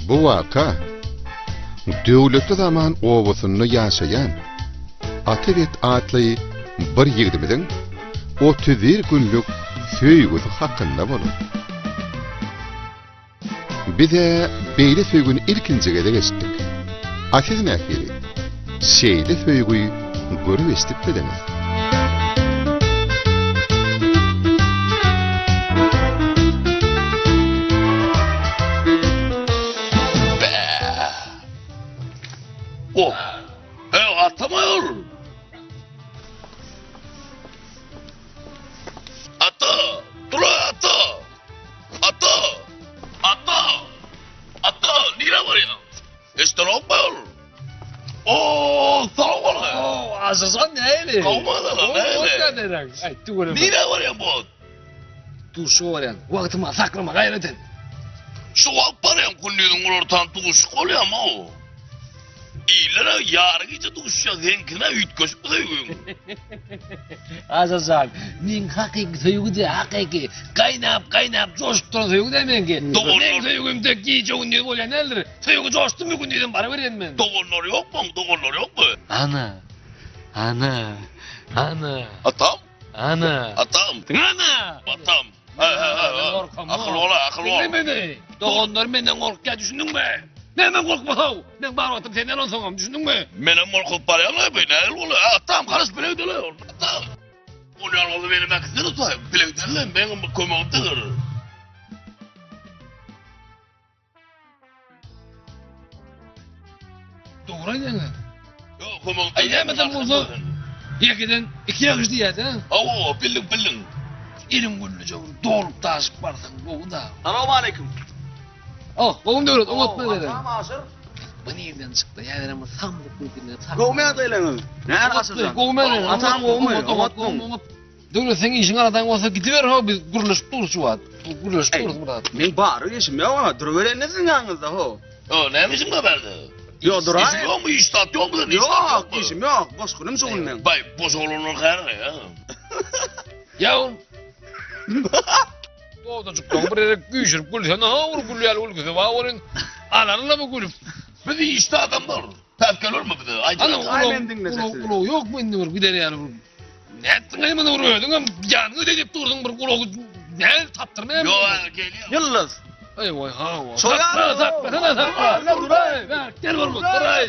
Bu waka Döwletli zaman obasynda ýaşaýan Atabet atly bir ýigdimiziň 31 günlük söýgüsi hakynda bolar. Biz-ä beýle söýgini ilkinji gezek eşitdik. A siz nähili? Şeýle söýgi görüp eşidipmidiňiz? Bä. Oh. Eý, atamaýor. Ata, dur ata. Ata! Ata! Ata! Nirä barýaň? Eşdenokmy ol? Oo, sag bol. Oo, Aşyrjan nähili? Gowmy adamlar, nähili? Hoş geldiň. Aý, tüweleme. Nirä barýaň bu? Duşuşyga barýan. Wagtymy saklama gaýrat et. Şu wagt barýaň, gündiziň günortan duşuşyk bolýamy-ow? Iller-ä ýary gije duşuşýar, seňkine üýtgeşik bu söýgüň. Aşyrjan, meň hakyky söýgi-de hakyky, gaýnap, gaýnap joşup duran söýgi-dä meňki. Doganlar. Meň söýgüm tek gije-gündiz bolýan däldir. Söýgi joşdumy gündizem baryberýän men. Doganlar ýokmy oň, doganlar ýokmy? Ana, ana, ana. Atam. Ana. Atam. Ana. Atam. He he he. Akyl bol, akyl bol. Diňle meni. Doganlar menden gorkýar, düşündiňmi? Näme gorkmasaň? Men bar wagtym senden onsoňam, düşündiňmi? Menem gorkup barýan-la, bu nähili bolýar? Atam, garaş bile gideli. Atam. Bolýan bolsa meni mäkisine tutaý. Bile gideli, meňem kömegim deger. Dogry aýdýaň. Ýok, kömek. Aý näme bolsa ýekeden iki ýagyş diýýär-dä. Hawa, bildim, bildim. Eliň güllüje bir dolup daşyp barsaň gowy-da. Salowmaleýkim. Oh, gowumy Döwlet, oňatmy dede? Atam Aşyr. Bu nirden çykdy? Häzirem bir samsyk gülküne. Gowumy ýagdaýlaryňyz? Nähili Aşyrjan? Gowumy? Atam gowumy? Oňatmy? Oňat. Döwlet seň işiň aladaň bolsa gidiber ho biz gürleşip durus şu wagt. Gürleşip durus bir zat. Meň bary işim ýok ha, duruberende siziň ýanyňyzda ho. Ýo, näme işiň bar bärde? Ýo, duraý. Işiň ýokmy, iş zat ýokmy sende? Iş zat Ýok, ýokmy? işim ýok. Boş günüm şu gün meň. Baý, boş oglanlar här ýa. Ýa ol Dodajyklaň bir ýere güýşürip gülsene ha bir gül ýaly gülküsi bar welin alarlar bu gülüp. Biz işde adamlar. Päsgel berme bize. Aýt. Ana Aý, ulag, men diňlejek ulag, sizi. ulag ýokmy indi bir gider ýaly bir. Nätdiň-aý muny bir özüňem ýanyňa diýip durduň bir ulagy nädip tapdyrmaýaň? Ýok, häzir gelýär. Ýyldyz. Aý waý hawa. Şo Sakla, ýaly. saklasana sakla. Dur, Duraý, bäh, gel bolmaz, duraý.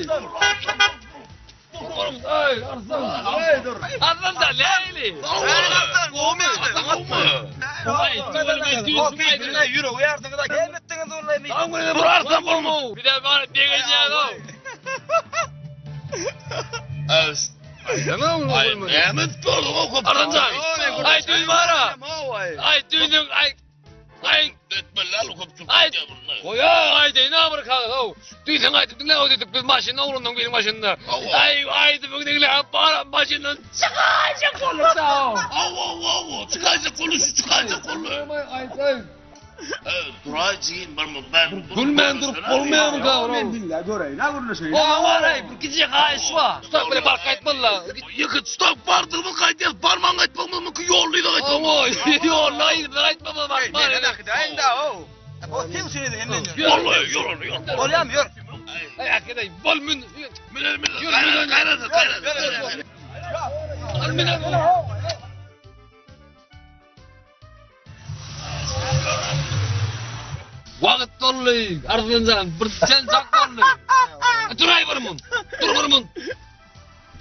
Dur bolmaz, aý, arslan. Aý, dur. Arslan da nähili? Arslan, gowumy? Gowumy? Aý, tüweleme, düýn aýdyň. Ýüregi ýardyňyz-a, gelmekdiňiz onlaý. Dur arslan bolmaz. Bir de bana begenýär-ow. Aý, näme tutdurdyň o köp? Arslan, aý düýn bara. Aý düýnüň, aý, aý. Etmeli al köp tutdu. Aý, goýa, aýdaýyn a bir kagyz, ow. Düýn sen aýdyp diňle, o diýdik biz maşynda oglanlaryň biriniň maşynynda. Aý, aýdymyň diňle, bara maşyndan çykaýjak bolduk da, ow. Aw, aw, aw, çykaýjak boldy, şu çykaýjak boldy. Aýdaý. Duraý jigim, bir ben. Gülmän durup bolmaýarmy gawur? Men diňle göreýin, ha gürleşeýin. Oňa bar-aý, bir gije haýyş bar. Tutak bile baryp gaýtmaly-la. Ýeke tutak bardyrmy gaýdýas, barman gaýtmagymyz mümkin, ýolda-da gaýtmagymyz. Oňa, ýolda yzda gaýtmagymyz bar. Meni äkidäýiň-dä, ow. O seň üçin edeyim men. Ýol, ýol, ýol. Bolýamy, ýör. Aý, äkideý, bol mün. Münel, münel. Gaýrat, gaýrat, gaýrat. Al münel. Wagt doldy, Arslanjan, bir sen çak boldy. Duraý bir mun, dur bir mun.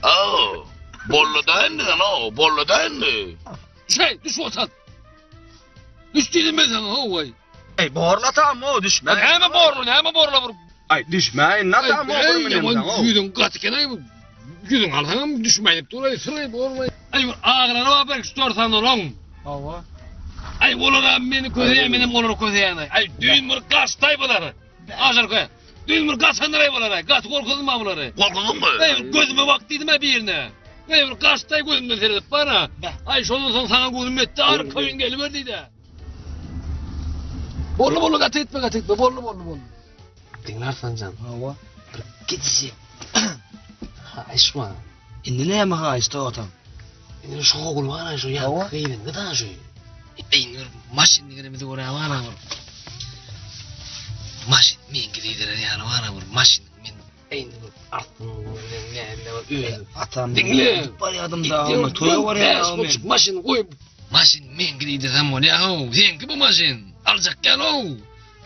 Aw, boldy da indi sen, aw, boldy da indi. Düşäý, düş otan. Düş diýdim men saňa, how-aý. Eý, borla tam, o düşme. Näme borla, näme borla bir. Aý, düşme, indi tam, o bir münüm o. Ýüzüň gaty eken, aý. Ýüzüň alsaňam düşmäýip dur, aý, syraý borla. Aý, agylary bar belki şu dört olaň. Hawa. Aý, olar meni közeýär, menem olary közeýän. Aý, düýn bir gaçdaý bular. Ajarka. Düýn bir gaçandyr aý bular. Gaty gorkuzdym ha bulary. Gorkuzdyňmy? Aý, gözüme bak diýdim ha birine. Aý, bir gaçdaý gözümden seredip bar. Aý, şondan soň saňa gözüm ýetdi, arkaýyn geliber diýdi. Boldy boldy gaty etme gaty etme boldy boldy boldy. Diňle Arslanjan. Hawa. Bir gidişi. Haýyş bar. Indi näme haýyş dogatam? Indi şu ogul bar şu ýaňky gyzyň da şu. Eý, bir maşyn diýenimizi görä bar bir. Maşyn meňki diýdirer ýaly bar-a bir maşyn men indi bir artdyň bilen näme bir özüm. Atam Diňle. gidip barýadym da, men toýa barýadym men. Maşyn goýup maşyn meňki diýdirsem bolýa-how. Seňki bu maşyn. Aljak ýaly-ow.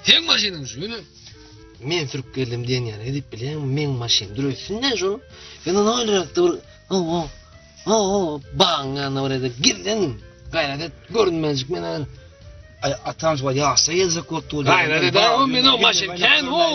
Seň maşynyň şu ýöne. Men sürüp geldim diýen ýaly edip bilýäňmi? Meň maşyn dur ötsün-dä şu. Men ony oýlarakda bir ho-ho ho-ho bagyň ýanyna bir ýerde gizlenin. Gaýrat et, görünmejik men häzir. Aý atam şu ýaşa geljek bolup dur. Gaýrat et, o men o maşyn kän ho.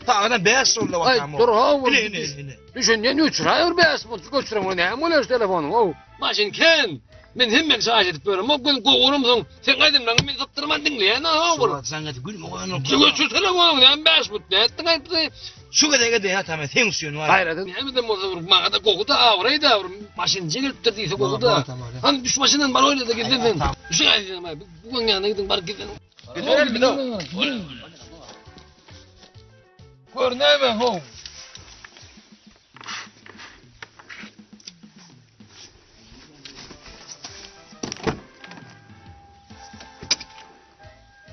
Sagadan 5 boldy Aý atam. dur ho. Ine ine ine. Düşünýän öçüräý bir 5 bolup göçüren o näme bolýar şu telefonyň o. Maşyn kän. Men hemmeň şaýat edip ýörem. O gün gowurymsyň. Sen aýdymlaryňy men sypdyrman diňleýän ha bir. Şu jaň edip gülme goýan. Şu göçür telefonyň näme 5 but ne etdiň aýtdy. Şu gezege de atam sen üçin var. Gaýrat et. Näme bolsa bir maňa da gowy da abraý da bir maşyn gelipdir diýse gowy da. Han düş maşyndan bar oýla da gizlen sen. Şu aýdym bu gün ýanyna gidiň bar gizlen. Gidelim de. Gör näme ho.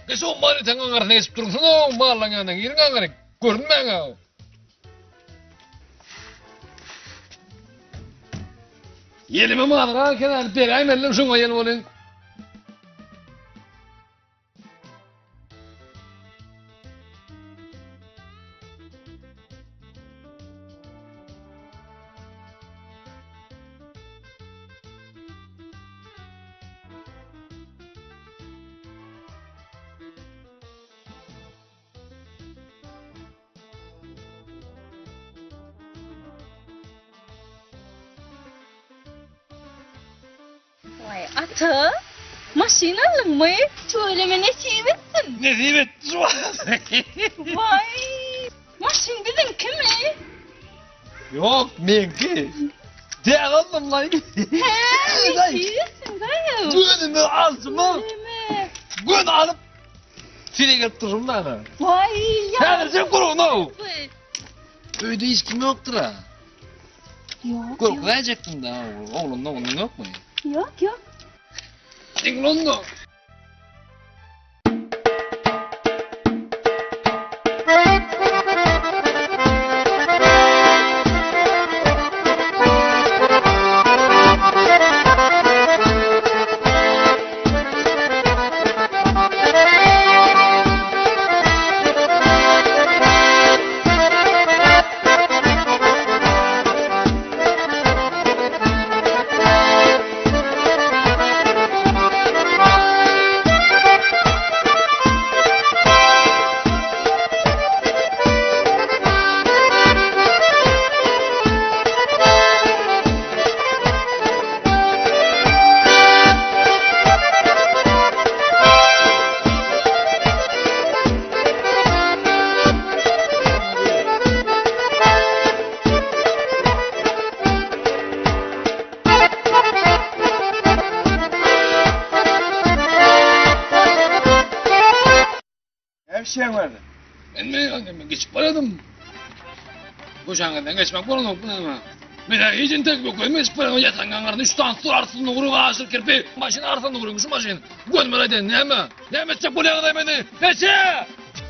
Geç o malyň aňaryna geçip dursuň, o malyň ýanyna giriň aňaryk. Görünmäň o. Ýelime malyň kenar beräýmellim şuňa ýel bolyn. Waý, ata, maşyn aldyňmy? Tüweleme nesip etsin. Nesip etdi şu Waý, maşyn biziňkimi? Ýok, meňki. Täze aldym lan. Hä, nesip etsin daýy. Gözümi alçyma. Tüweleme. Göz alyp size gelip durşum da ana. Waý, ýa. Häzir sen guruna. Öýde hiç kim ýokdur ha. Ýok. Görkezäýjekdim da, oglum ogluň ýokmy? Ýok, ýok. Diňle onda. Her şey vardı. Men mi men geçip barýadym. Köçäňizden geçmek bolanok bu näme? Men hiç entek yok. Gözüme geçip barýadym. Ýatan gaňyryn üç tane su arsyny gurup aşyr kirpi. Maşyn arsyny gurup şu maşyn. Gözüme aýdan näme? Näme etjek bolýaňyz meni? Neçe?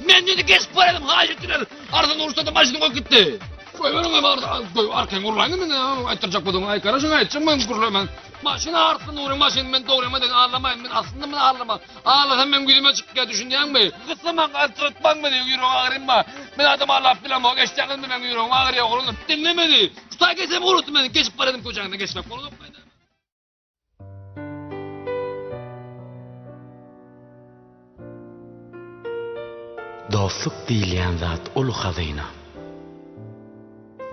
Men dedi geçip barýadym. Haýyş etdiler. Arsyny ursa-da maşyny goýup gitdi. Goýberiň hem goý arkaň urlaýyn men aýtdyrjak bolduň. Aý garaşyň aýtjak men gurlaman. Maşyn arsyny uruň maşyn men dogryma degen ağlamayın men aslynda men ağlama. Ağlasam men güzüme çykýar düşünýäňmi? Gyssaman galtyrtmaň meni ýüregim agyrynma. Men adam ağlap bilemok eşitýäňizmi men ýüregim agyrýar oglanlar diňlemedi. Şu taý geçsem urutdy meni geçip barýadym köçäňden geçmek bolanok. Dostluk diýilýän zat uly hazyna.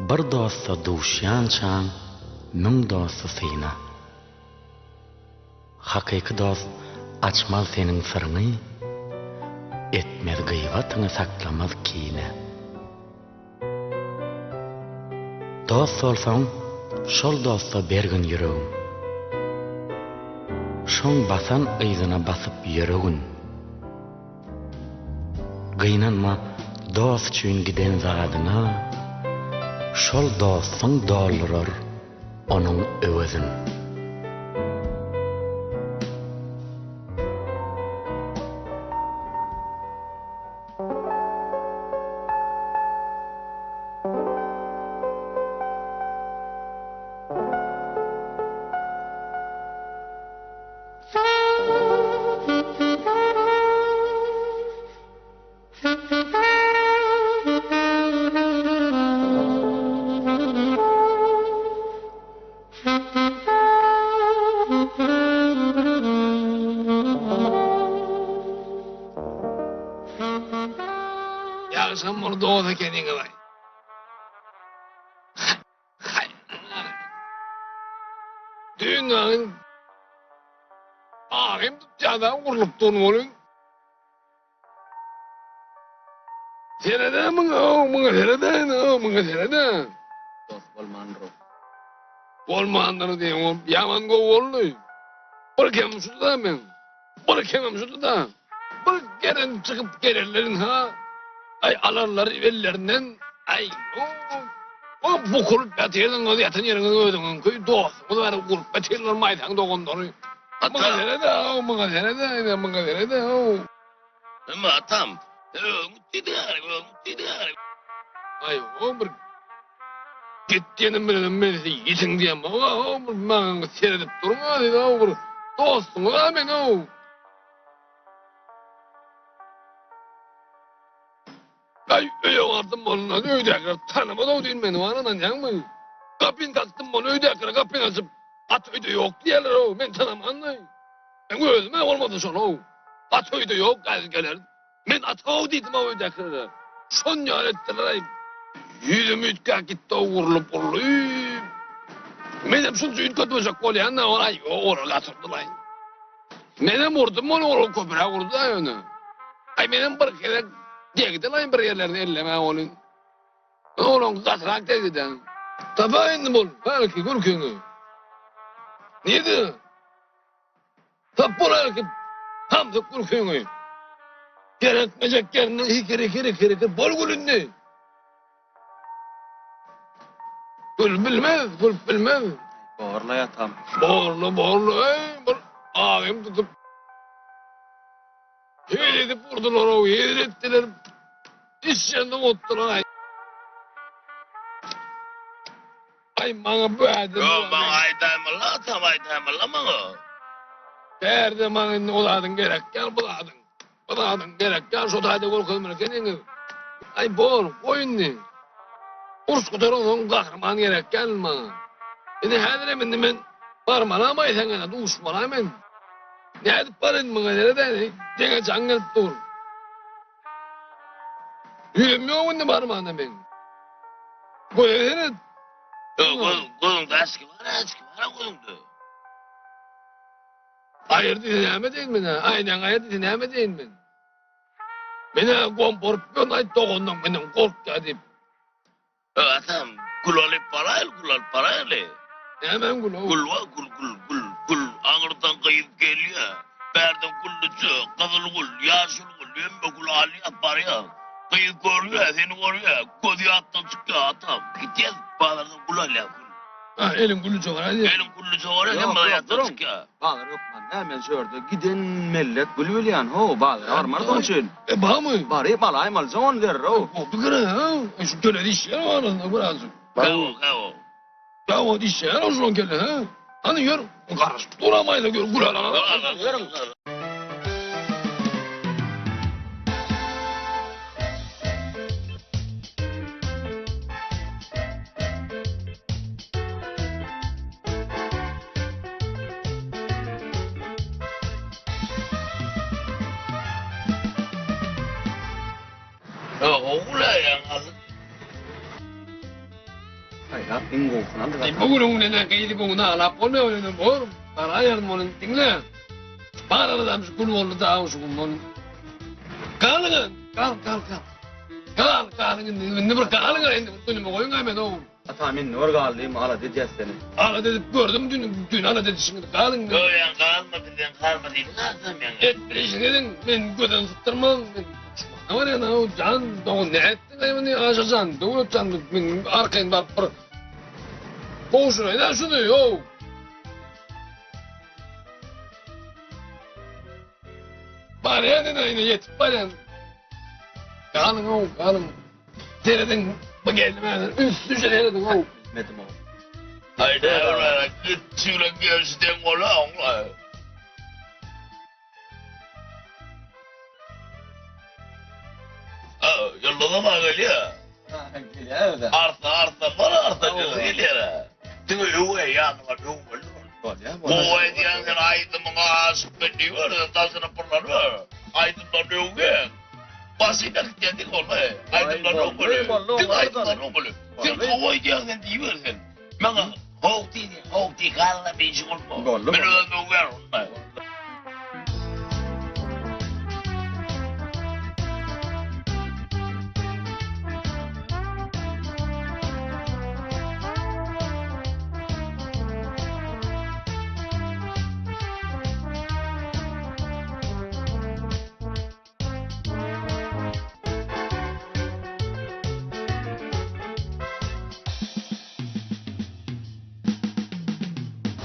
Bir dosta duşýançaň müň dosty syna. Hakyky dost açmaz seniň syryňy, Etmez gybatyňy saklamaz kine. Dost bolsaň, şol dosta bergin ýüregiň. Şoň basan yzyna basyp ýöregin. Gynanma dost üçin giden zadyňa, Şol dostuň doldurar onuň öwezin. Ýagşam bol dost ekeniňiz-aý. Düýn dagy agym tutýar-da gurlup durun welin. Serede muňa, muňa serede, muňa serede. Dost bolmandyr. Bolmandyr diýen ol ýaman gowy boldy. Bir kem şudy-da men. Bir kemim şudy-da. Bir gelen çykyp gelerlerin ha. Aý alarlar ellerinden. Aý o o bukulyp ýatyrdyňyz ýatan ýeriňiz özüňiňki dostuňyz bar gurup ýatyrlar maýsaň doganlary. Muňa serede, muňa serede, muňa serede. Emma atam, özüň diýdiň, özüň diýdiň. Aý, o bir git diýenim bilen men sizi ýitiň diýen o, o bir maňa seredip duruň, a siz o bir dostuňyz a men o. Aý, öýe bardym ondan öýdäkiler tanamady o diýin meni bar ynanýaňmy? Gapyny kakdym ony öýdäkiler gapyny açyp at öýde ýok diýýärler o, men tanamanmy? Men özüme bolmasa şol-ow. At öýde ýok, häzir geler. Men at-ow diýdim-ow öýdäkilere. Şon ýaly etdiler-aý. Ýüzüm üýtgäp gitdi-ow urlup-urlup. Menem şunça üýtgetmejek bolýan-da, ol-aý, olar gatyrdylaý. Menem urdum ony, olar köpräk urdy-da ýöne. Aý, menem bir gezek degdi-laý bir ýerlerine ellemä ony. Olaňky gatyrak degdi-dä. Tapaý indi bol, hälki gülkiňi. Nirde? Tap bolar ki hamsyk gülküňi. Gerekmejek ýerinde hikir hikir hikir hikir bol gül indi. Gül bilmez, gülüp bilmez. Borla atam. Borla, borla, eý, bir agym tutup. Hezil edip urdular, o hezil etdiler. Iş ýerinde otdular. Aý maňa bu ädim. Ýok maňa aýdaýmala atam aýdaýmala maňa. Bärde maňa indi o zadyň gerek däl bu zadyň. Bu zadyň gerek däl şo taýda görkezmeli ekeniňiz. Aý bor goý indi. Uruş gutaransoň gahryman gerek däl maňa. Indi häzirem indi men barmalam aý seň ýanyna duşmalam men. Nädip baraýyn muňa nerede deňe jaň gelip dur. Ýüzüm ýok indi barmana meň. Göze seret. Gözüňde açki bar, açki bar gözüňde. Aýyr diýse näme diýin men? Aýnaň aýyr diýse näme diýin men? Mene gomporup ýörün aýt dogandan menden gorkýar diýip. Atam, gül alyp baraýly, gül alyp baraýly. Nämäň güli? Gül bar, gül, gül, gül, gül. Aňyrdan gyz gelýär. Bärden güllüje, gyzyl gül, ýaşyl gül, hemme gül alýar, barýar. Gyz görýär, seni görýär, gözi ýatdan çykýar, atam. Gidýäs, bazardan gül alýar, gül. Ha, eliň güllüje bar, aýdýar. Eliň güllüje bar, hemme ýatdan çykýar. Bazar hökman däl, men şu ýerde giden mellek gül bilýän, how, bazara barmarys oň üçin. E, barmy? Baryp alaýmalyja ony derrew. O pikir, ha? E, şu kelle dişýär o arasynda birazjyk. Gawo, gawo. Gawo dişýär o şuň kelle, ha? Hany ýör, garaşyp duramaýda gör, gül al, al, al. Ýörüň. Saýlap iň gowusyny aldyk. Bu günüň nene gyzy göwni alap bolmaýar ýöne bor. Baraýaryn ony diňle. Bar aladam şu gül boldy da şu gün ony. Galyň, gal gal gal. Gal galyň indi indi bir galyň indi günümi goýuň men o. Atam indi bir galdym alada edýäs seni. Alada edip gördüm dün dün alada edişiňi galyň. Ýok galma bizden galma diýdiň atam ýaňy. Etmeli ediň men gözden sypdyrmaň. Ne var ya o can dogan ne etdiň aý muny Aşa jan Döwlet jan men arkaýyn baryp bir gowşuraýyn ha şuny ýow. Barýan ine ine ýetip barýan. Galyň ow galyň. Serediň bu geldi mäne ünsli serediň ow. Bilmedim ow. Aýda gitçi bilen gelşi deň bola oňla. Ýyldyzam a gelýär. Gelýär özä. Arslan arslan bar arslan ýyldyz gelýär. Diňe öwe ýanyňa öwmeli. Bolýar. Gowy aýdýaň sen aýdymyňa aşyk men diýiber, daşyna pyrlanyber. Aýdymlaryny öwgän. Başy berkitýän diňe ol. Aýdymlaryny okaly. Diňe aýdymlaryny okaly. Sen gowy aýdýaň sen diýiber sen. Maňa howk diýdi, howk diý, galla beýji bolma. Men özüm öwýän ony.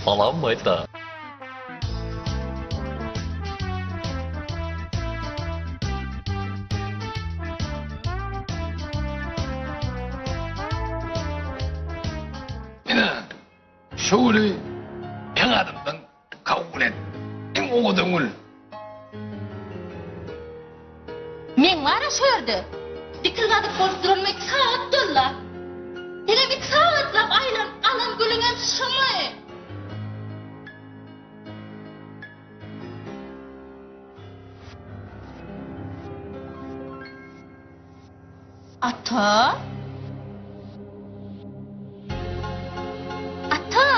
Salam Maýsa. Ine, şu güli meň adymdan Kabul et. Iň owadan gül. Meň bar-a şu ýerde. Dikil gazyk bolup duranyma iki sagat boldy-a. Senem iki sagatlap aýlanyp alan gülüňem şumy? Ata? Ata!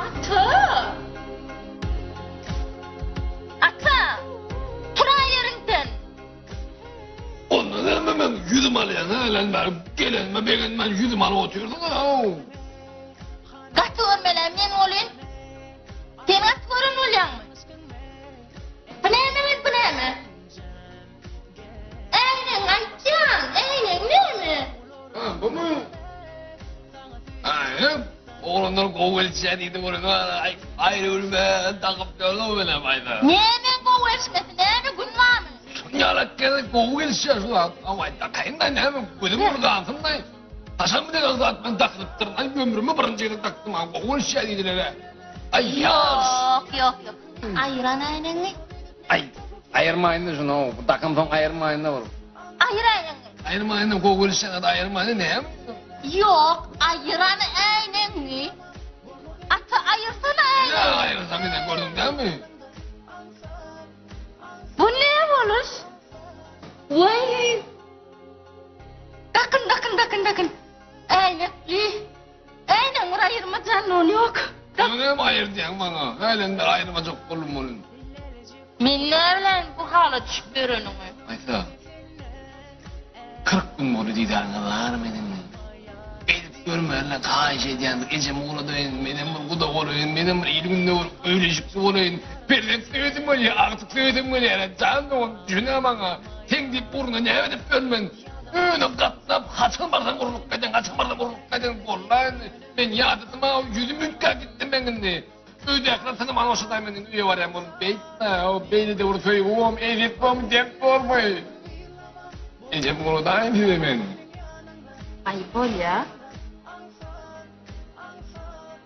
Ata! Ata! Turaý ýeriňden! Onda näme men ýüzüm alýan, hä, lan bäri gelenime begenmän ýüzüm alyp otyrsyň-a. Gaty görmelä men bolyn. Sen gaty gören bolýaňmy? Bu näme men bu näme? Äýnegiňi aýtýan, äýnegiň näme? Ha, bumy? Äýnek, oglanlar gowy gelişýär diýdi görüň, aý, aýry gülmän dakyp ýörün menem aýda. Näme gowy gelişmesi, näme gün barmy? Şunýalak gezek gowy gelişýär şu wagt. Aý, dakaýyn-da näme, gözüm bir gansyn-da. Haçan bu degen zat men dakylypdyryn. Aý ömrüme birinji gezek dakdym ha. Gowy boluşýar diýdiler-ä. Aý ýaş. Ýok, ýok, ýok. Aýyran äýnegiňi. Aý, aýyrmaýyn-da şuny. Bu dakamsoň aýyrmaýyn-da bol. Aýyr äýnegiňi. Aýyrmaýyn-da gowy boluşýan zady aýyrmaýyn-da näme? Ýok, aýyran äýnegiňi. Ata aýyrsana äýnegiňi. Näme aýyrsam ine gördüň dämi? Bu ne boluş? Waý. Dakyn, dakyn, dakyn, dakyn. Äýnekli. Äýnegiň bir aýyrma janyny ýok. Ýöne näme aýyr diýýäň maňa? Hälem bir aýyrmajak boldum welin. Men näbiläýin bu hala düşüp ýöreniňi. Aýsa, 40 gün boldy didaryňa barmyn indi. Beýdip görmänle haýyş edýän bir ejem ugradaýyn, menem bir guda bolaýyn, menem bir il-günde bir öýleşikli bolaýyn. Perzent söýesim gelýär, agtyk söýesim gelýär. Jan dogan, düşünä maňa. Seň diýip ugruna näme edip ýörmen? Öýüne gatnap, haçan barsaň urlup giden, haçan barsaň urlup giden bolla indi. Men ýadadym-a, ýüzüm üýtgäp gitdi meň indi. Öýdäkiler tanaman başlady men indi öýe barýan bolup beýtme, o beýle-de bir söýgi bom, ezýet bom, dert bormy? Ejem ugradaýyn size men. Aý bolýa.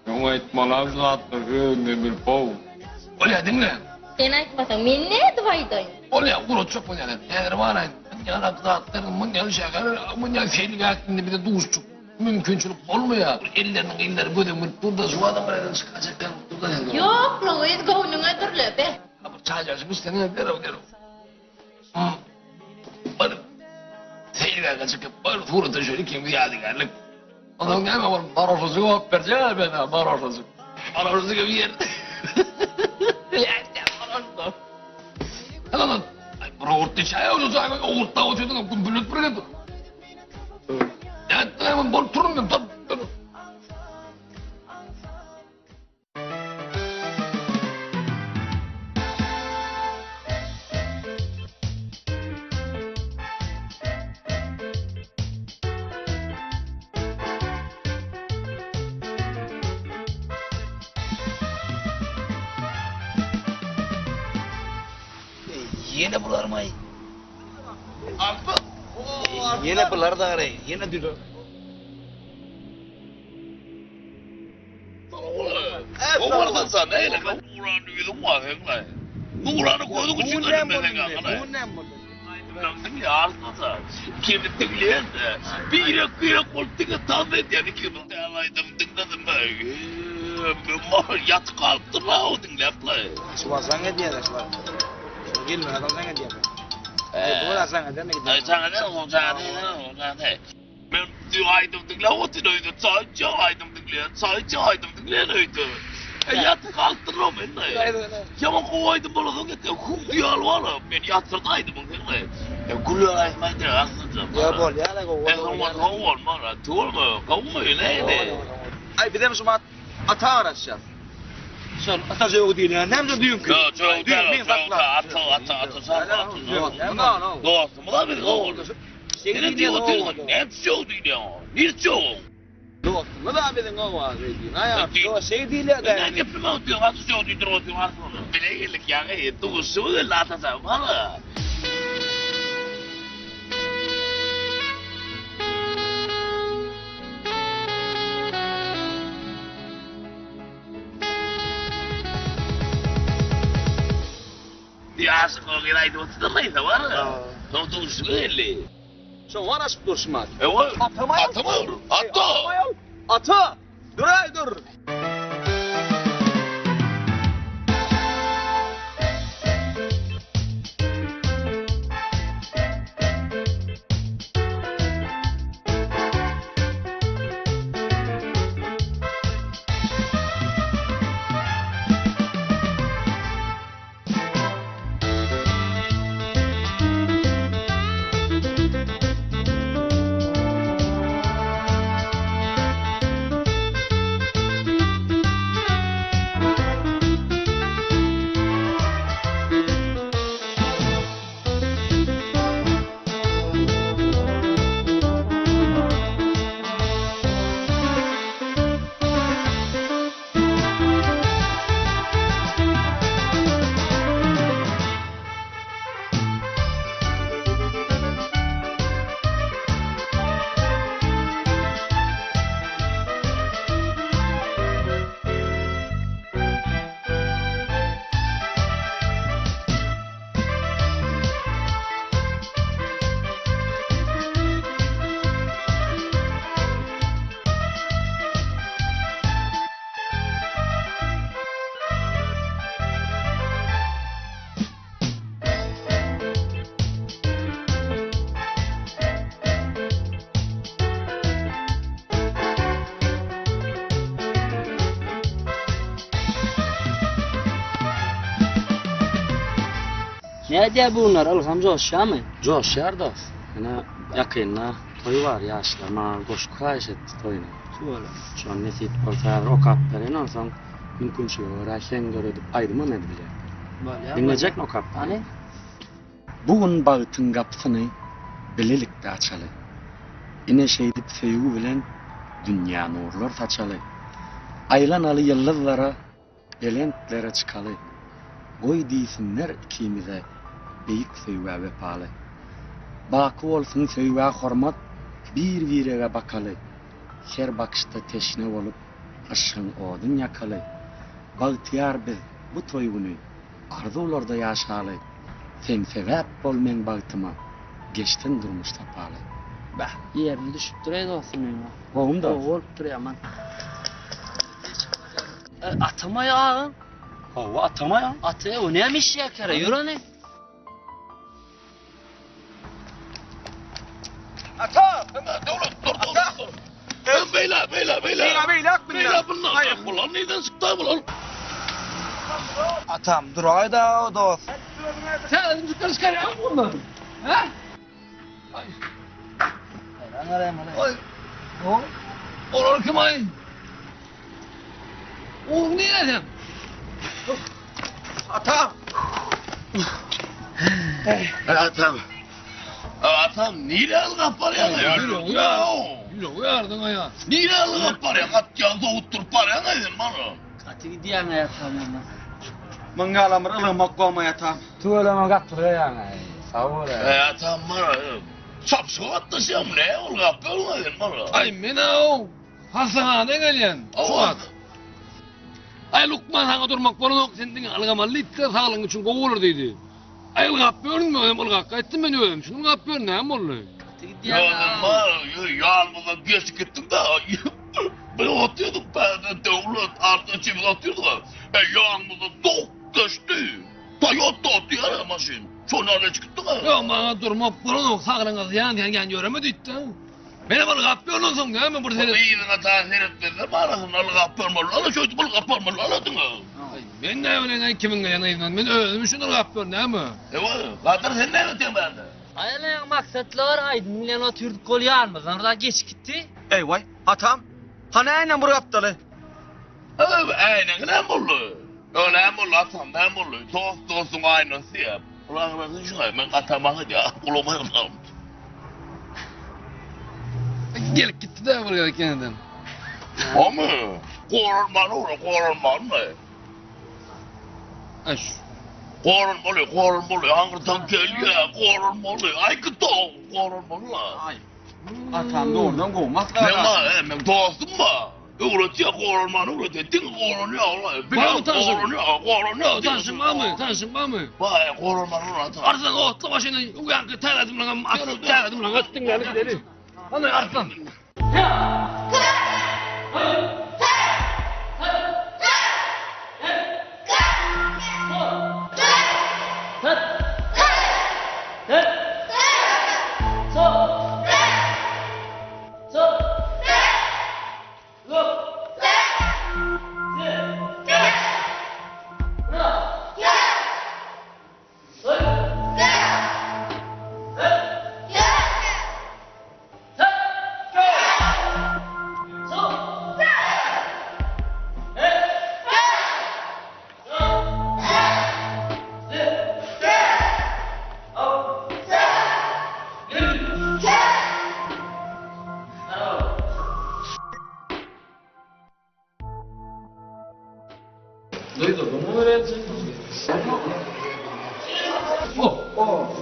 Öň aýtmalam şu zatlary özünden bilip how. Bolýa diňle. Sen aýtmasaň men nädip aýdaýyn? Bolýa ugratjak bolýan. Häzir baraýyn. Munýalak zatlar, munýaly şäher, munýaly seýilgäh indi bize duşjak mümkinçilik bolmaýar. Elleriniň elleri göze münüp dur-da şu adam bir ýerden çykajak ýaly bolup dur-da sen. Ýok, Luiz göwnüňe dürle be. Bir çaý içip içsene derrew derrew. Bir seýilgähe çykyp, bir surata şöyle ikimiz ýadygärlik. Ondan näme bolup, maroşajyk alyp berjek ben, maroşajyk. Maroşajyk bir ýer. Lan, ay bir ogurt çaý oldu çaý, ogurtda oturdun, gümbürlet bir geldi. Ya, hemen bolup durun ben, dur. Ýene bularmaý? Ýene bular dary, ýene düler. Owardan neyle? Nuran'ı yüzüm var senin. Nuran'ı gözün için dedim ben sana. Aýdymlaryňy diňle artmasa. Ikimiz diňleýäs-de. Birek-birek bolup diňe tans edýän ikimiz. Täze aýdym diňledim. Ýatyp galypdyryn-a diňläp-le. Şu wagt jaň edýär-de şu wagt. Şu gelmän adam jaň edýär-de. Eý, bu wagt jaň edermi gidýär. Eý, jaň eder, oň jaň eder, oň jaň eder. Men aýdym diňläp otyryn öýde, çaý içýän aýdym diňleýän, çaý içýän aýdym diňleýän öýde. E, ýatyp galypdyryn-ow men. Ýaman gowy aýdym bolansoň ýatýan, hüwdi ýaly bar-a. Men ýatyrdy aýdymyň sen-le. E, Güler aýdym aýdýar aslynda. Ýa bolýar-la gowy. E, soň gowy bolmar-a. Tüweleme, gowumy, nähili? Aý, bizem şu wagt ata garaşýas. Şol ata jögi diýilýän näme şol düýnki? Ýok, jögi däl, jögi däl, ata, ata, ata, ata, Dostumyz-a biz gowy. Seni diýip otyryn, näme jögi diýilýän o? Niresi jögi oň? Dostumyz-a biziň owazy diýýän. Aý, ýok, şeý diýilýär-dä. Näme geplemek otyryn, ata jögi diýdirip otyryn aslynda. Bile geldik ýaňy, duşuşyga geldi ata jan, hana. Ýaşyk ogul aýdyp otyrdylaýsa bar. Soň duşuşyga geldi. Şoňa garaşyp durşuma. Ewa. Atama ýol. Atama ýol. Ata. Ata. Dur-aý dur. Nädýär bunlar, ylham joşýarmy? Joşýar dost. Ine, ýakynda toý bar, ýaşlar maňa goşgy haýyş etdi toýuna. Tüweleme. Şony nesip bolsa häzir okap bereýin, onsoň mümkinçilige görä heň döredip aýdymam edilýär. Bolýar. Diňlejekmi okap? Hany? Bu gün bagtyň gapysyny bilelikde açaly. Ine şeýdip söýgi bilen dünýä nurlar saçaly. Aýlanaly ýyldyzlara Belentlere çykaly, Goý diýsinler ikimize beýik söýgä wepaly. Baky bolsun söýgä hormat, bir-birege bakaly, Her bakyşda teşne bolup, yşgyň odun ýakaly. Bagtyýar biz bu toý güni arzuwlarda ýaşaly, Sen sebäp bol meň bagtyma, geçsin durmuş sapaly. Bäh, ýerine düşüpdir-eý dostum meň. Gowumy dost? Gowy bolupdyr ýaman. Atamaý agam. Hawa, atamaý agam. Ata, o näme işýärkä? Ýör hany. Ata! Döwlet, dur, dur, dur. Sen beýle, beýle, beýle. Beýle, beýle, beýle bundan. Bular nirden çykdy bular? Atam, duraý-da, dost. Sen azıcık çıkarıyor musun bundan? He? Ay. Ay. O? Olar kim ay? Oğlum niye sen? Atam! Atam. Atam nirä ylgap barýaň? Ýüregi ýardyň aýa. Nirä ylgap barýaň? Atýaň sowutdyryp barýaň sen bana. Gaty gidýäň aý atam onda. Muň ýalam bir ylgamak bolmaý atam. Tüweleme gatyrgaýaň aý. Sag bol aý. Eý atam bana. Çapyşyga gatnaşýaňmy? Nä ylgap ýörüň sen bana? Aý men-ow hassahana gelýän. Şu wagt. Aý lukman saňa durmak bolanok, sen diňe ylgamaly diýipdir, saglygyň üçin gowy bolar diýdi. Aý ylgap ýörün men, ylgap gaýtdym men özüm. Şuny ylgap ýörün, näme boldy? Ýöne bar, ýanymyzdan geçip gitdim-de. Biz otyrdyk bärde Döwlet, Arda üçimiz otyrdyk. E, ýanymyzdan dok geçdi. Toyota diýýär maşyn. Şondan geçip gitdik. Ýok, maňa durmak bolanok, saglygyňa zyýan, sen ýan ýöreme diýdi-de. Menem ylgap ýörün onsoň näme bir seret. Yzyňa ta seretmezden arasynda ylgap görmeli, ala şöýdüp ylgap görmeli, ala diňe. Aý, men näme bileýin, kimiň gelen yzyndan, men özüm üçin ylgap ýörün näme? Ewa, Gadyr sen näme etýäň bärde? Aýalaýaň maksatlar aýdym bilen otyrdyk ol ýanymyzdan bir geçip gitdi. Eý waý, atam, hany äýnäň bir gapdaly? Ew, äýnegiň näme boldy? Öý, näme boldy, atam, näme boldy? Dost dostuň aýnasy diýýär. Gulagyňa bersin şuňa, men atam aýdýar, gulagym aýdýar. Gelip gitdi-dä bir gezek ýeneden. Omy? Goranmaly ora, goranmalymy? Aş. Goranmaly, goranmaly, aňyrdan gelýär, goranmaly. Aý git-ow, goranmaly-la. Aý, atam dogrudan gowy maslahat. Men bar, e, meň dostum bar. Öwretýär, goranmany öwretýär. Diňe goranýar, ola. Barmy tanşyň? Goranýar, goranýar. Tanşyň barmy? Tanşyň barmy? Bar, goranmany öwretýär. Arslan otly maşyny uýanky täze bilen atyp, täze bilen atdyň ýaly gideli. Hany Arslan.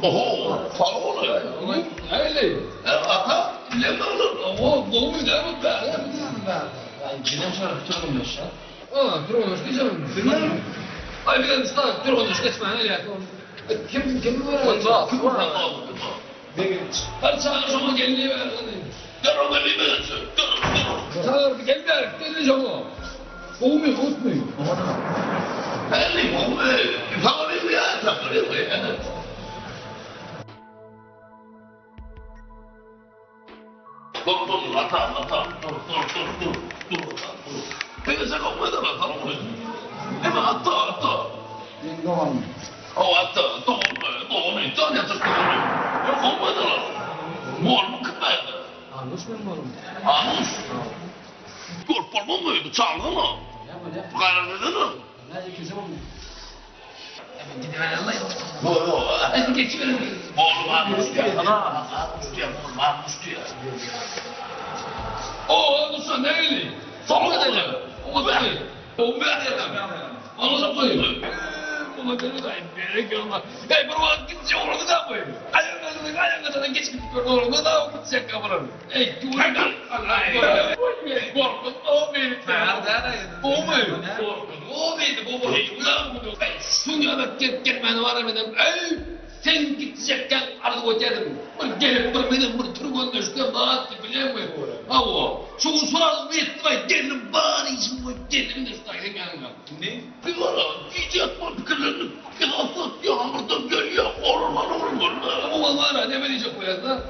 Oho, sag bol. Näli? E, ata, näme boldy? Oho, gowy näme bäri? Gidem şöyle türgünleş. Ha, türgünleş diýeceğim. Bilmem. Ay bir de türgünleş geçmän gelýär. Kim kim var? Kim Begenç. Hadi çağır şoňa gelni ber. Derrew gelni begenç. Derrew, derrew. Çağır gel ber, gelni şoňa. Gowmy, gowmy? Gelni, gowmy? Saňa berýär, saňa berýär. Dur, dur, ata, ata, dur, dur, dur, dur, dur, ata, dur. Begençe gowmy da, saňa bolýar. Eme, ata, ata. Men doganym. O ata, dogry, dogry, jan ýatyş dogry. Ýok, gowmy da. Bolmy kim bärde? Anuş men bolum. Anuş. Görüp bolmazmy? Bu çalgymy? Gaýrat edene. Näde kese bolmy? Gidiverelim. Yo yo. Hadi geçiverelim. Oğlum Anuş diýär. Anuş diýär, oğlum Anuş diýär. O Anuş'a näli? Sag Oňa ol. dedi. Oňa dedi. Oňa dedi. Ona koy. Ona dedi da berek olma. Hey bir vakt gidecek orada da koy. Ayağına ayağına da geç gidip gördü orada da o gidecek kapıdan. Ey dur. Korkut o beni. O mu? Korkut o beni. Bu bu. Şunu yanak gel gelmeni var benim. Ey sen gidecekken arzu ödedim. Bir gelip bir benim bir türgünleşte bağat biliyor musun? Ha o. Şu sorar bir etme gelin bari işim bu gelin de sayın yanına. Ne? Bir ara gece yatma fikirlerini kıyafet yağmurdan geliyor. Orman orman. Ama var ya ne diyecek bu yazda?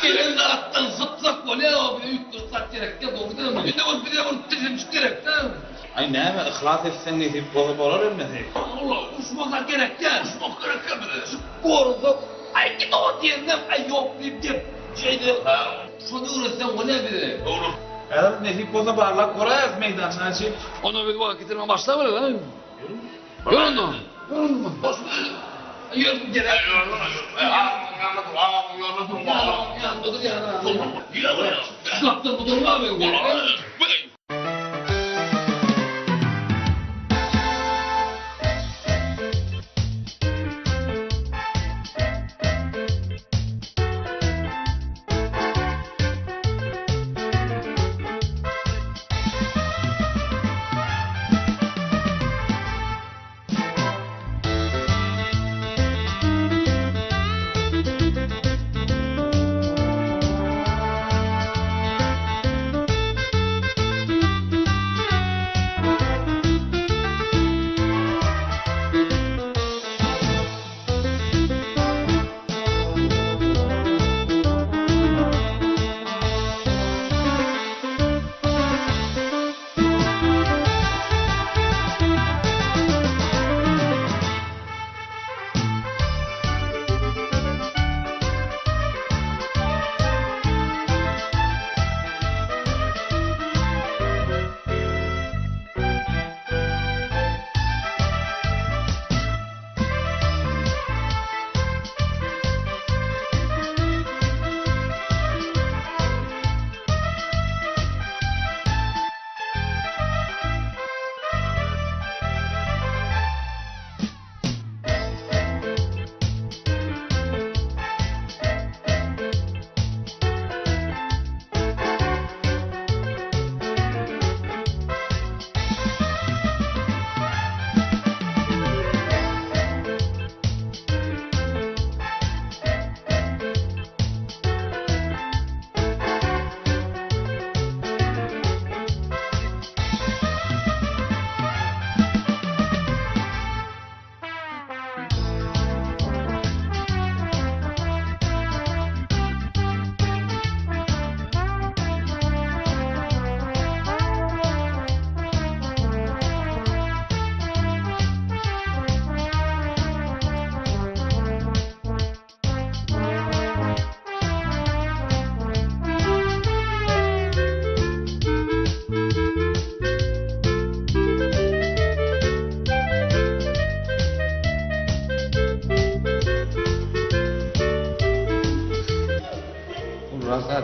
Gelen attan zıplak böyle ya bir de yük gerek ya doğru değil mi? Bir de vur bir de vur dizim gerek değil mi? Aý näme yhlas etseň nesip bolsa bolar emmesi. Allah uçmak gerek ya. Uçmak gerek ya bize. Şu ay git o diyenden ay yok deyip deyip şeyde Ha? şunu uğraşsam o ne bize? Oğlum. Eğer nesip bolsa barlak koraýas meýdançyna çyk. Ona bir vakit getirme başla böyle lan. Gör onu. Gör onu. Boş ver. Yürü gerek. Ya, ya, dur ya. Kaptan bu durma abi.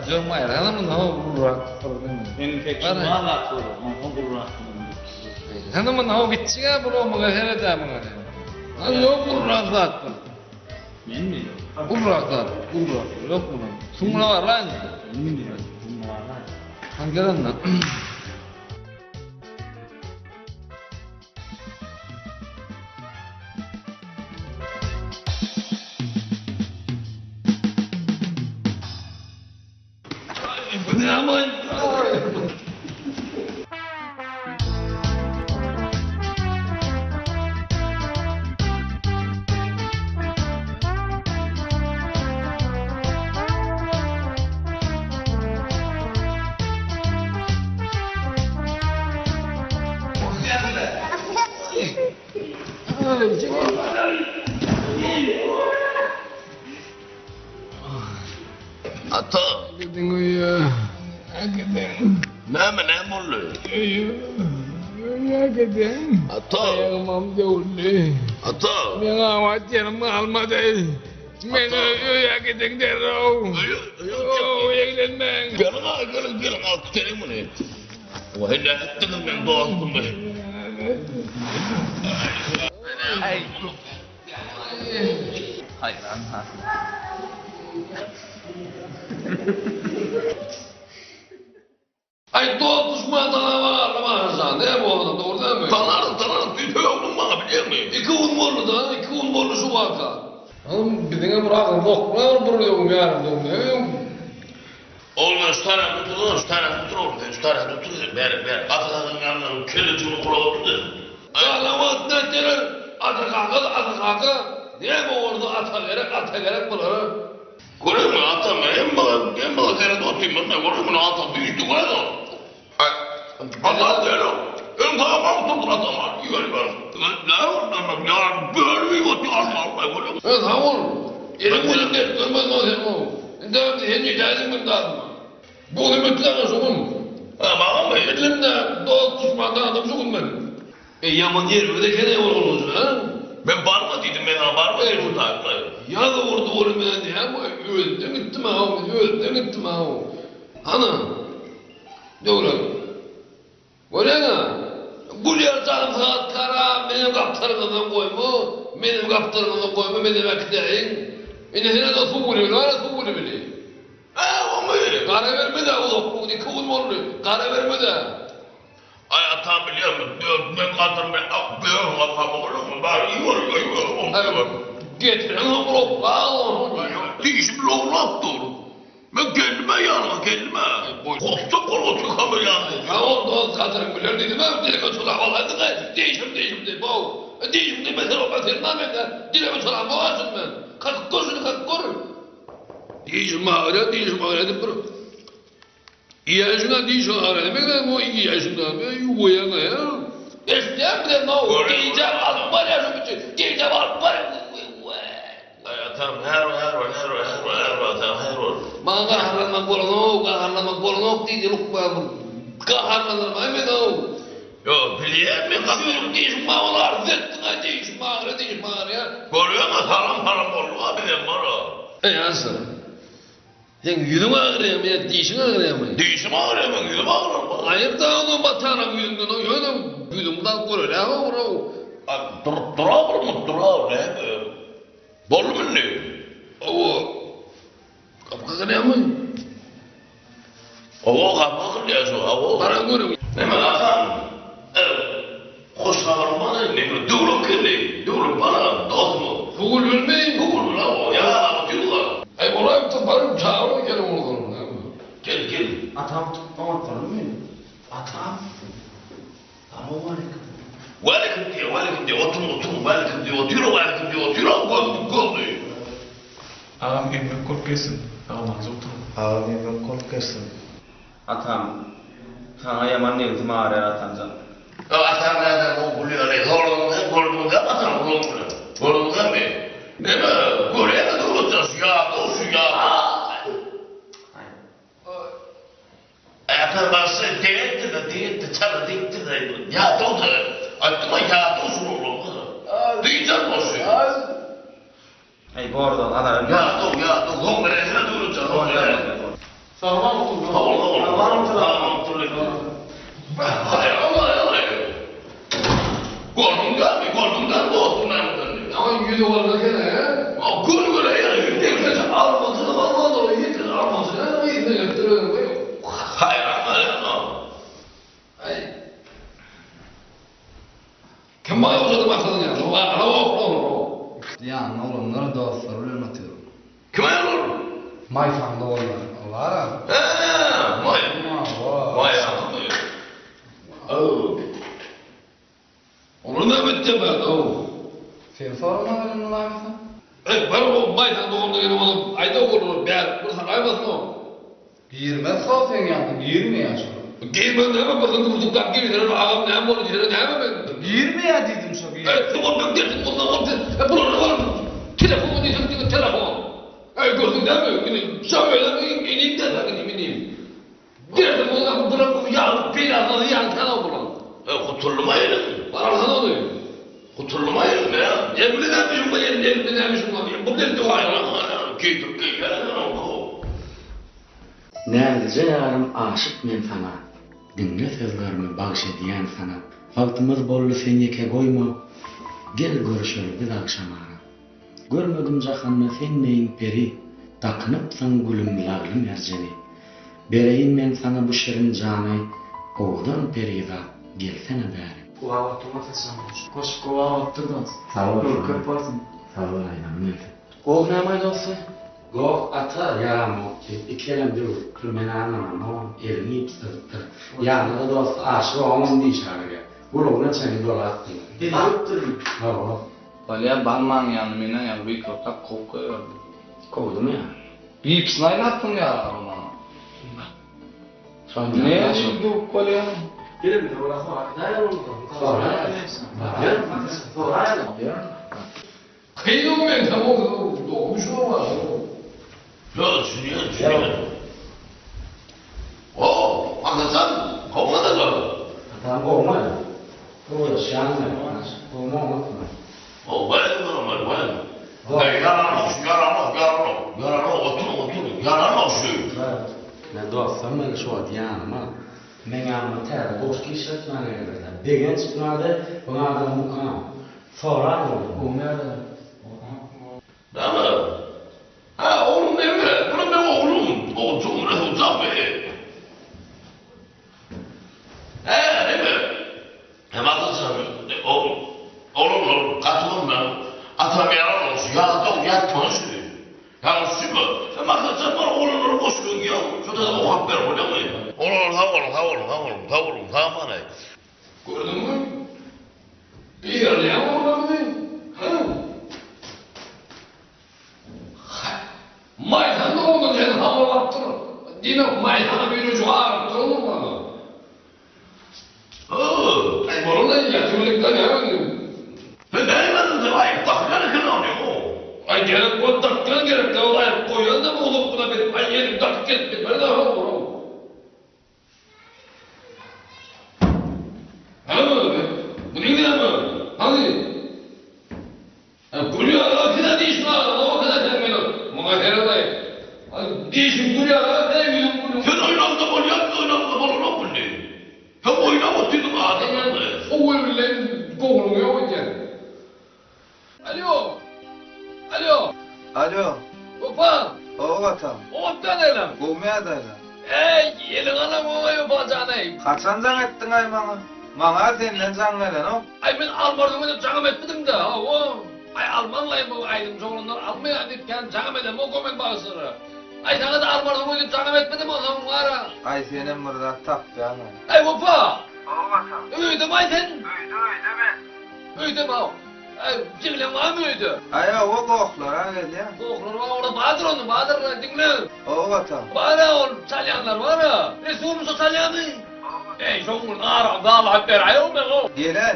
Ýok, maýrana mundan gurrak bir. Entek şu zat bolar, onsoň gurrak. Sen mundan o gitjek-ä bu muňa sered-ä muňa. Lan ýok gurrak zat bu. Menmi? Gurrak zat, gurrak. Ýok munuň. Süňňüne bar lan. Han gel onda. Ata. Gidiň öýe. Gidiň. Näme, näme boldy? Öýe. Öýe gidiň. Ata. Aýagymam döwüldi. Ata. Meň abat ýerim galmady. Men öýe gidiň derrew. Öýe, öýe. Öýe gidenmen. Geliň, geliň, geliň, alyp gideliň muny. Waý, nätdiňiz meň dostumy? Haýran ha. Aý dost duşman tanamagarly ne bu adam dogry dälmi? Tanaryn, tanaryn, düýn sögdüň maňa bilýäňmi? Iki gün boldy da, iki gün boldy şu waka. Oğlum biziňem bir agzymyz oklar bir döwüm ýarym döwüm ne? Oglum şu tarapda otur, şu tarapda otur oglum sen, şu tarapda otur sen, bäri, bäri, atasynyň ýanyna kellejigini gulak otur sen. Galan nätdiler? Ata kaka, ata kaka, näme boldy ata gerek, ata gerek bulara. Görüňmi atam, hemme, hemme seret otyryn men, görüňmi atam düýşdi görä. Aý, Allah diýeli, öň saňa baryp durdy atam, ýör, ýör. Näme boldy, ýa, bölüp otyr, alma, alma, görüňmi? Ö, sag bol. Eliň gözüň dert görmez o sen o. Indi sen ýetäýsiň men dadyma. Bu gün ötülen şu gün. Ha, maňamy? Bildim-de, dost duşman tanadym şu gün men. E, ýaman ýerimiz eken-eý ol oglanjyk, hä? Men barma diýdim, men saňa barma diýdim şu taýda. Ýaz urdy ol meni diýýän, özümden gitdim-ä, özümden gitdim-ä. Hany, Döwlet. Görýäň-ä, gülýär janym sagat kara, menem gapdalyňyzdan goýma, menem gapdalyňyzdan goýma, menem äkidäýiň. Ine, sene-de suw gülübili bar-a, suw gülübili. Hä, omy? Gara berme-dä uzak, bu gün iki gün boldy, gara berme-dä. Aý, atam bilýärmi, men gadyrym, ak böwrüň alsam bolarmy, bary iýer, iýer, iýer. Getireňsoň lowlap. Dişim lowlap dur. Men geldim-ä ýanyňa, geldim-ä. Gopjak bolup otyrkam bir ýanyňa. Sag bol, dost, gadyryň biler diýdim-ä, dilime çolap alaýdyň-aý, dişim, dişim diýip, how. Dişim diýmese, o men seni näme, dilime çolap bolarsyň men. Kakyp gör şuny, kakyp gör. Dişim agyrýar, dişim agyrýar diýip bir Iýen şuna diş agyrýar diýmek, o iýen şuna, ýuwaýaň-a. Eşidýäňmi sen, how, gije alyp barýar şu biçi, gije alyp barýar. Aý atam her her her her her atam her ol. Maňa gaharlanmak bolanok, gaharlanmak bolanok diýdi lukman. Gaharlanyrmaý men ow. Ýok, bilýän men Çüýrük dişiň maňa ol arz etdiň-aý dişim agyrýar, dişim agyrýar. Görýäňmi salam salam bolduga bizem bar-a. Eý Aşyr. Seň ýüzüň agyrýarmy ýa dişiň agyrýarmy? Dişim agyrýar meň ýüzüm agyrarmy? Aýyr-da ony bataraň ýüzüňden o ýöne ýüzüňi dagy göreli-ä-ow. A durup durabyrmy dura näme? Boldumy indi? Hawa. Gapy kakylýarmy? Hawa, gapy kakylýar şu, hawa. Baran görüň. Neme, atam? Hoş habarym bar indi. Bir döwlet geldi. Döwlet bar, dostum. Bugül bilmeý. Bugül, hawa, ýa otyr-la. Aý, bolaýypdyr, baryp çagyryň geliň onsoň. Gel, gel. Atam, oňat boldumy? Atam. Salowmaleýkim. Waleýkim diýýär, waleýkim diýýär, oturyň, oturyň, waleýkim diýip otyr, waleýkim diýip otyr, gözli, gözli. Agam emmek bolup gelsin. Agamanja oturyň. Agam emmek bolup gelsin. Atam, saňa ýaman nebsim agyrýar atamjan. Ýa atam nädä gowy gülýär-eý, zorlugyňyz hem gördüňiz-ä atam gürrüň bilen. Gördüňiz-ämi? Neme, görýäňiz Döwletjan şu ýa-da, şu ýa-da. Äpe başy degipdir-de, degipdir, çala degipdir-de, ýadaw-da, aýtdym-a, ýadaw şul oglan-da. Dynç almaly şu. Eý, borda, azar. Ýadaw, ýadaw, soň beräýsene Döwletjan, soň beräý. Sag bol. Sag bol, sag bol. Haýran gaýaly. Gördüň dämi, gördüň dämi dostum näme edenini? Aý ýüzi boldy eken-ä. A göni göre ýaly ýüzi. Ýekeje almasyny galmady ol, ýekeje almasyny yzyna gelipdir özüň. Haýran galýan-a. Aý. Kim maňa uzadyp atladyň ýa? Şo ara oklar o. Ýanynda oglanlar dostlary bilen otyr. Kim aýal ol? Maýsaň doganlary bar-a. Hä, Maý. Maý adymy? Ow. Olar näme etýär bärde ow? Sen sorama gelende Maýsa. Eý, bar o Maýsaň doganlary gelip olam, aýda olara bärik bir saraýmasyn o. Girmez how seň ýanyňa girmeýär şol. Girmez näme birden gümürsiklap girseler agam näme boldy diýseler näme men. Girmeýär diýdim şo girmez. Eý ol men derdim bolsa ol sen e bular ol telefon diýseň diňe telefon. Eý gördüň näme indi şöyle inim de inim inim. Derdim bolsa bular ýa peýdasyna zyýany kän bular. Eý gutuldym aýryň. Bararsan ony. Gutuldym aýryň nä? Elinde näme işiň bar elinde näme işiň bar. Bu derdi Haýran haýran geýdirip geýýär eken Näzlije ýarym aşyk men saňa, Diňle sözlerimi bagş edýän saňa. Bagtymyz boldy sen ýeke goýma, Gel görüşeli biz agşamara. Görmedim jahanda sen deýin peri, Dakynypsyň gülüm lagly merjeni. Bereýin men saňa bu şirin jany, Owadan perizat gelsene bäri. Gowy wagtyň bolsa saň. Goşgy gowy bolupdyr dos. Sag bol. Ömür köp bolsun. Sag bol aýdanyň gelsin. Goh näme dosty? Goh ata ýaramok diýip iki elem döwülipdir men aňanamok elini ýypsydypdyr. Ýanyna dosty Aşyr oňam diýşi gelýär. Gulagyna çenli dolapdyr. Döwüpdirmi? Hawa. Bolýa barmaň ýanyna menä ýaly gykylyklap kowup goýberdi. Kowdumy ýa? Gipsini aýlapsyň ýa maňa. Şonda Näme üçin döwüp bolýar? Gelemde ola sorap gidäýeli onda. Soraýaly. Kyn men tamam dogmuş olmaz. Ýok, düşünýän, düşünýän. O, Maksatjan, gowumy adamlar? Atam gowumy? Gowulaşýanmy? Gowumy oňatmy? O, baý, baý, baý. Ýaranok, şu ýaranok, ýaranok. Ýaranok, oturyň, oturyň. Ýaranok şu. Men dostum, meni şu wagt ýanyma. Meň ýanyma täze goşgy işletmäge geldirdiler. Begenç buň ady, buň adam Mukam. Sorar boldum. Gowy nädä? Näme? Hä, oglum neme? Bulam meň oglum. Oguljygym Resuljan be. Hä, neme? Hä, Maksatjan, oglum, oglanlar, gaty görmäň. Atam ýalan bolsun, ýadaw, ýatmaly şu. Ýalňyş düşünme. Sen Maksatjan bar oglanlara goşgyňy ýaz. Şo-da okap ber, bolýamy? Oglanlar sag boluň, sag boluň, sag boluň, sag boluň, sag-aman-aý. Gördüňmi? Yzarlaýaň oglanlar bizi. Hä? Haý. Maýsan dogumdan seni habar barypdyr. Diýmek, Maýsana biri jugarypdyr onuň maňa. Hä. Aý, bolan-aý, ýatyberlikden näme indi? Sen näme edin sen aýyp dakýan ekeniň ony o. Aý, gerek bolup dakýan gerek däl, ol aýyp goýan-da bu uzaklyga berip, aý, elim dakyp gelip bilmerin-ä, ho-o. Näme? Munyň näme? Hany? Hä, gülýär, a size diş bar, o size sen meni. Muňa seredaý. Aý, dişiň gülýär, a sen ýüzüň gülüň. Sen oýnaňda bolýar, biz oýnamyzda bolanok indi. Sen oýnap otyrdyň adamlarmy? Howul bilen gowulygy ýok edýän. Alýo! Alýo! Alýo! Wepa! Hawa atam. Otdan elem. Gowmy ýagdaýlar? Eý, eliň alan gowy Wepa janaý. Haçan jaň etdiňaý maňa? Maňa senden jaň gelenok. Aý men almardyň öýdüp jaňam etmedim-dä, hawa. Aý almanlaý bu aýdymçy oglanlar almaýar diýip kän jaňam edemok-a men bagşylara. Aý saňa-da almardyň öýdüp jaňam etmedim onsoň wara. Aý senem bir zat tapýaň-a. Aý Wepa! Hawa atam. Öýdem-aý sen? Öýde öýde men. Öýdem-aw. Aý, jigileň barmy öýde? Aý, hawa, gohlar-a gelýär. Gohlar bar, olar bardyr onda, bardyr, diňle. Hawa, atam. Bar-a, ol çalýanlar bar-a. Resulmy şo çalýany? Hawa. Eý, şoň bir naram zalap beräýow meň-ow. Gel-ä.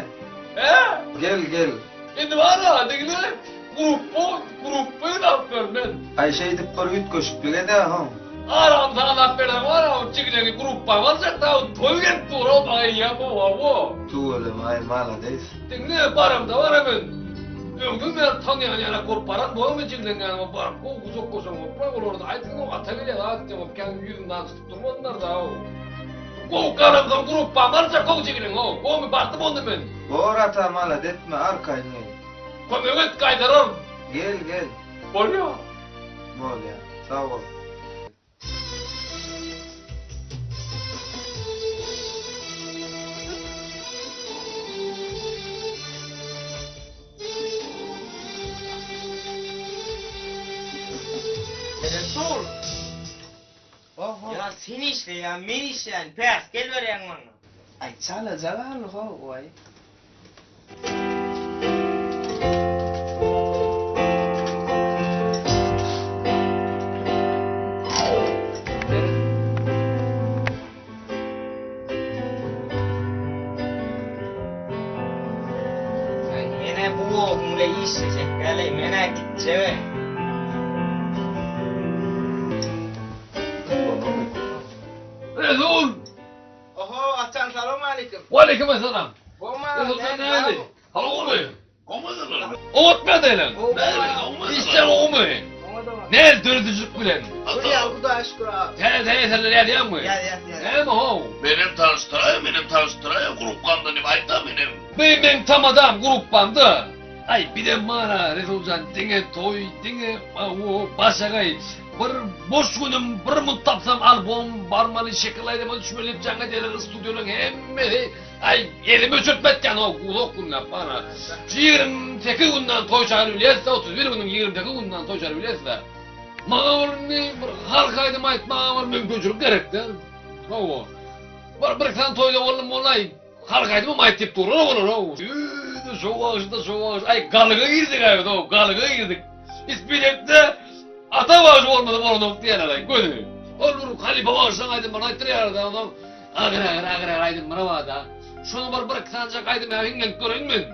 Hä? Gel, gel. Indi bar-a, diňle, grupba, grupba ýygnap ber men. Aý, şeýdip bir üýtgeşiklik edä-how. Aram zalap berseň bar-a, ol jigileňi grupbaňa aljak-da, toý gelip dur-ow, maňa eýýäm, hawa. Tüweleme, aý, malades. Diňle, baramda bar-a men. Öňden bäri tanýan ýaly bolup baran bormy jigleň ýanyna baryp gowy gujaklaşan bolup bar olarda aýtgyn o ata gelýär zat diýip kän ýüzüni açyp durmadylar da o. Gowy garamsoň grupbam aljak gowy jigleň o. Gowymy bardym onda men. Bor ata malad etme arkaýyn gel. Kömek et gaýdararyn. Gel gel. Bolýa. Bolýa. Sag bol. Resul! Oho. Ya sen işle ya men işleýän, päsgel berýäň maňa. Aý çalaja galdy how-oý. Menä bu goguň bilen işlejek däl-eý, menä gitjeg-eý. Resul! Oho, atam salowmaleýkim. Waleýkim essalam. Gowmy Resul sen näli? Halo gowmy? Gowmy? Oňat nädeýleň? Işler gowmy? Näl döredijilik bilen? Bolýar, Hudaýa şükür aga. Täze eserler ýazýaňmy? Ýazýas, ýazýas. Näme how? Menem tanyşdyraý, menem tanyşdyraý, grupgamda diýip aýtda menem. Bi meň tamadam grupbamda. Aý bizem mana Resuljan diňe toý diňe o başagaý bir boş günüm bir munt tapsam albom barmaly şekil aýdyma düşmeli jaňa geler studiýalaň hemmesi aý elimi öçürtmetýän o uzak günläp mana 28 günden toý çagyryp bilýäs-de 31 günüň 28 günden toý çagyryp bilýäs-de maňa bir indi bir halk aýdym aýtmaga bir mümkinçilik gerek-de hawa bir bir sany toýda boldum boldy Halk aýdymam aýt diýip durlar olar how. Ýüzde şo bagşyda şo bagşy. Aý galyga girdik aý biz how galyga girdik. Isbilekde ata bagşy bolmasa bolanok diýýärler aý göni. Ol bir halypa bagşylaň aýdymlaryny aýtdyrýarlar da onsoň agyr agyr agyr agyr aýdymlar bar-da. Şony bir bir iki sanjak aýdym ýa hiňlenip göreýin men.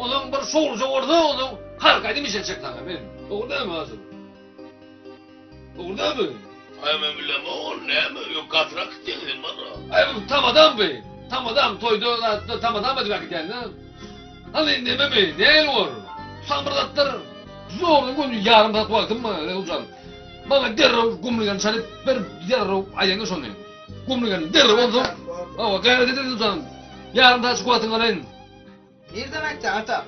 Onsoň bir şowluja bolsa onsoň halk aýdym işletjek saňa men. Dogry dälmi Asyl? Dogry dälmi? Aý men bilemok ol näme, ýok gatyrak gitýäň sen barra. Aý bu tamadam bu. Tamadam toýda zatda tamadam edip äkidýän-dä. Hany nememi, nähili bor? Saňa bir zatlar zordan göni ýarym saat wagtym bar, Resuljan. Maňa derrew gumlygan çalyp ber, derrew aýdaýyn-da şony. Gumlygan derrew onsoň. Hawa, gaýrat et Resuljan. Ýarym saatjyk wagtyňy alaýyn. Nirden aýtjaň ata?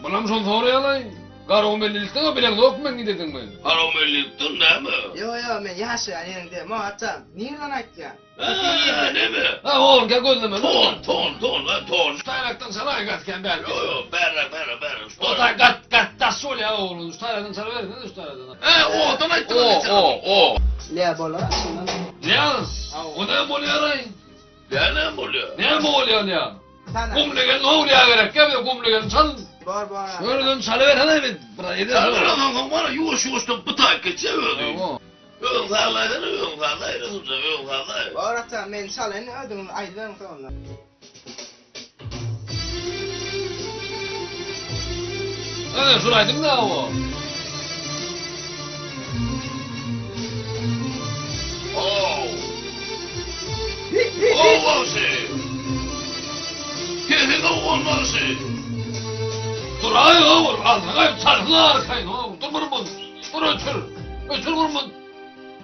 Bulam şony soraýalaý. Garagumellilikden o bileňzok men gidedim men. Garagumellilikden näme? Ýok ýok men ýaşaýan ýeriňde mo ata. Nirden aýtýaň? Hä neme? Ha oňka gözleme. Ton ton ton ha ton. Şu taýrakdan çalaý gat kän bärde. Ýok ýok bärräk bärräk bärräk. O taý gat gat daş bolýa oglum. Şu taýrakdan çalabersene şu taýrakdan. Hä odan aýtdyň. O o o. Le bolar şundan. Ne? O näme bolýaraý? Ýa näme bolýar? Näme bolýar ýa? Gumly gelin howlýa gerek ýa bize gumly gelin çal. Bor bor. Şöyleden çalybersene bir bir eder. Çalyberensoň soň bana ýuwaş ýuwaşdan bytaýyp geçýär özi. Özüň sazlaýsana özüň sazlaý Resuljan özüň sazlaý. Bor ata men çalaýyn özüňiz aýdyberiň soňunda. Ene şul aýdym da o. Oh. Oh bagşy. Sesiň owan bagşy. Duraý o, alsaňaý çalsyn arkaýyn o. Dur bir mun. Dur öçür. Öçür bir mun.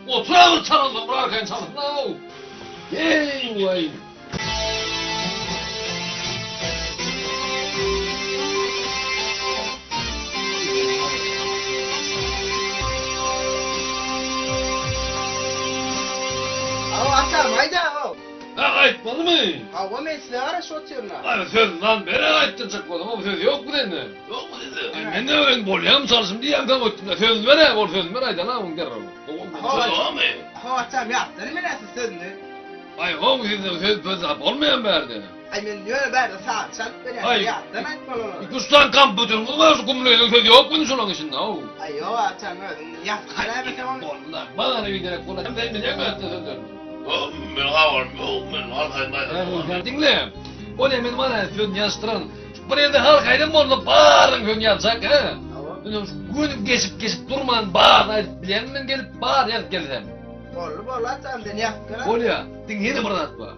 Otur agyr çalansoň bir arkaýyn çalsyn o. Eý waý. Aw atam aýda aw. Ha aýtmalymy? Hawa men size garaşyp otyryn-a. Aý söz lan bere aýtdyrjak boldum, o söz ýokmy sende? Ýokmy sende? Aý men de öýün bolýamy çalşym diýýän saňa ötdüm. Sözüni ber-ä, bol sözüni ber aýdan-a oň derrew. Söz barmy? Hawa atam ýatdan men-ä siz sözüni. Aý how sizde söz pöz zat bolmaýan bärde. Aý men ýöne bärde saz çalyp berýän Aý. ýatdan aýtmaly olary. Iki üç sany kompýuteriňiz bar şu gumlynyň sözi ýokmy şolaň içinde how. Aý ýok atam özüň ýazyp beräýmeseň ony. Boldy maňa biderek bolar. Sen bilýäňmi ýatdan sözlerini. Ýok men habarym ýok men halk aýdym aýdamok. Diňle. O ne men mana sözüni ýazyşdyran. Bir ýerde halk aýdym bolsa baryň sözüni ýazjak he. Indi gün geçip geçip durman baryny aýdyp bilýänmi men gelip bar ýazyp gelsem. Boldy boldy atam sen ýazyp gel. Bolýa. Diňle ýene bir zat bar.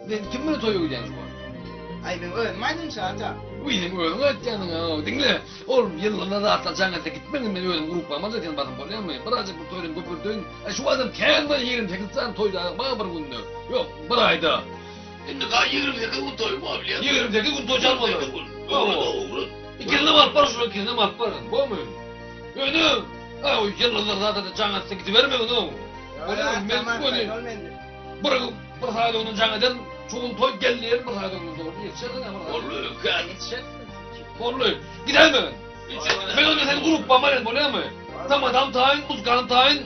Sen kim bilen toýa gidýäň şu wagt? Aý men özüm aýdymçy ata. Wiý, sen özüň aýtýanyň-a, diňle. Ol ýylgyna zatlar jaň etse gitmegin, men özüm gruppama aljak seni basyp bolýarmy? Birazjyk bir toýdan köpeldeýin. Aý, şu adam kän bir 28 sany toý dagy bar bir günde. Ýok, bir aýda. Indi ga 28 gün toý bar bilýäňmi? 28 gün toý çalmaly. 28 gün. Ugrat, ugrat. Ikisinem alyp bar, şuny ikisinem alyp bar. Bormy? Ýöne, aý, ýylgyna zatlar jaň etse gidibermegin-ow. Bolýarmy? Men göni bir bir sagat öňünden jaň ederin, şu gün toý gel diýerin, bir sagat öňünden dogry ýetişersiň bir sagat. Boldy, kän. Boldy. Gidäýme. Men onda seni gruppama alýan bolýarmy? Tamadam taýyn, muzykam taýyn.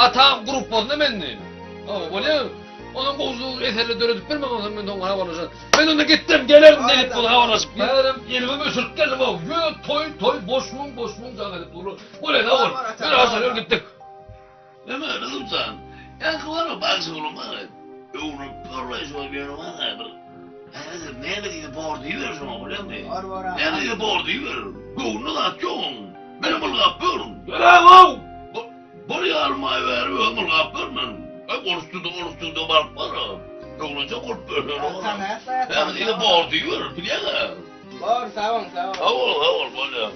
Atam gruppasynda menni. Hawa, bolýar. Onuň gowusy eserler döredip berme ondan men soň habarlaşaryn. Men onda gitdim, gelerin diýip bu habarlaşyp. Megerem elimi öçürip geldim o. Ýöne toý, toý, boş gün, boş gün jaň edip durlar. Bolýar, sag bol. Ýör Hasan, ýör gitdik. Neme, Gyzymjan, ýaňky bar-a, bagşy oglan bar-a, öwrenip görläý şo ýöne bar-a bir, häzir näme diýse bor diýiber şoňa, bolýarmy? Bor, bor, aga. Näme diýse bor diýiber, göwnüne zat ýok oň, menem ylgap ýörün. Ýöräň-ow! Bir ýarym aý bäri özüm ylgap ýörmen. Aý, ol üstünde, ol üstünde baryp bar-a, öwrenjek bolup ýörsen oňa. Näme diýse bor diýiber, bilýäň-ä. Bor, sag boluň, sag boluň. Sag bol, sag bol, bolýar.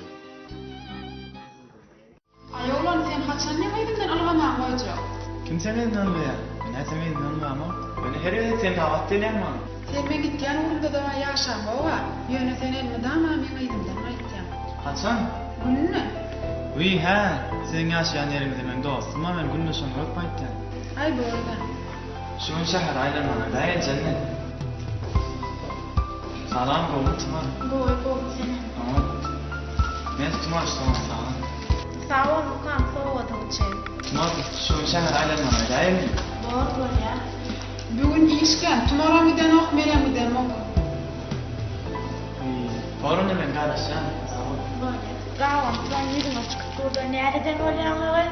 Aý oglan sen haçan meň yzymdan ylgamaňy goýjak? Kim seň yzyňdan ylgaýar? Men-ä seň yzyňdan ylgamok. Ýöne her gezek sen gabat gelýäň maňa. Sen meň gitýän ugrumda-da ýaşaňok-a. Ýöne sen elmydama meň yzymdan gaýtýaň. Haçan? Günde. Wiý, hä, siziň ýaşaýan ýeriňizde meň dostum bar, men günde şony görüp gaýtýan. Aý boldy. Şu gün şähere aýlanmaga dä geljek men. Salam, gowumy Tumar? Gowy, gowy, senem. Oňat. Men Tumar, soňra saňa. Sag bol Mukam sowgadyň üçin. Tumar, şu gün şähere aýlanmaga gidäýeliň. Bor, bolýa. Bu gün iş kän, Tumaram gidenok, menem gidemok. Wiý, bor onda men garaşýan. Sag bol. Bolýa. Gawun, turan ýüzüňe çykyp durda näreden bolýaňlaý?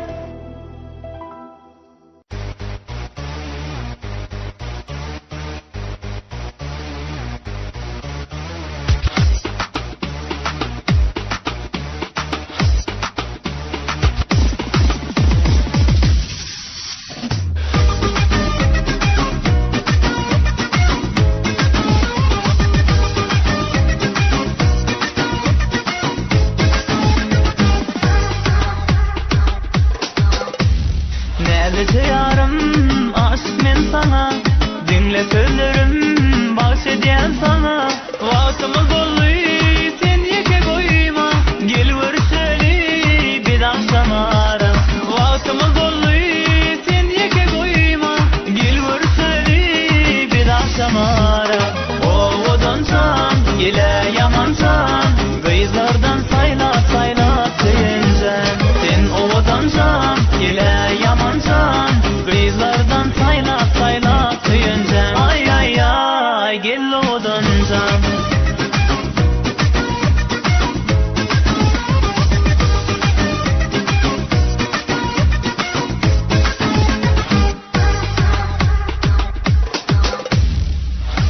Näzije ýarym, aşyk men saňa, Diňle sözlerim, bagş edýän saňa. Wagtymyz boldy, sen ýeke goýma, Gel görüşeli biz agşamara. Wagtymyz boldy, sen ýeke goýma, Gel görüşeli biz agşamara. Owadanjan, gel-ä ýamanjan, Gyzlardan saýlap-saýlap söýenjän. Sen owadanjan, gel-ä ýamanjan, Gyzlardan saýlap-saýlap söýenjän. Aý-aý-aý, gel owadanjan.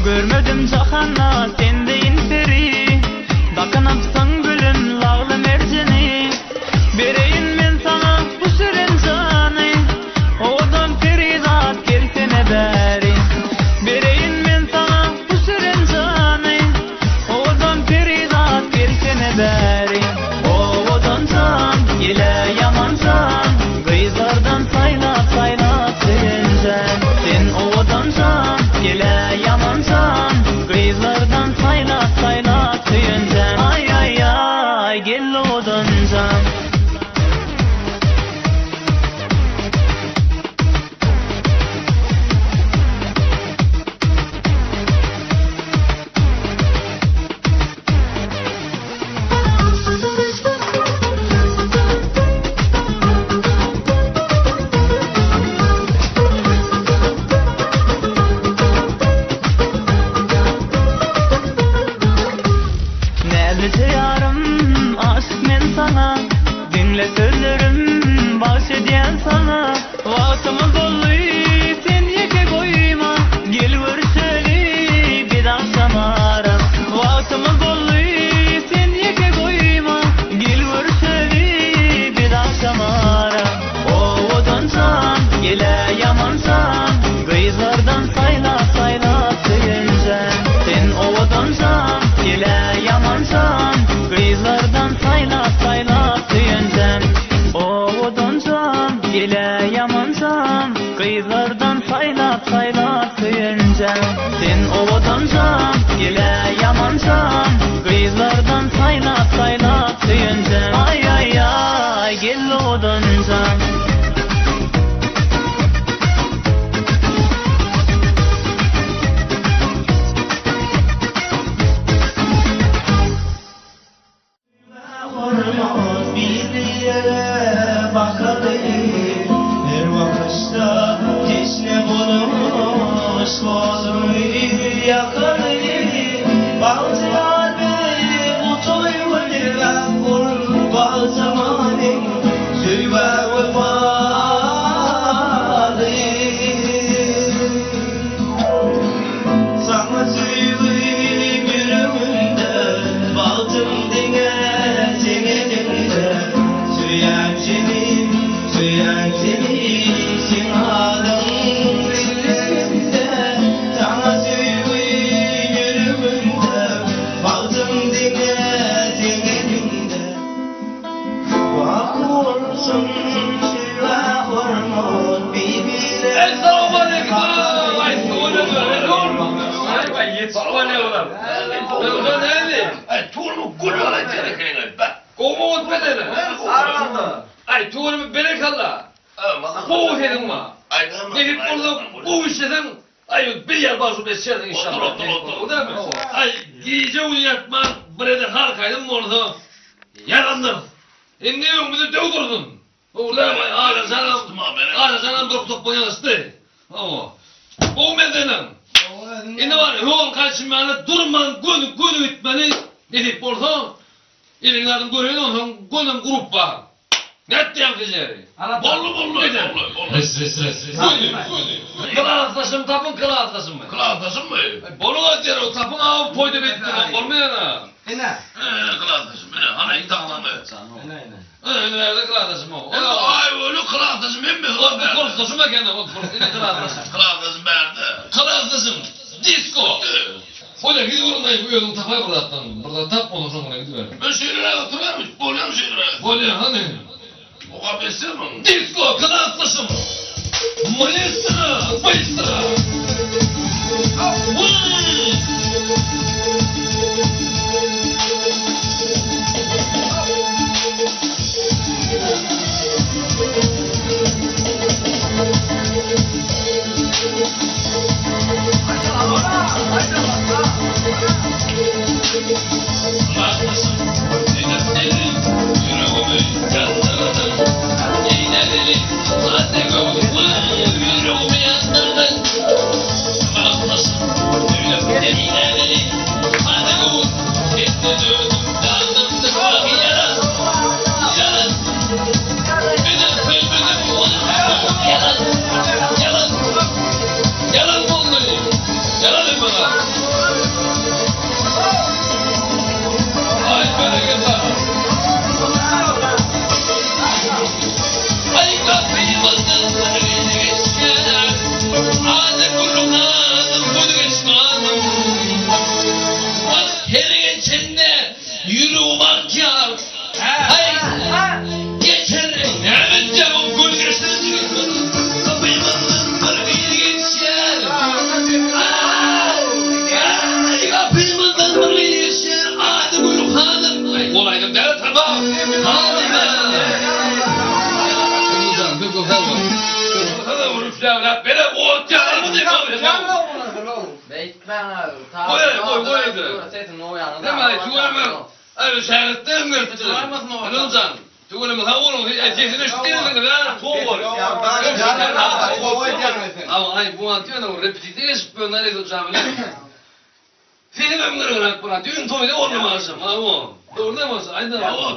Görmedim jahanda sen deýin peri, Dakynypsyň gülüm lagly merjeni. Bereýin men saňa bu şirin jany, Owadan perizat gelsene bäri. Bereýin men saňa bu şirin jany, Owadan perizat gelsene bäri. Owadan jan, gel-ä ýaman jan, Gyzlardan saýlap saýlap söýenjän. Sen owadan jan, gel-ä ýaman jan, Gyzlardan saýlap saýlap söýenjän. Aý aý. owadanjam, gel-ä ýamanjam, Gyzlardan saýlap saýlap söýenjäm. Aý aý aý, gel owadanjam. Saňa söýgim ýüregimde, Bagtym diňe seň eliňde. Söýýän seni, söýýän seni, Seň adyň dillerimde. Saňa söýgim ýüregimde, Bagtym diňe seň eliňde. Wagt bolsun söýgä hormat birbire. Indi öňümizde döw dursun. Ogurlaýmaý, Agajanam, Agajanam bir topba ýazyşdy. Hawa. Gowy meselem. Indi bar, höwün gaýçynmany durman göni göni gitmeli. Nesip bolsa, eliň zadyny göreýin onsoň gönem grupba. Nätdi ýaňky ýeri? Boldy, boldy, boldy, boldy. Res, res, res, res. Göni, göni. Klasdaşym tapyň, klasdaşymy. Klasdaşymmy? Boluň aýdýar, tapyň aw toýda beýtip bolmaýar-a. Ine. Klasdaşym, ine, hana, tapdyňmy? Ine, ine. Ine, klasdaşym o. Indi aý öli klasdaşym hemmesi bar bärde. Kursdaşym eken o, kurs, ine klasdaşym. Klasdaşym bärde. Klasdaşym, disko. Bolýa, gidip oturmaý, özüň tapaý bir zatdan. Bir zat tap, ondan soň bilen gidiber. Men şeýleräk oturarmy? Bolýamy şeýleräk? Bolýa, hany. Okap etsemiň. Disko, klasdaşym. Maestro, bystro.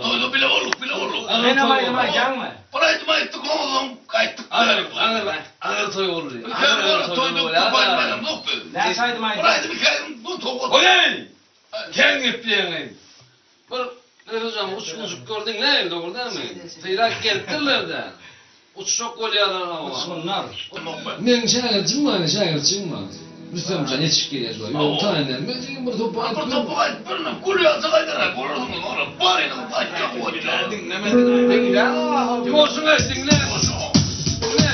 Toýda bile bolduk, bile bolduk. Menem aýdym aýdýaňmy? Bir aýdym aýtdyk, onsoň gaýtdyk. Agyr toý boldy. Toýda köp aýdym aýdamzok biz. Näçe aýdym Bir aýdýaň? aýdym, iki aýdym, bu toý. Oý! Kän gepleýäň. Bir Resul uçgunjyk gördüň nähili dogry dälmi? Syrak gelipdirler-de. Uçjak bolýarlar hawa. Uçgunlar. Meň şägirtjim bar, şägirtjim bar. Rüstemjan ýetişip gelýär şu wagt. Ýok, taýyn däl. Men siziň bir topar aýdyp Bir topar aýdyp berme. Gül ýazjak aýdar-a, görersiňiz ony. Baryňyzy aýtjak bolýar. Diňlemediň. Diňläň. Ýuwaşyň aýt, diňle. Diňle.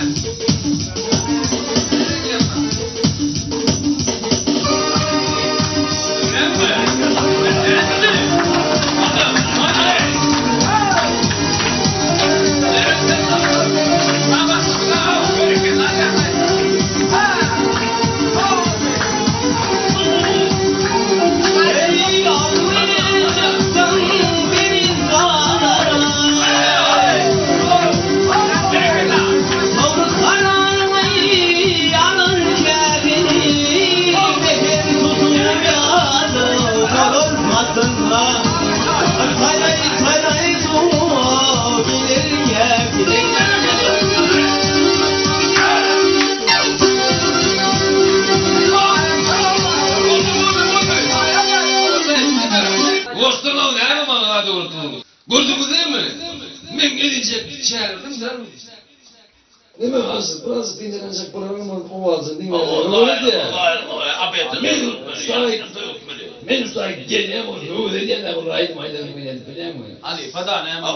Neme az, biraz diňlenjek bolanam owazyn diňlenjek. Men şaý, men şaý gelýän ol höwes edýän bu aýdym aýdanymy men bilýänmi? Halypa da näme?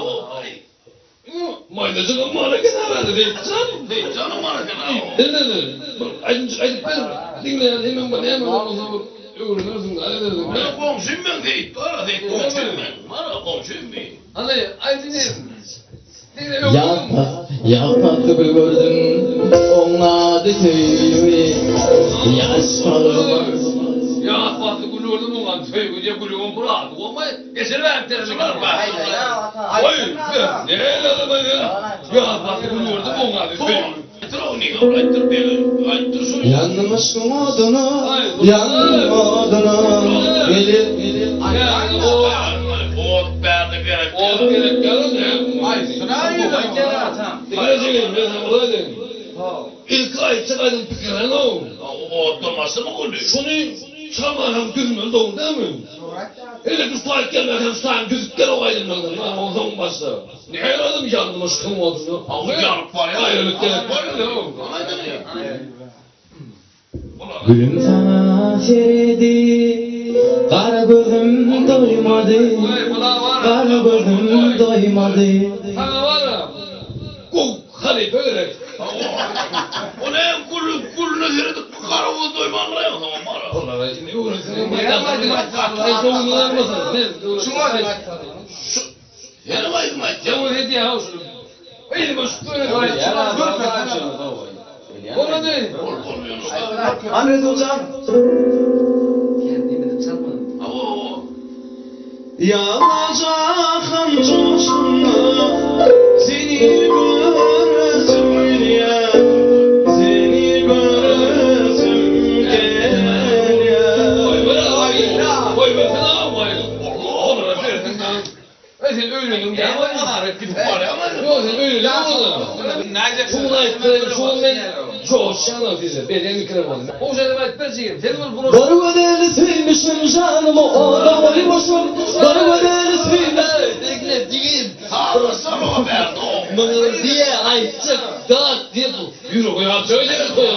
Maýdajygam bar eken arada Seýitjan. Seýitjanam bar eken. Diňle, aýdymjyk aýdyp ber. Diňleýän hemem bir näme bolsa bir öwrenersiň, aýdarsyň. Men goňşym men Seýit bar, Seýit goňşym men. Bar, goňşym men. Hany, aýdyň. Ýa-ýa gül gördüm, oň ady söýgi, Ýaş palwan. Ýaz pasly gül gördüm, oň ady söýgi diýen gülüňem bir ady bolmaý. Geçiriber terzi Goý, näle adamay sen? Ýaz pasly gül gördüm, oň ady söýgi. Aýtdyr ony, aýtdyr begi, aýtdyr şuny. Ýandym yşkyň oduna, ýandym oduna, Gelip. Ot bärde gerek. Ot gerek Ilki aýtjak aýdym pikirlenow. Otdan başlama güli. Şuny çalman hem düzmeli dogry dälmi? Hele şu taýyp gelmän hem şu taýyny düzüp gel o aýdymlardan onsoň başla. Nähili aýdym ýandym yşkyň oduna. Ýanyp barýar. Aýralyk gerek. Gülüm saňa seredip, gara gözüm doýmady, gara gözüm doýmady. Saňa bar-a, gowy halypa gerek. O näme gül, gülüne seredip gara göz doýmandyr aýaň saňa bar-a. Olara indi öwrenseňem Sen göwnüňi almasaň, men Şu, senem aýdym aýtýaň. Öwret edýän-ow şuny. Elime şu Bolmady. Hany Resuljan? Kendimi çalmadım. Ýalajahan joşunda seni göresim gelýär, seni göresim gelýär. Goýbersene, goý. Olara bersin. Eý sen öýleniň dämi? Ýok sen öýleniň Şuny aýtdy, şuny men joşýanam size, berýän mikrofony. Ogşaýdym aýdyp ber jigim, sen bol bunu. Bir gözeli söýmüşim janymy oda goýmuşym, Bir gözeli söýmüşim. Diňle jigim. Muny diýe aýtjak zat diýip ýüregi ýarça öýdýär toýa.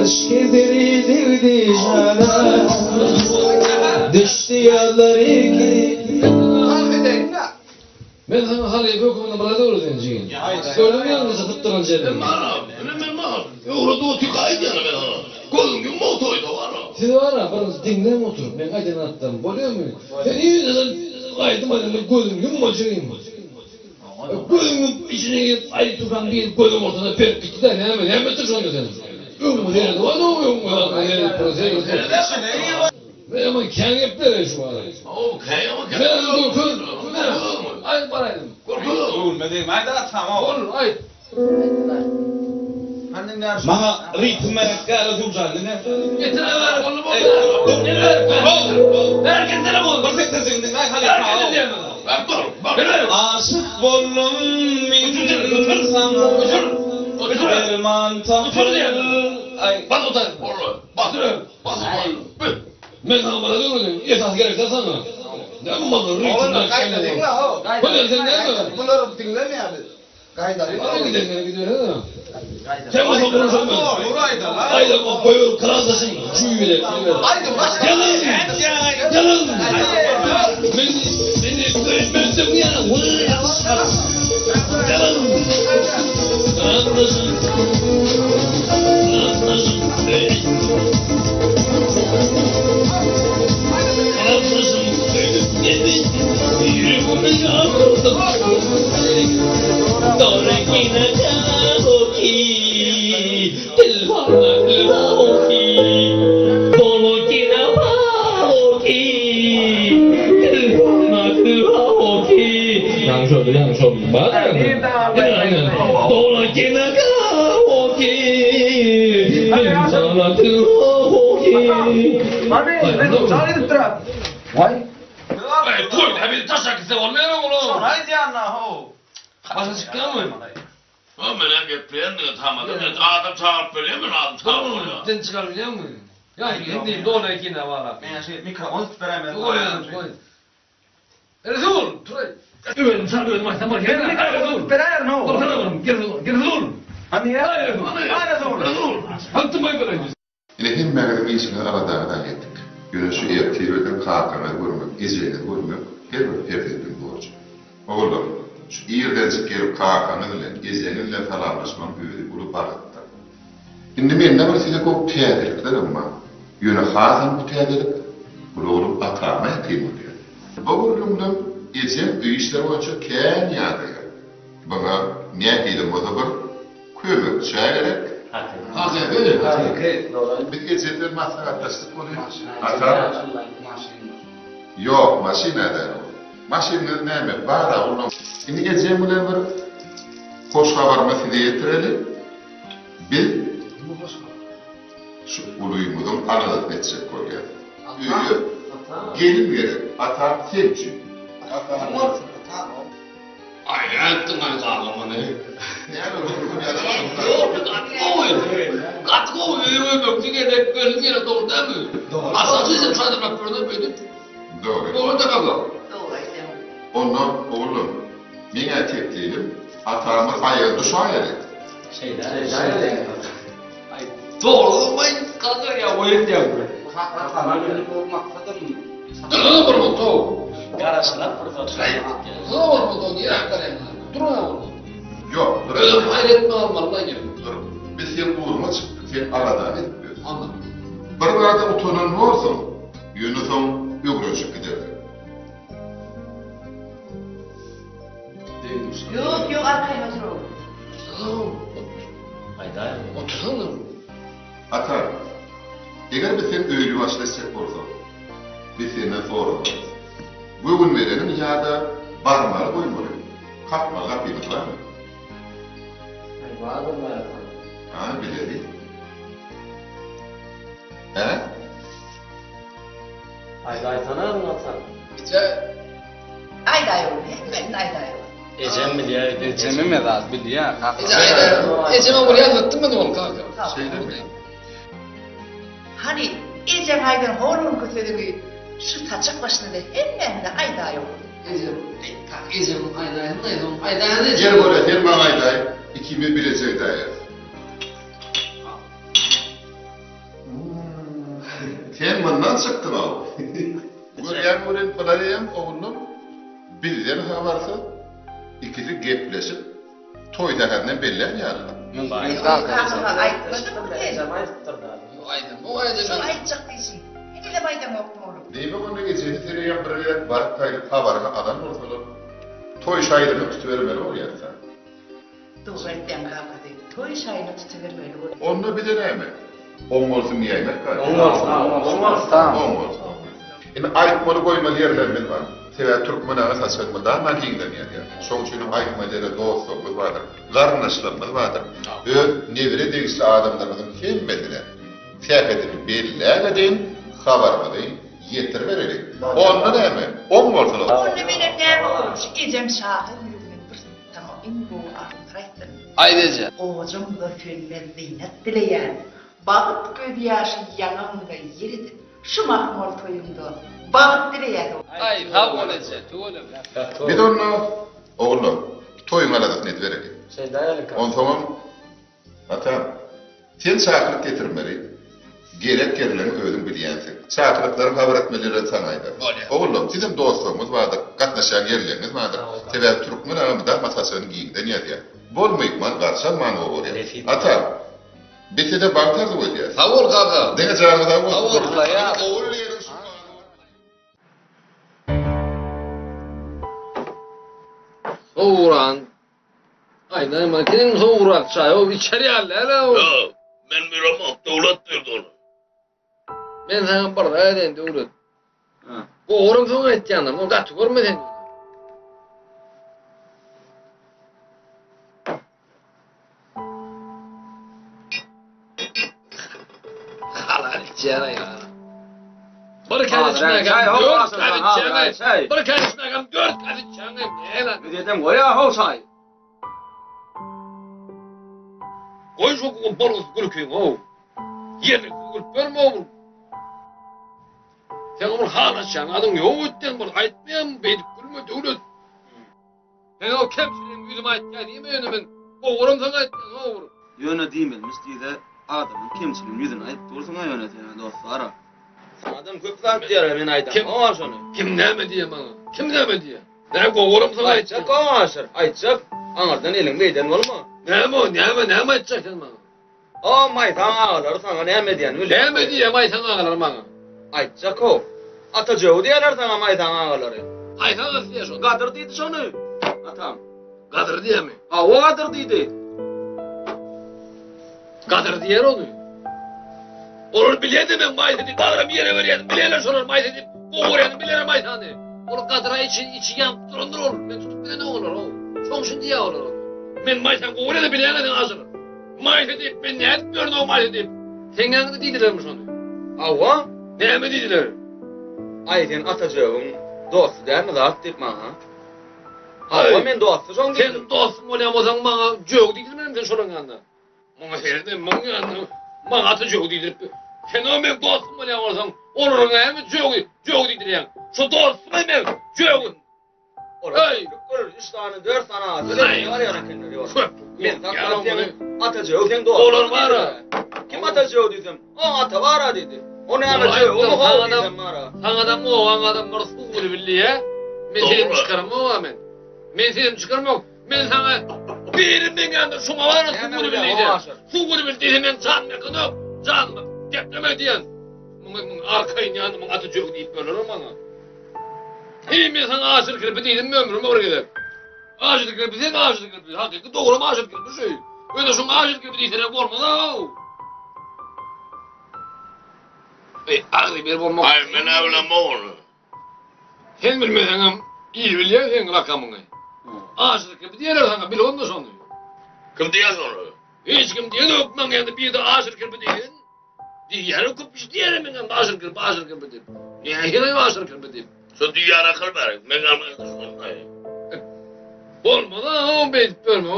Yşk kederi degdi jana, Düşdi ýazlar iki. Men saňa halypa höküminde bir zat öwredeýin jigim. Gördüňmi ýalňyşy sypdyran ýerini? Siz bar-a, birinji diňläň oturyp, meň aýdan zatlarymy, bolýarmy? Sen hiç aýdym aýdanda gözüňi ýumma jigim. Gözüňiň içine girip aýdyp dursaň bir gözüň ortasynda perk gitdi-dä näme näme etjek şonda sen? Öňüňe seredip aýdaw öňüňe seredip dur seredip dur. Men ýaman kän gepleýän şu ara. Men görkez aýt bar aýdym. Öwünme degme aýda atam. Bol aýt. Maňa ritm gerek däl Resuljan diňe. Getir Ber getir bol. Bir setirjigini diňle halypa. Aşyk boldum men saňa. Derman tapyl. Bas otur. Bas. Bas. Men saňa bana öwredeyim. Esas gerek däl saňa. Näme maňa ritm. Sen näme? Bular diňlemeýär biz. Gaýdaly. Gidelim gidelim. Sen bolsa konuşamam. Aýda goýur krandaşyň jüýi bilen. Aýdym başla. Gelin. Gelin. Men meni söýmezdim ya. Gelin. Krandaşyň. Krandaşyň. Krandaşyň söýdüm seni. Ýüregimi ýandyrdyň. Toýda bizi taşlap gitse bolmaýar oglum. Şony aýdýan-da, how. Başa çykýarmy? O menen gepleýändiňiz tamada men adam çagyryp berýän men adam çagyryp bolýar. Sen çykaryp bilýäňmi? Ýa indi doly ekine bara. Men şu mikrofon tutup beräýmeli. Goý, goý. Resul, turaý. Özüm çal özüm aýtsam bir Sen beräýerin o. Gel Ine hemmäňiziň işiňizi aladaňyzy halletdik. Ýöne şu ertir bilen kakaňyzy görmek, ejeňizi görmek her bir perzendiň borjy. Ogullar, şu irdenjik gelip kakaňyz bilen, ejeňiz bilen salamlaşmagyň özi uly bagtdyr. Indi mende bir size gowy täzeliklerem bar. Ýöne hasam bu täzelik uly oglum atama ýakyn bolýar. Bu gürrüňden ejem öý işleri boýunça kän ýadaýar. Buňa nähilem bolsa bir kömekçä gerek. Hakyky. Biz ejem bilen maslahatlaşdyk welin, atam, Ýok, maşyn-a däl ol. Maşynyňyz näme, bar-a olam. Indi ejem bilen bir hoş habarymy size ýetireli. Biz şu ulymyzyň aladasyny etjek bolýas. Öýe gelin gerek, atam sen üçin. Aý nätdiň aý kaka muny. Ýok gaty gowy. Gaty gowy öýe öýmekçi gerek, gelin gerek dogry dälmi? Dogry. Asaçy sen şaýdyrlap görde beýdip. Dogry. Dogry da kaka. Dogry aýtýaň. Onda oglum, meň-ä teklibim, atamyz aýagy düşaýeli. Şeýle. Şeýle. Aý dogry aý kaka ýa oýun diýýän. Atama gelin bu maksadym. Dur bir otur. Garaşylan pursat. Dur bir otur, niräk barýaň? Dur bir. Ýok, dur. Özüm haýr etme almaly gel. Dur. Biz seň ugruňa çykdyk, sen aladany edip ýörsüň. Anna. Bir zada utanan bolsaň, ýöne soň öwrenişip gidersiň. Ýok, ýok, arkaýyn otur oglum. Aýdaý. Otursana. Ata, eger biz seni öýli başly etjek bolsak, biz senden soramarys. Göwün bereniň ýa-da barmaly goýmaly, kakmaly gapymyz barmy? Aý, bardyr baý atam. Ha, bileli. Hä? Aýdaýsana ata. Eje. Aýdaý oglum, hemmesini aýdaý oglum. Ejem bilýär. Ejemem zat bilýär. Eje aýdaý. Ejeme bir ýazdyrdym men ol kaka. Şeýlemi? Hany, ejeň aýdan hol günki sözüňi şu saçak başynda hemmämize aýdaý oglum. Ejem, kaka ejem aýdaýsyn aýdam, aýdaýyn ejem. Gel bolýa, sen maňa aýdaý, ikimiz bileje aýdaýarys. Sen mundan çykdyň-ow. Görýän welin bularyam oglum bizden habarsyz ikisi gepleşip toý säherinem bellän ýalylar. Kakaňa aýtmadyňmy sen? Şol aýtjak diýşiň. Henizem aýdaňokmy oglum? Diýmek onda ejesi sereýem bir gezek baryp gaýdyp habaryny alan bolsalar toý şaýyny tutubermeli bolýarsa. Dogry aýtýaň kakasy. Toý şaýyny tutubermeli bolýar. Onda bize näme? Oň bolsun diýäýmek gaýry. Oň bolsun, oň bolsun. Oň bolsun. Indi aýtmaly goýmaly ýerlerimiz bar. Sebäbi türkmen aga saçak mydama giňden ýazýar. Şoň üçinem aýtmaly ýere dostlarymyz bardyr, garyndaşlarymyz bardyr. Öz nebire degişli adamlarymyzyň hemmesine sähedini belläge deýin habarymyzy ýetiribereli. Onda näme? Oň bolsun. Onda menem näme oglum şu ejem şahyr ýüzünden bir Saňa iň gowy arzuwlar aýtsyn. Aýt eje. Ojagyňda sönmez zynat dileýän, Bagt gözýaşy ýaňagyňda ýel edip, Şu mahmal toýuňda bagt dileýän. Aý, sag bol eje, tüweleme. Biz onda, ogullar, toýuň aladasyny edibereli. Onsoňam, Atam, sen çakylyk getirmeli, gerek ýerlerini özüň bilýänsiň. Çakylyklaryň habar etmelileri saňa aýdar. Bolýar. Ogullar, sizem dostlaryňyz bardyr, gatnaşýan ýerleriňiz bardyr. Sebäbi türkmen aga mydama saçagyny giňden ýazýar. Bol myhman garşy alman gowy bolýar. Atam, biz size bagt arzuw edýäris. Sag bol kaka. Diňe janyň sag bolsun. Sag bol. Ogul diýeniň şu bary. Sowran. Aý näme senin sowugrak çaý o içer ýaly däl o. Ýok, men bilemok, Döwlet berdi ony. Men saňa bir zat aýdaýyn Döwlet. Goguram soň aýtýanlar, ony gaty görme sen. Halal içýän aý. Bir käse içmäge dört käse içýän. Bir käse içmäge dört käse içýän. Näme? Bizeden goýa how çaý. Goý şu bolgus gülkiň how. Ýerlik gülüp berme oglum. Sen bir halaşýan adyň ýok ötden bir aýtmaýan beýdip gülme döwlet. Sen o kemçiligiň ýüzüme aýtýa diýme ýöne men gowaram saňa aýtýan howr. Ýöne diýmelimiş diýde adamyň kemçiligini ýüzüne aýdyp dursuňa ýöne sen dostlara. Adam köp zat diýer men aýdam oňa şony. Kim näme diýýä maňa? Kim näme diýýä? Nä gowaram saňa aýtjak oňa aşyr aýtjak aňyrdan eliň beýden bolma. Näme o näme näme aýtjak sen maňa? O Maýsaň agalary saňa näme diýen bilýäňmi? Näme diýýä Maýsaň agalary maňa? Aýtjak how. Ata jögi diýýärler saňa Maýsaň agalary. Haýsy agasy diýýä şony? Gadyr diýdi şony. Atam. Gadyr diýýämi? Hawa Gadyr diýdi. Gadyr diýer ony. Olar bilýär-de men Maýsa diýip bagrym ýere berýän, bilýärler şolar Maýsa diýip gowurýany bilýärler Maýsany. Ol Gadyra içi içi ýanyp durandyr ol. Men tutup bilen olar how. Şoň üçin diýýär olar ony. Men Maýsany gowurýan-da bilýän-ä sen Aşyr. Maýsa diýip, men nädip ýörün-ow Maýsa diýip. Seň ýanyňda diýdilermi şony? Hawa. Näme diýdiler? Aý, sen Atajöwüň dosty dälmi zat diýip maňa. Hawa, men dosty şoň diýdim. Sen dostum bolýan bolsaň maňa jög diýdirmedimi sen şolaryň ýanynda? Muňa seredem, muň ýanynda maňa Ata jög diýdirip. Sen-o meň dostum bolýan bolsaň, olara näme jögi, jög diýdirýäň? Şo dostuma men jögi. Eý! Üç sany, dört sany agasy bar ekenler ýok. Men saklap seni Ata jög seň dostuň. Olar bar-a. Kim Ata jög diýsem, o ata bar-a diýdi. O näme jög, o how diýsem bar-a. Saňadam obaň adamlary suw bolup bildi-ä. Men senem çykaramok-a men. Men senem çykaramok. Men saňa biri meň ýanymda şuňa bar-a suw bolup bildi diýse. Suw bolup bildi diýse men janym ýakanok. Janym gepleme diýen. Muňa muň arkaýyn ýanymda muň Ata jög diýip ýörler maňa. Heý, men saňa Aşyr kirpi diýdimmi ömrüme bir gezek? Aşyr kirpi sen Aşyr kirpi, hakyky dogram Aşyr kirpi şu. Ýöne şuňa Aşyr kirpi diýseler bolmaz-ow. Eý, agzy bir bolmak. Aý, men-ä bilemok ony. Sen bilmeseňem, il bilýär seň lakamyňy. Aşyr kirpi diýerler saňa, bil onda şony. Kim diýýär şony? Hiç kim diýenok maňa ýa-da bir-de Aşyr kirpi diýen. Diýýärin köp kişi diýýär meňe Aşyr kirpi, Aşyr kirpi diýip. Nähili Aşyr kirpi diýip? Şo diýýän akyl ber. Men almaýan şonda. Bolmaz ha, beýdip ýörme.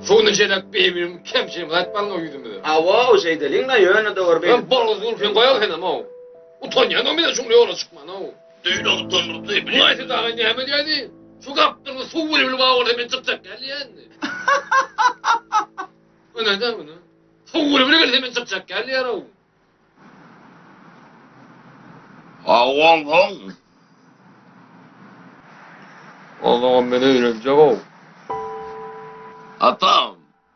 Şuny şeýle bir-birim kemçiligimizi aýtmalyň o ýüzümize. Hawa, şeýdeliň-de, ýöne dogry beýdip. Bolmaz gülküň goýaly senem o. Utanýan o menden şuňla ýola çykman o. Düýn utandyrdy. Maýsa dagy näme diýdi? Şu gapdalda suw bilbil bar bolsa men çykjak däl diýýändi. Ine-de muny. Suw bile gelse men çykjak gel diýer-ow. Onsoň. Onsoňam men öýlenjek-ow. Atam,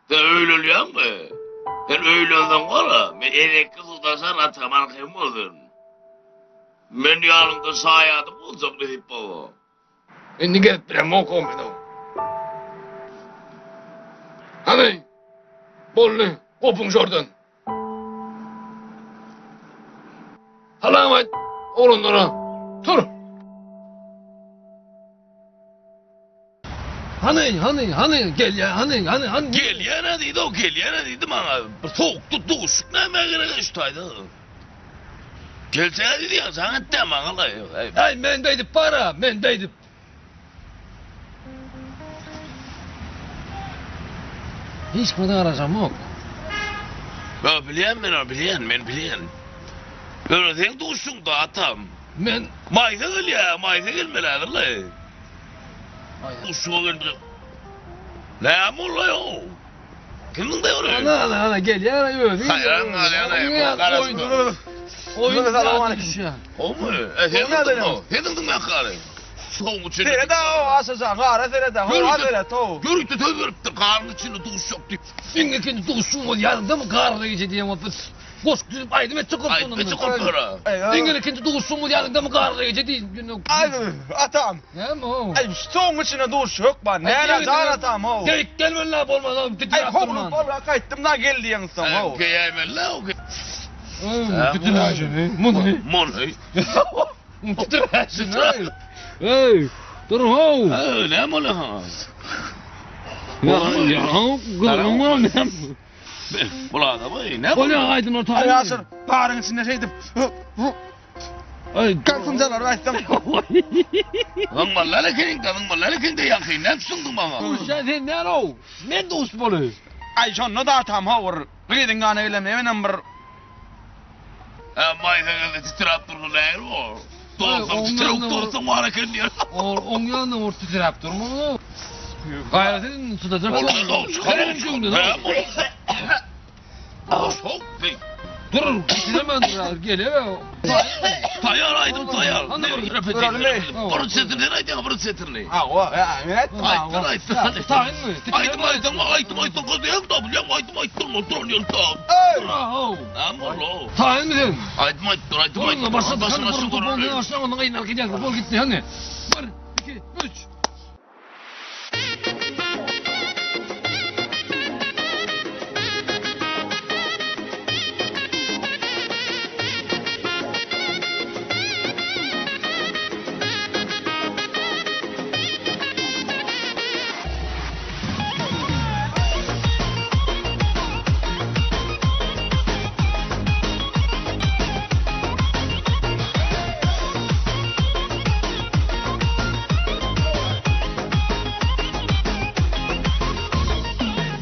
sen öýlenýäňmi? Sen öýlenseň bar-a, men elekki suw daşar atam arkaýyn bol sen. Men ýanyňda şaýadyň boljak nesip bolsa. Indi gezip bilemok-ow men-ow. Hany, boldy, gopuň şordan. Salam aýt oglanlara. Tur. Hany, hany, hany, gelýä, hany, hany, hany. Gelýän-ä diýdi-ow, gelýän-ä diýdi maňa. Bir sowukda duşuk nämä gerek şu taýda. Gelsene diýýän, jaň et-dä maňa-laý. Äý, men beýdip bar-a, men beýdip. Hiç kime-de garaşamok. Ýa, bilýän men ony, bilýän, men bilýän. Ýöne seň duşuňda, atam. Men. Maýsa gelýä, Maýsa gelmeli häzir-laý. Duşuňa gelmeli. Näme boldy-ow? Kimiň döwri? Ana, ana, ana, gelýär özi. Haýran galýan aý, bu garaşma. Oýun salam Gowmy? E, sen diňmi? Sen diňmi akary? Soň üçin. Seret aw, aşaşan, gara seret, howa seret, ow. Ýörite söz beripdir, garyň içinde duşjak diýip. Iň ikinji duşuň bol, ýadyňdamy garry gije diýen bolup biz goşgy düzüp aýdym etjek bolup Aýdym etjek bolup ýör-ä. Iň ilkinji duşuň bol, ýadyňdamy garry gije diýip. Aý, atam. Näme o? Aý, soň içinde duşuk hökman. Näme jan atam how. Geýik gelmeli bolmasa Aý, howlup bolra gaýtdym da gel diýeň soň how. Geýäýmeli o. Titreşini. Muny. Muny. Titreşini. Ey, dur how. Näme bolýar ha? Ya, ya, gürrüň bol näme? Bul adam ey, näme? Bolýar aýdymlar taýyn. Aý, aşyr, baryň içinde şeýdip. Aý, Kalsynjalar aýtsam. Zyňmalylar ekeniň, zyňmalylar ekeniň-de ýaňky, näme tutundyň maňa? Duşýan sen däl-ow. Men duşmaly. Aý, şonda da atam how bir gyzyň ýanyna gelende menem bir Hä, maýsa geldi titräp dursa nägile bor? Dostum, titräp dursaň bar eken diýer. Ol oň ýanynda bolup titräp durmaly. Gaýrat edin, çydajak. Dur, bitiremem dur, gele. Taýýar aýdym taýýar. Bir setirini aýdýaň, bir setirini. Hawa, men aýtdym. Aýtdyr, aýtdyr. Taýynmy? Aýdym aýtdyň, aýdym aýtdyň, gyz ýa da bilýän aýdym aýtdyr, oturan ýerde. Näme boldy? Taýynmy sen? Aýdym aýtdyr, aýdym aýtdyr. Başla, başla, başla, başla, ondan gaýyn gidýär, bol gitdi, hany. 1 2 3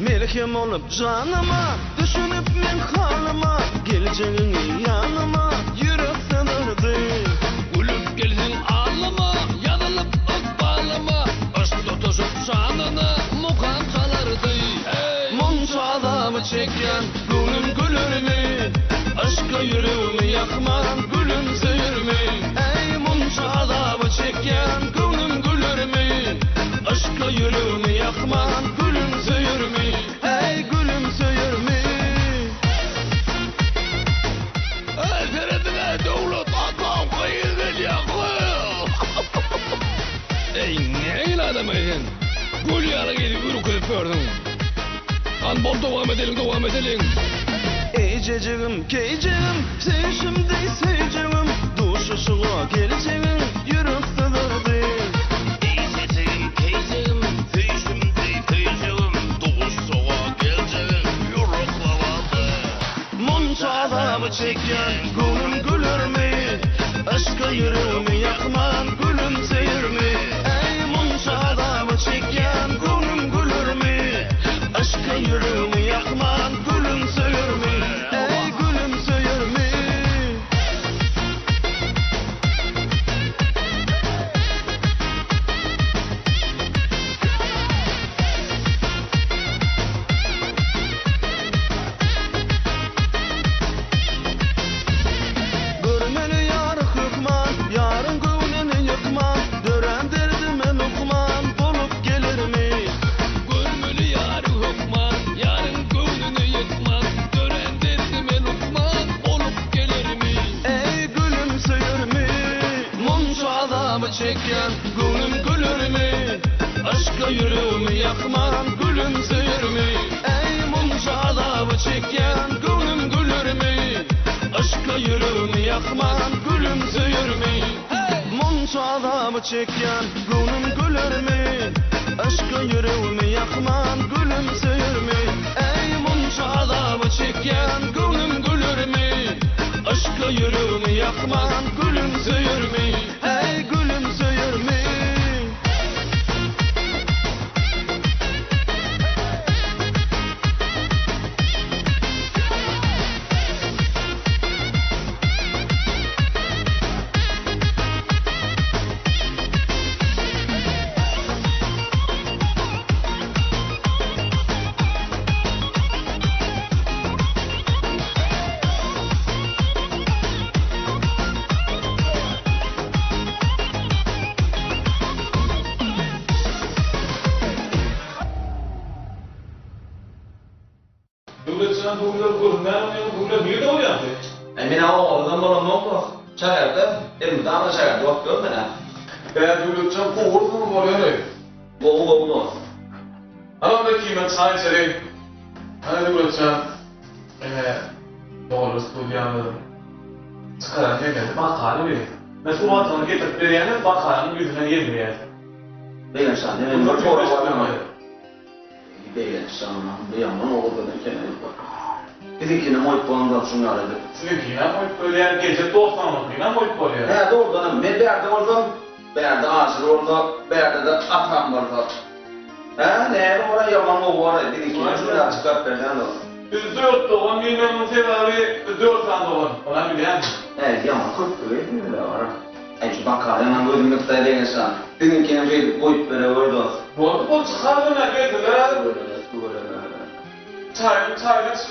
Melhem bolup janyma, düşünip men halyma, Geljegiňi ýanyma, ýürek syzyrdy. Gülüp gelseň alnyma, ýazylyp ykbalyma, Yşk tutaşyp şanyna, mukam çalardy. Eý! Munça azaby çekýän göwnüm gülermi? Yşka ýüregimi ýakman gülüm söýermi? Eý, munça azaby çekýän göwnüm gülermi? Yşka ýüregimi ýakman gülüm söýermi? Eý, gülüm söýermi? Eý, serediň-ä, Döwlet atam gyz gelýär, gyz! Eý, nähili adam-aý sen? Gül ýaly gyzy ürküzip ýörsüň. Hany bol dowam edeliň, dowam edeliň. Eýjejigim, keýjegim, söýşüm deý söýjegim, Duşuşyga geljegin ýürek syzardy. Eýjejigim, keýjegim, söýşüm deý söýjegim, Duşuşyga geljegin ýürek syzardy. Munça azaby çekýän göwnüm gülermi? Yşka ýüregimi ýakman gülüm söýermi? Eý, munça azaby çekýän göwnüm gülermi? Yşka ýüregimi ýakman gülüm söýermi? Eý, gülüm söýermi? Görmeli ýary hökman, ýaryň göwnüni ýykman, Dörän derdime lukman bolup gelermi? Görmeli ýary hökman, ýaryň göwnüni ýykman, Dörän derdime lukman bolup gelermi? Eý, gülüm söýermi? Munça azaby çekýän göwnüm gülermi? Yşka ýüregimi ýakman gülüm söýermi? Eý, munça azaby çekýän göwnüm gülermi? Yşka ýüregimi ýakman gülüm söýermi? Munça azaby çekýän göwnüm gülermi? Yşka ýüregimi ýakman gülüm söýermi? Eý, munça azaby çekýän göwnüm gülermi? Yşka ýüregimi ýakman gülüm söýermi? Eý, gülüm söýermi? Döwletjan bu günler görünmän oňýaň, bu günler nirde bolýaň sen? Äý men-ä owadan bolamok-la. Şäherde, elmydama şäherde bolup ýörün men-ä. Bä Döwletjan gowursyň bolýar-eý. Gowy gowy dost. Hany onda ikimiz çaý içeliň. Hany Döwletjan, ine doly studiýamyzyň çykaran hemmesi bakaly biri. Men suratyny getirip berýänem bakanyň ýüzüne ýelmeýär. Begençjan, menden bir sorag bar saňa. Begençjan, bu ýaman owadan eken-eý. Biziňkinem goýup bolanzok şuň ýaly edip. Siziňkinem goýup bolýar, geljek dostlaryňyzkynam goýup bolýar. Hä, dogrudanam, men bärde bolsam, bärde Aşyr bolsa, bärde-de atam bolsa. Hä, näme bor-a, ýaman gowy bor-aý, biziňkinem şuň ýaly çykaryp berseň dost. Biz dört dogan diýmegimiň sebäbi, biz dört sany dogan, onam bilýänsiň. Hä, ýaman köplük edýäňiz-ä, gara. Aý şu bakalyňam gözüm ýykdaý Begençjan. Biziňkinem şeýdip goýup berewer dos. Boldy bol çykar menä geldiler. Tüweleme tüweleme. Çaýyň çaýyny iç.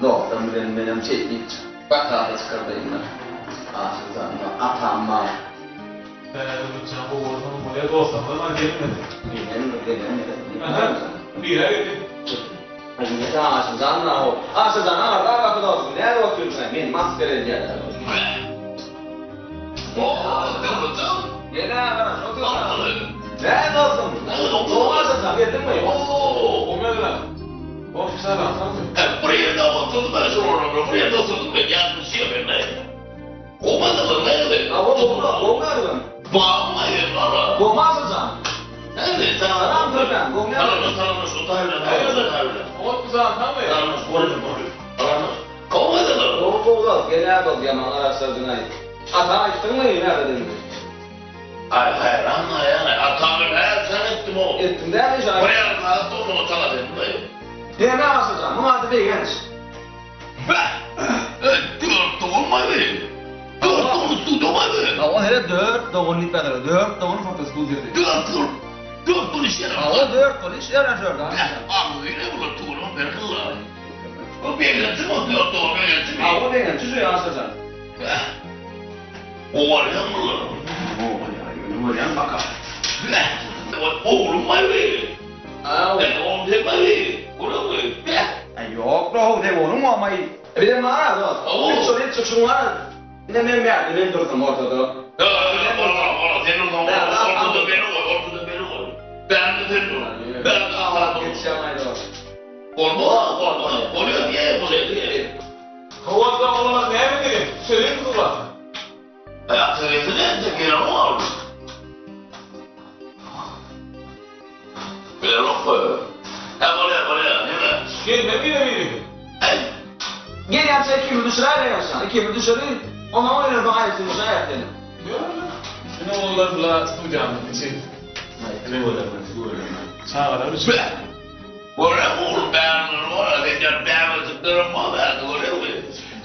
Dostum bilen menem şeýdip bakaly çykardaýynda. Aşyrjan atam bar. Bärde Döwletjan gowy bolsaň bolýa dostlaryňam a gelmedi. Gelen gelen. Aha bira geldi. Aý Aşyrjan how. Aşyrjan aňyrda gapy dostum nädip otyrsyň men masgara edýärler. Gel-ä garaş otyrsyň. Näme dostum? Gowy Aşyrjan geldiňmi? Gowy geldiň. Bir ýerde oturdym ben şu oranda, bir ýerde oturdym ben ýazmyşýa ben. Gomadylar näme? Bagma ýer ara. Gomasyjan. Näme? Salam türkmen. Gowmy? Salam salam şu taýla taýla taýla. Ot bizan hamy? Salam goly goly. Salam. Gomadylar. Gowy gowy gel-ä dost ýaman garaşdyrdyň aý. Ata aýtdyňmy näme dedim? Aý haýran aýan atam her sen etdim o. Etdim dämi şaý? Bir ýarym sagat boldy sana dedim aý. Näme Aşyrjan, muň ady Begenç. Beh! Dört dogan barmy? Dört dogan studiýa barmy? Hawa, seret dört dogan diýip ýazylar. Dört dogan foto studiýasy. Dört dogan. Dört dogan işleýär. Hawa, dört dogan işleýär şu ýerde. Beh, agzy bular turan berkilla. O begençmi o dört dogan begençmi? Hawa, Begenç şu Aşyrjan. Beh. Owarýan bular. Owarýan, ýöne görýän baka. Beh. Oglum barmy? Aw. Oglum sen barmy? Görüňmi? Beh. Aý ýok how sen onuň mamay. Bizem bar dost. Biz şol et çykyşyň bar. Ine men bärde men dursam ortada. Sen dursaň ortada beni goý, ortada beni goý. Bärde sen dur. Bärde ahat dur. Geçýän aý dost. Bolmaz, bolmaz. Bolýar diýe, bolýar diýe. Howada oglanlar näme diýdi? Söýüň surat. Aý ata gelsene entek gelenok. Gelenok. Hä bolýar, bolýar. Neme? Gelmez bire birigi. Äý. Gelýänçä ikimiz düşüräýeli ýagşy. Ikimiz düşeli. Ondan oýnarsyň aýypsyny düşäýeris seni. Ine oglanlar bula studiýamyzyň içi. Tüweleme, tüweleme. Çagalar üçin. Beh. Görä oglum bärleri bar, sen bäbejiklerem bar bärde görýäňmi?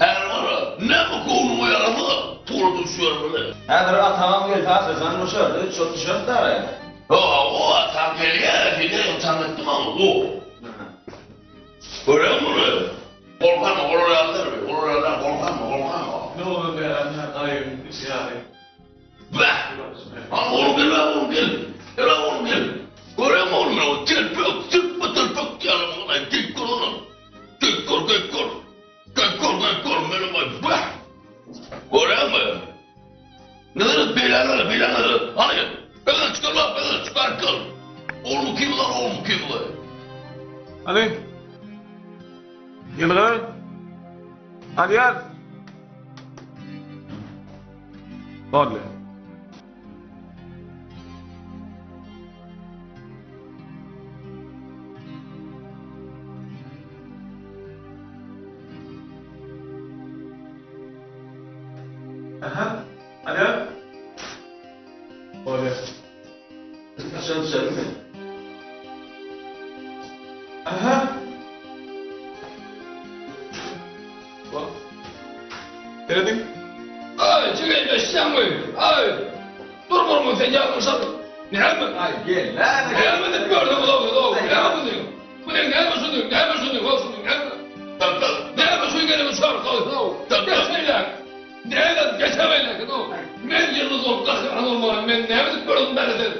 Häzir bar, näme göwnüňe ýarasa, tura düşýärmeli. Häzir atam gelse aşyrjan bu şerde çöp düşeris dara. Hawa, atam gelýär, gelýär, jaň etdim maňa, o. Görýäňmi muny? Gorkarma, olar ýaly däl, olar ýaly däl, gorkarma, gorkarma. Ne bolan bärde gaýygyň içi ýaly. Beh! Hany oglum gel bäri oglum gel. Gel bäri oglum gel. Göreýin oglum men ony telpek, silkme telpek ýaly muny geýip gör ony. Geýip gör, geýip gör. Geýip gör, geýip gör meniň aý beh! Göreýinmi? Nazar et beýläne gara, beýläne gara. Hany, beýläne çykar bak, beýläne çykar gel. Oglum kim bular, oglum kim bular? Hany. Ýylgyr. Alýar. Boldy. Aha. Alýar. Bolýar. Aşağı düşelim mi? Aha. Bak. Serediň. Aý, jigeleşýäňmi? Aý, dur burmun sen ýalňyşadyň. Näme? Aý, gel. Näme? Näme diýip gördüň ulaw, ulaw? Näme bu diýip? Bu ne, näme şuny, näme şuny, hol şuny, näme? Näme şu gelip uçar, hol, hol. Geçmeýläk. Näme geçemeýläk, hol. Men ýyldyz bolup gahryman bolmaly, men näme diýip gördüm bäri sen?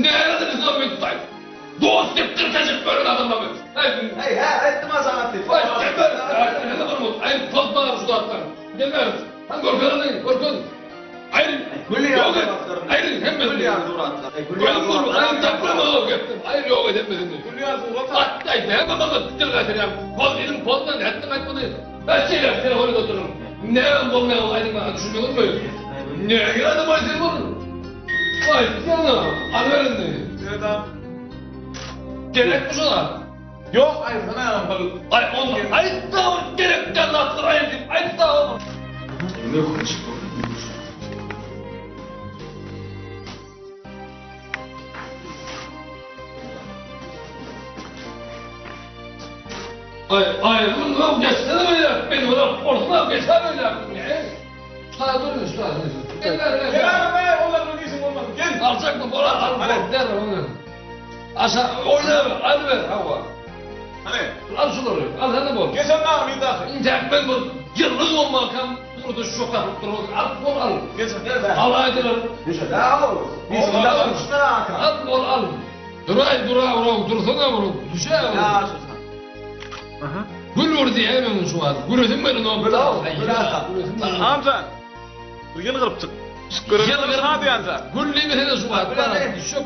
Näme diýip sen men tutaý? Dost diýip tirkeşip gören adamlar men. Aý, Aý, hä, aýtdym a saňa diýip. Aý, geber, aý, näme durmuş? Aý, tozma şu zatlar. Gelmez. Han görkezene, görkez. Aýry, Gül ýok ýaly et. suratlar. Aýry, hemmesini. Gül ýaly suratlar. Aý, gül Gül ýaly dur, suratlar. aýry taplama ol gepden. Aýry ýok et hemmesini. Gül ýaly surat. At, aý, näme maňa dil gaýtarýaň? Poz, elim pozma, nätdiň aýtmady. Ben şeýle telefon edip oturyň. Näme bolmaýan ol aýdyň maňa düşünmeňizmi? Näge adam aý sen bol? Aýtsana, alyber indi. Seredam. Gerekmi şuna? Ýok, aýtsana ýaňam bil. Aý, onda aýt da ol gerek däl zatlar aýyr diýip, aýt da ol. Möhüm çykdy. Aý, aýrylyň, geçsene beýläk, beni bırak, bolsana, geçer beýläk. Ne? Hana dur şu Gel agam ey, olar bilen işiň bolmasyn. Gel. Aljakmy bolar al bol der ony. Aşa oýna al ber hawa. Hany. Al şulary al sen de bol. Geçen agam ýydaky. Intäk men bir ýyldyz bolmakam burada şu tapyp dur. Al bol al. Geçen. Al aýdylar. Al bol al. Duray dura ura dursana ura düşe. Gül vur diye men şu an. Gülesim gelin o. Gül al. Amca. Bir ýylgyryp çyk. Görüp ha diýense. Gül diýmesene şu wagt. Düşüp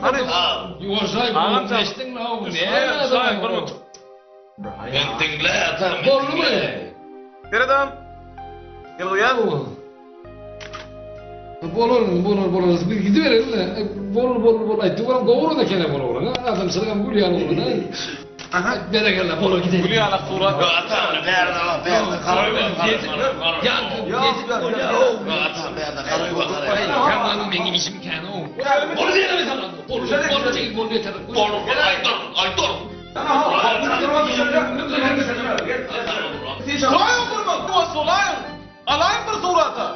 Ýuwaşaý geçdiň la o. Näme bir minut. Men diňle atam. Boldumy? Seredam. Ýylgyrýar. Bolar, bolar, bolar. Biz gidiverelim de. Bol, bol, bol. Aýtdy, olam gowur da kene bol olam. Adamçylyk hem gül ýaly olam. Aha. Berekella, bolar gidelim. Gül ýaly surat. Atam bärde bak, bärde garaý bak. Ýa, Atam bärde garaý bak. Ýa, meň işim kän o. Bol diýelim sana. Bol, bol, bol yeter. Bol, aýdur, aýdur. Solaýyň durma, duwa solaýyň. Alaýyň bir surata.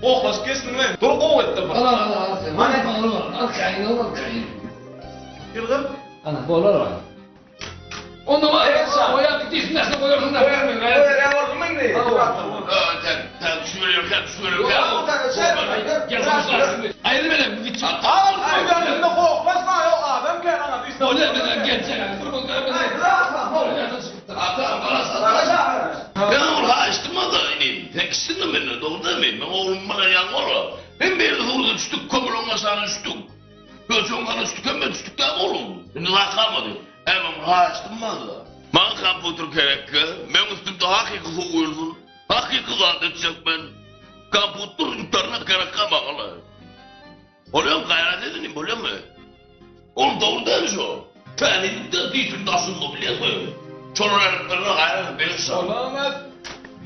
Ohlaş geçsin men. Dur gowy etdir bir. Al, al, al, al. Al, al, al, al, al, Ýylgyr. Ana, bolar o. Onda var. O ya dişini nasıl koyarsın da. Sen sen düşürüyorken, düşürüyorken. Ayrı benim git. Al suratını hohlaşma yok adam gel ana dişine. O ne ben geçecek. Atam bana Ben oğul haçtım da inim. Sen kişinin de beni doğru değil mi? Ben oğlum bana yan ola. Hem bir hurda düştük, kömürün aşağına düştük. Göçün kana düştük, hem de düştük de oğlum. Şimdi daha kalmadı. Hemen haçtım da. Bana kompütür gerek ki. Ben üstümde hakiki su koyulsun. Hakiki zat edecek ben. Kompütür internet gerek kalmalı. Oluyor mu gayret edin, oluyor mu? Oğlum doğru değil mi şu? Feninde dişin taşında biliyor musun? Çorlarına gayret bilirsin. Olamaz.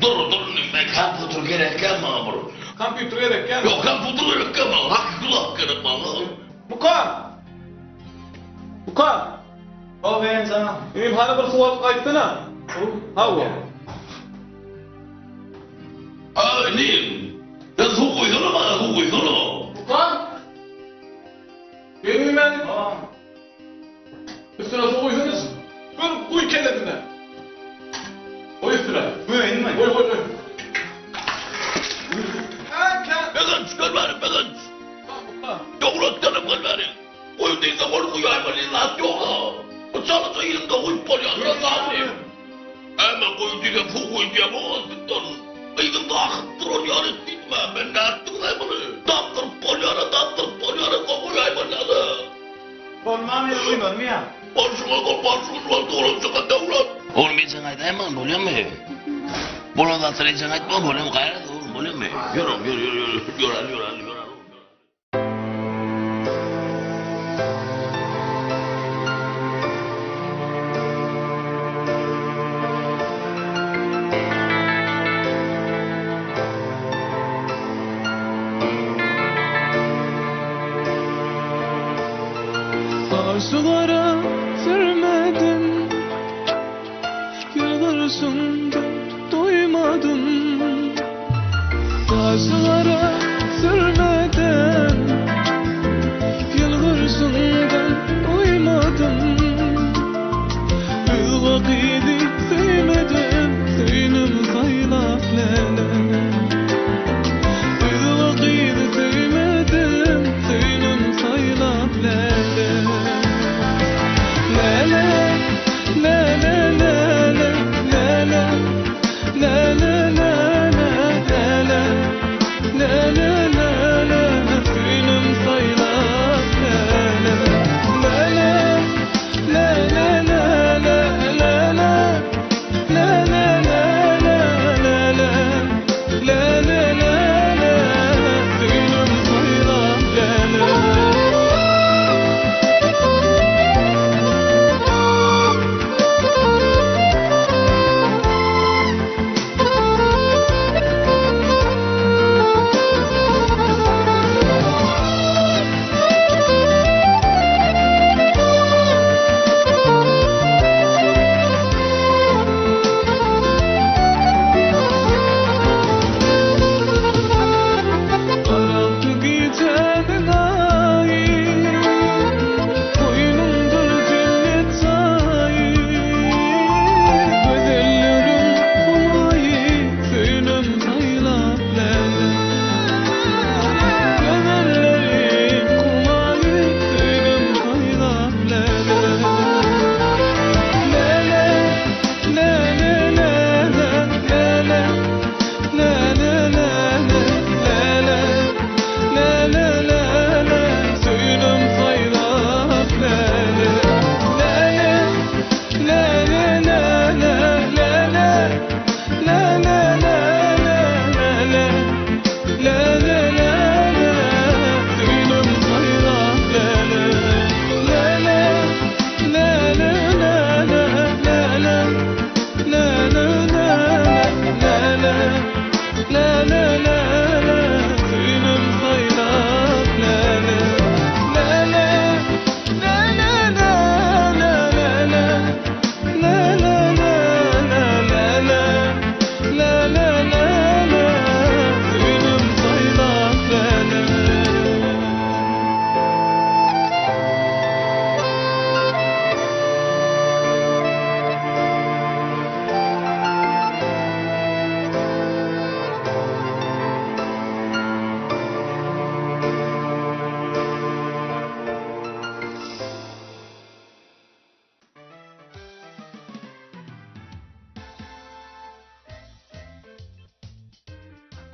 Dur dur ben kompütür gerek gelme bunu. Kompütür gerek gel. Yok kompütür gerek gelme. Hakiki laf gerek bana. Mukam. Mukam. O ben sana. Inim hany bir surat gaýtdyna. Hawa. Aa inim. Sen su koysana bana su koysana. Mukam. Benim ben. Üstüne su koysanız. Gör koy kellesine. Koy üstüne. Koyayım mı? Koy koy koy. Began çıkar bari began. Yok canım gel bari. Koy değilse koy koy hayvanı lan yok ha. Bu çalıca elimde koyup bol ya. Ne yapayım? Hemen koy diye fu koy diye bu azdıktan. Elimde akıp duran yani gitme. Ben ne ettim lan bunu? Damdırıp bol yana damdırıp bol yana koy hayvanı. Bolmam ya koymadım ya. Bolşuna koy bolşuna doğru devlet. Oğlum ben sana aytayım bolýarmy? Bolan zatlar sen aýtma bolýarmy? Gaýrat oğlum bolýarmy? Ýör ýör ýör ýör ýör ýör ýör. Arzulara sürmedim Yıldırsın doymadım Arzulara sürmeden Yıldırsın doymadım Yılgıydı sevmedim Suyunum saylap lele Yılgıydı sevmedim Suyunum saylap lele.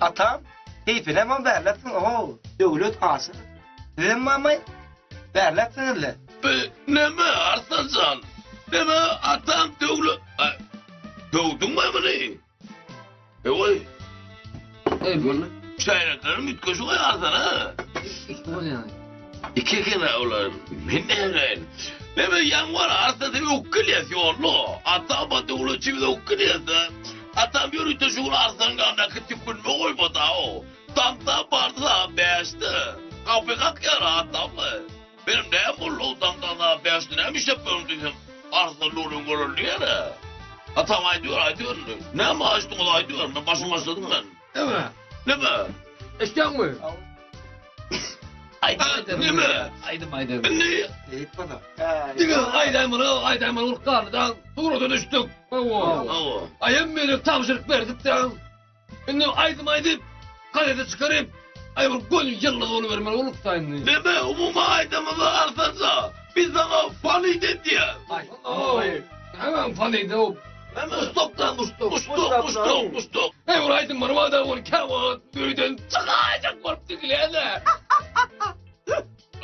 Atam, keýpinem hem bärläpsiň, ow, Döwlet Aşyr. Sizem mamay, bärläpsiňiz-le. Be, neme, Arslan jan? Neme, atam Döwlet... Aý, döwdüňmi muny? Eý, Eý, boldy. Çäýnekleriň üýtgeşik aýarsan, ha? Iki eken-ä olar. Men näleýin? Neme ýaň bar, arsa sen ökgelýäs ýolda. Atam-a döwletçimiz ökgelýäs-dä. Atam ýörite şu gün Arslanyň ýanyndaky tükünme goýmady-ow. Daňdan bardy sagat bäşde. Gapy kakýar atam-a. Benim näme boldy ol daňdan sagat bäşde näme işläp ýörüň diýsem, Arslan Nuryň gören diýýär-ä. Atam aýdýar, aýdýar indi. Näme aýtdyňyz aýdýar, men başym başladym men. Näme? Näme? Eşitýäňmi? Aýdym aýdym. Näme? Aýdym aýdym. Indi Diýip bolsa. Diňe aýdaýmaly, aýdaýmaly bolup galdy da, surata düşdük. Hawa. Hawa. Aýam meni tabşyryk berdik de. Indi aýdym aýdyp, gazete çykaryp, aý bir göni ýyldyz bolubermeli bolupda indi. Neme umumy aýdamyzy alsaça, biz saňa fanyt edýäs. Oý, näme fanydy o? Näme? Muşdak da muşdak. Muşdak, muşdak, muşdak. Eý bir aýdym bar wada ol käwagt öýden çykaýjak bolup diňleýän-de.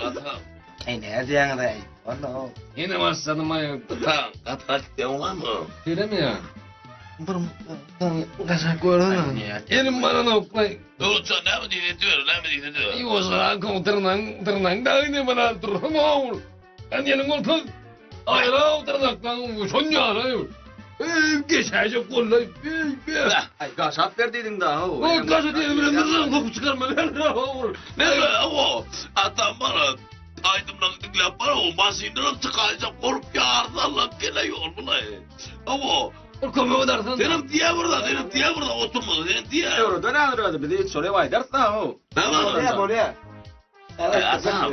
Atam. Eý, näme diýýäňiz-aý? Walla-ow. Ýene başladym aý. Atam, gaty gaty diýeňmi? Şeýlemi ýa? Bir gaşak gördün. Elim bana noklaý. Döwletjan näme diýse ediber, näme diýse ediber. Ýoşa koň dyrnaň, dyrnaň dagy ne bana dursun owl. Sen ýeliň bolsun. Aýraw dyrnakdan şon ýaly. Eý, geçäýjek gollaý. Eý, be. Aý, gaşap ber diýdiň da, how. O gaşa diýdim bilen dyrnaň sokup çykarmaly. Owl. Näme, o atam bana aýdymlaryny diňläp bar, o maşyndan çykaýjak bolup ýarsallap gele ýol bulaý. Awo. Bir kömek edersin. Senem diýe burada, senem diýe burada oturmaly, senem diýe. Öwreden häzir özi bizi hiç şoly aýdarys da, how. Näme? Bolýa, bolýa. Atam,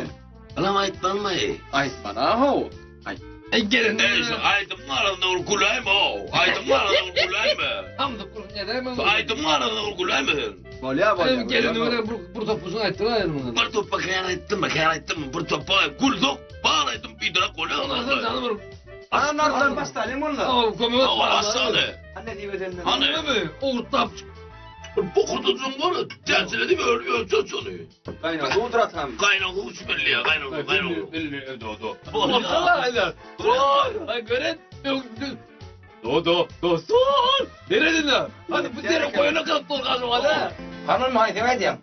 alam aýtmanmy? Aýtmana, how. Aýt. Ey gelin. Ey şu aýdymyň arasynda bir güläýme, how. Aýdymyň arasynda bir güläýme. Hamdyk gursun edäýme. Şu aýdymyň arasynda bir güläýme sen. Bolýa, bolýa. Ey gelin öyle bir bir topusyny aýtdylar aýdym muny. Bir topa kär aýtdym, kär aýtdym, bir topa gülsek, bar aýdym biderek bolýar. Ondan canı bir Ana nardan başlalyň onda. Aw kömek et. Hawa, başlaly. Hany nesip edenden. Hany? Näme? Ogurtlap Bokurdadyň bar, täçeledi öl ölçe şony. Gaýnaw suwdur atam. Gaýnaw suw içmeli, gaýnaw suw, gaýnaw suw. Billi do do. Bolsa aýda. Ay gören. Do do do sol. Neredin? Hadi bu dere koyana kalıp dur gazı hadi. Hanım haýsy aýdýaň?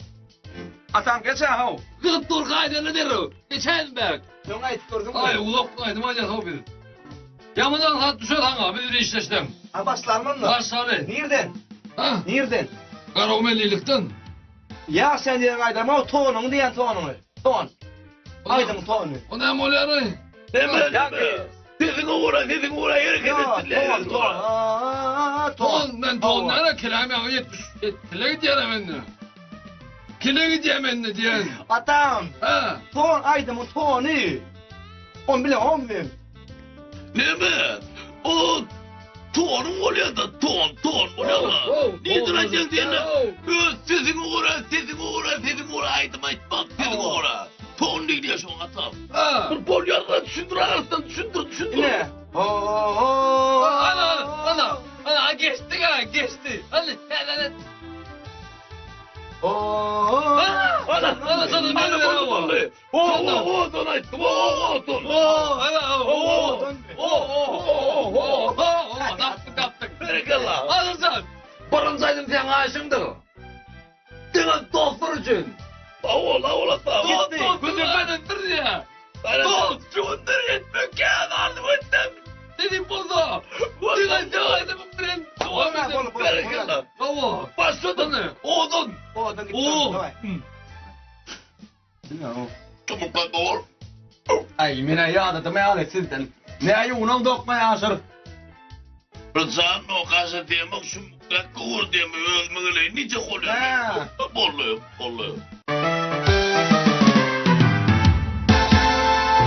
Atam geç how. Gyzyp dur gaýdana dere. Geçen bek. Öň aýdyp gördüňmi? Ay uzak aýdym aýdýas o biz. Ýamadan hat düşer haňa biz işleşden. Ha başlalyň onda. Başlaly. Nirden? Ha? Nirden? Garagumelilikden. Ýa sen diýen aýdym, o tonuň diýen tonuňy. Ton. Aýdym tony. O näme bolýar? Näme? Näme? Sesiňe görä, sesiňe görä hereket etsinler. Ton, ton. Aa, ton. Ton, men ton näre kelem ýaňy 70 kile gidýär mende. Kile gidýär mende diýen. Atam. Ha. Ton aýdymyň tony. On bile on men. Näme? O tonuň bolýar da, ton, ton bolýar da. Niýeden aýdýaň sen? Öz sesiňe görä, sesiňe görä, sesiňe görä aýdym aýtmak, sesiňe görä. Ton diýilýär şoňa atam. Ha. Bir bolýar da düşündir arasyndan düşündir, düşündir. Ine. Ho ho. Ana, ana, ana geçdi ha, geçdi. Hadi, hadi, hadi. Ho ho. Ana, ana sana Ana ne boldy boldy. O o o ton aýtdym. O o o ton. O, ana, o, o, o, o, o, o, o, tapdyk, tapdyk. Berekella. Alırsan, birinji aýdym seň aýşyňdyr. Diňe dostlar üçin. Awol, awol atam. Dost, gözemedendir ya. Dost, şundur etmek kän arzuw etdim. Dedim bolsa. Diňe seň aýdymyň bilen dowam edin. Berekella. Hawa. Başladın. Odun. Odun gitti. Oo. Çubukla doğur. Aý, menä ýadadym ýaly sizden. Nä ýuwunaň dokma ýaşyr. Rızan o gaza diýmek şu gowur diýmek özüme geleýin nice bolýar. Boldy, boldy.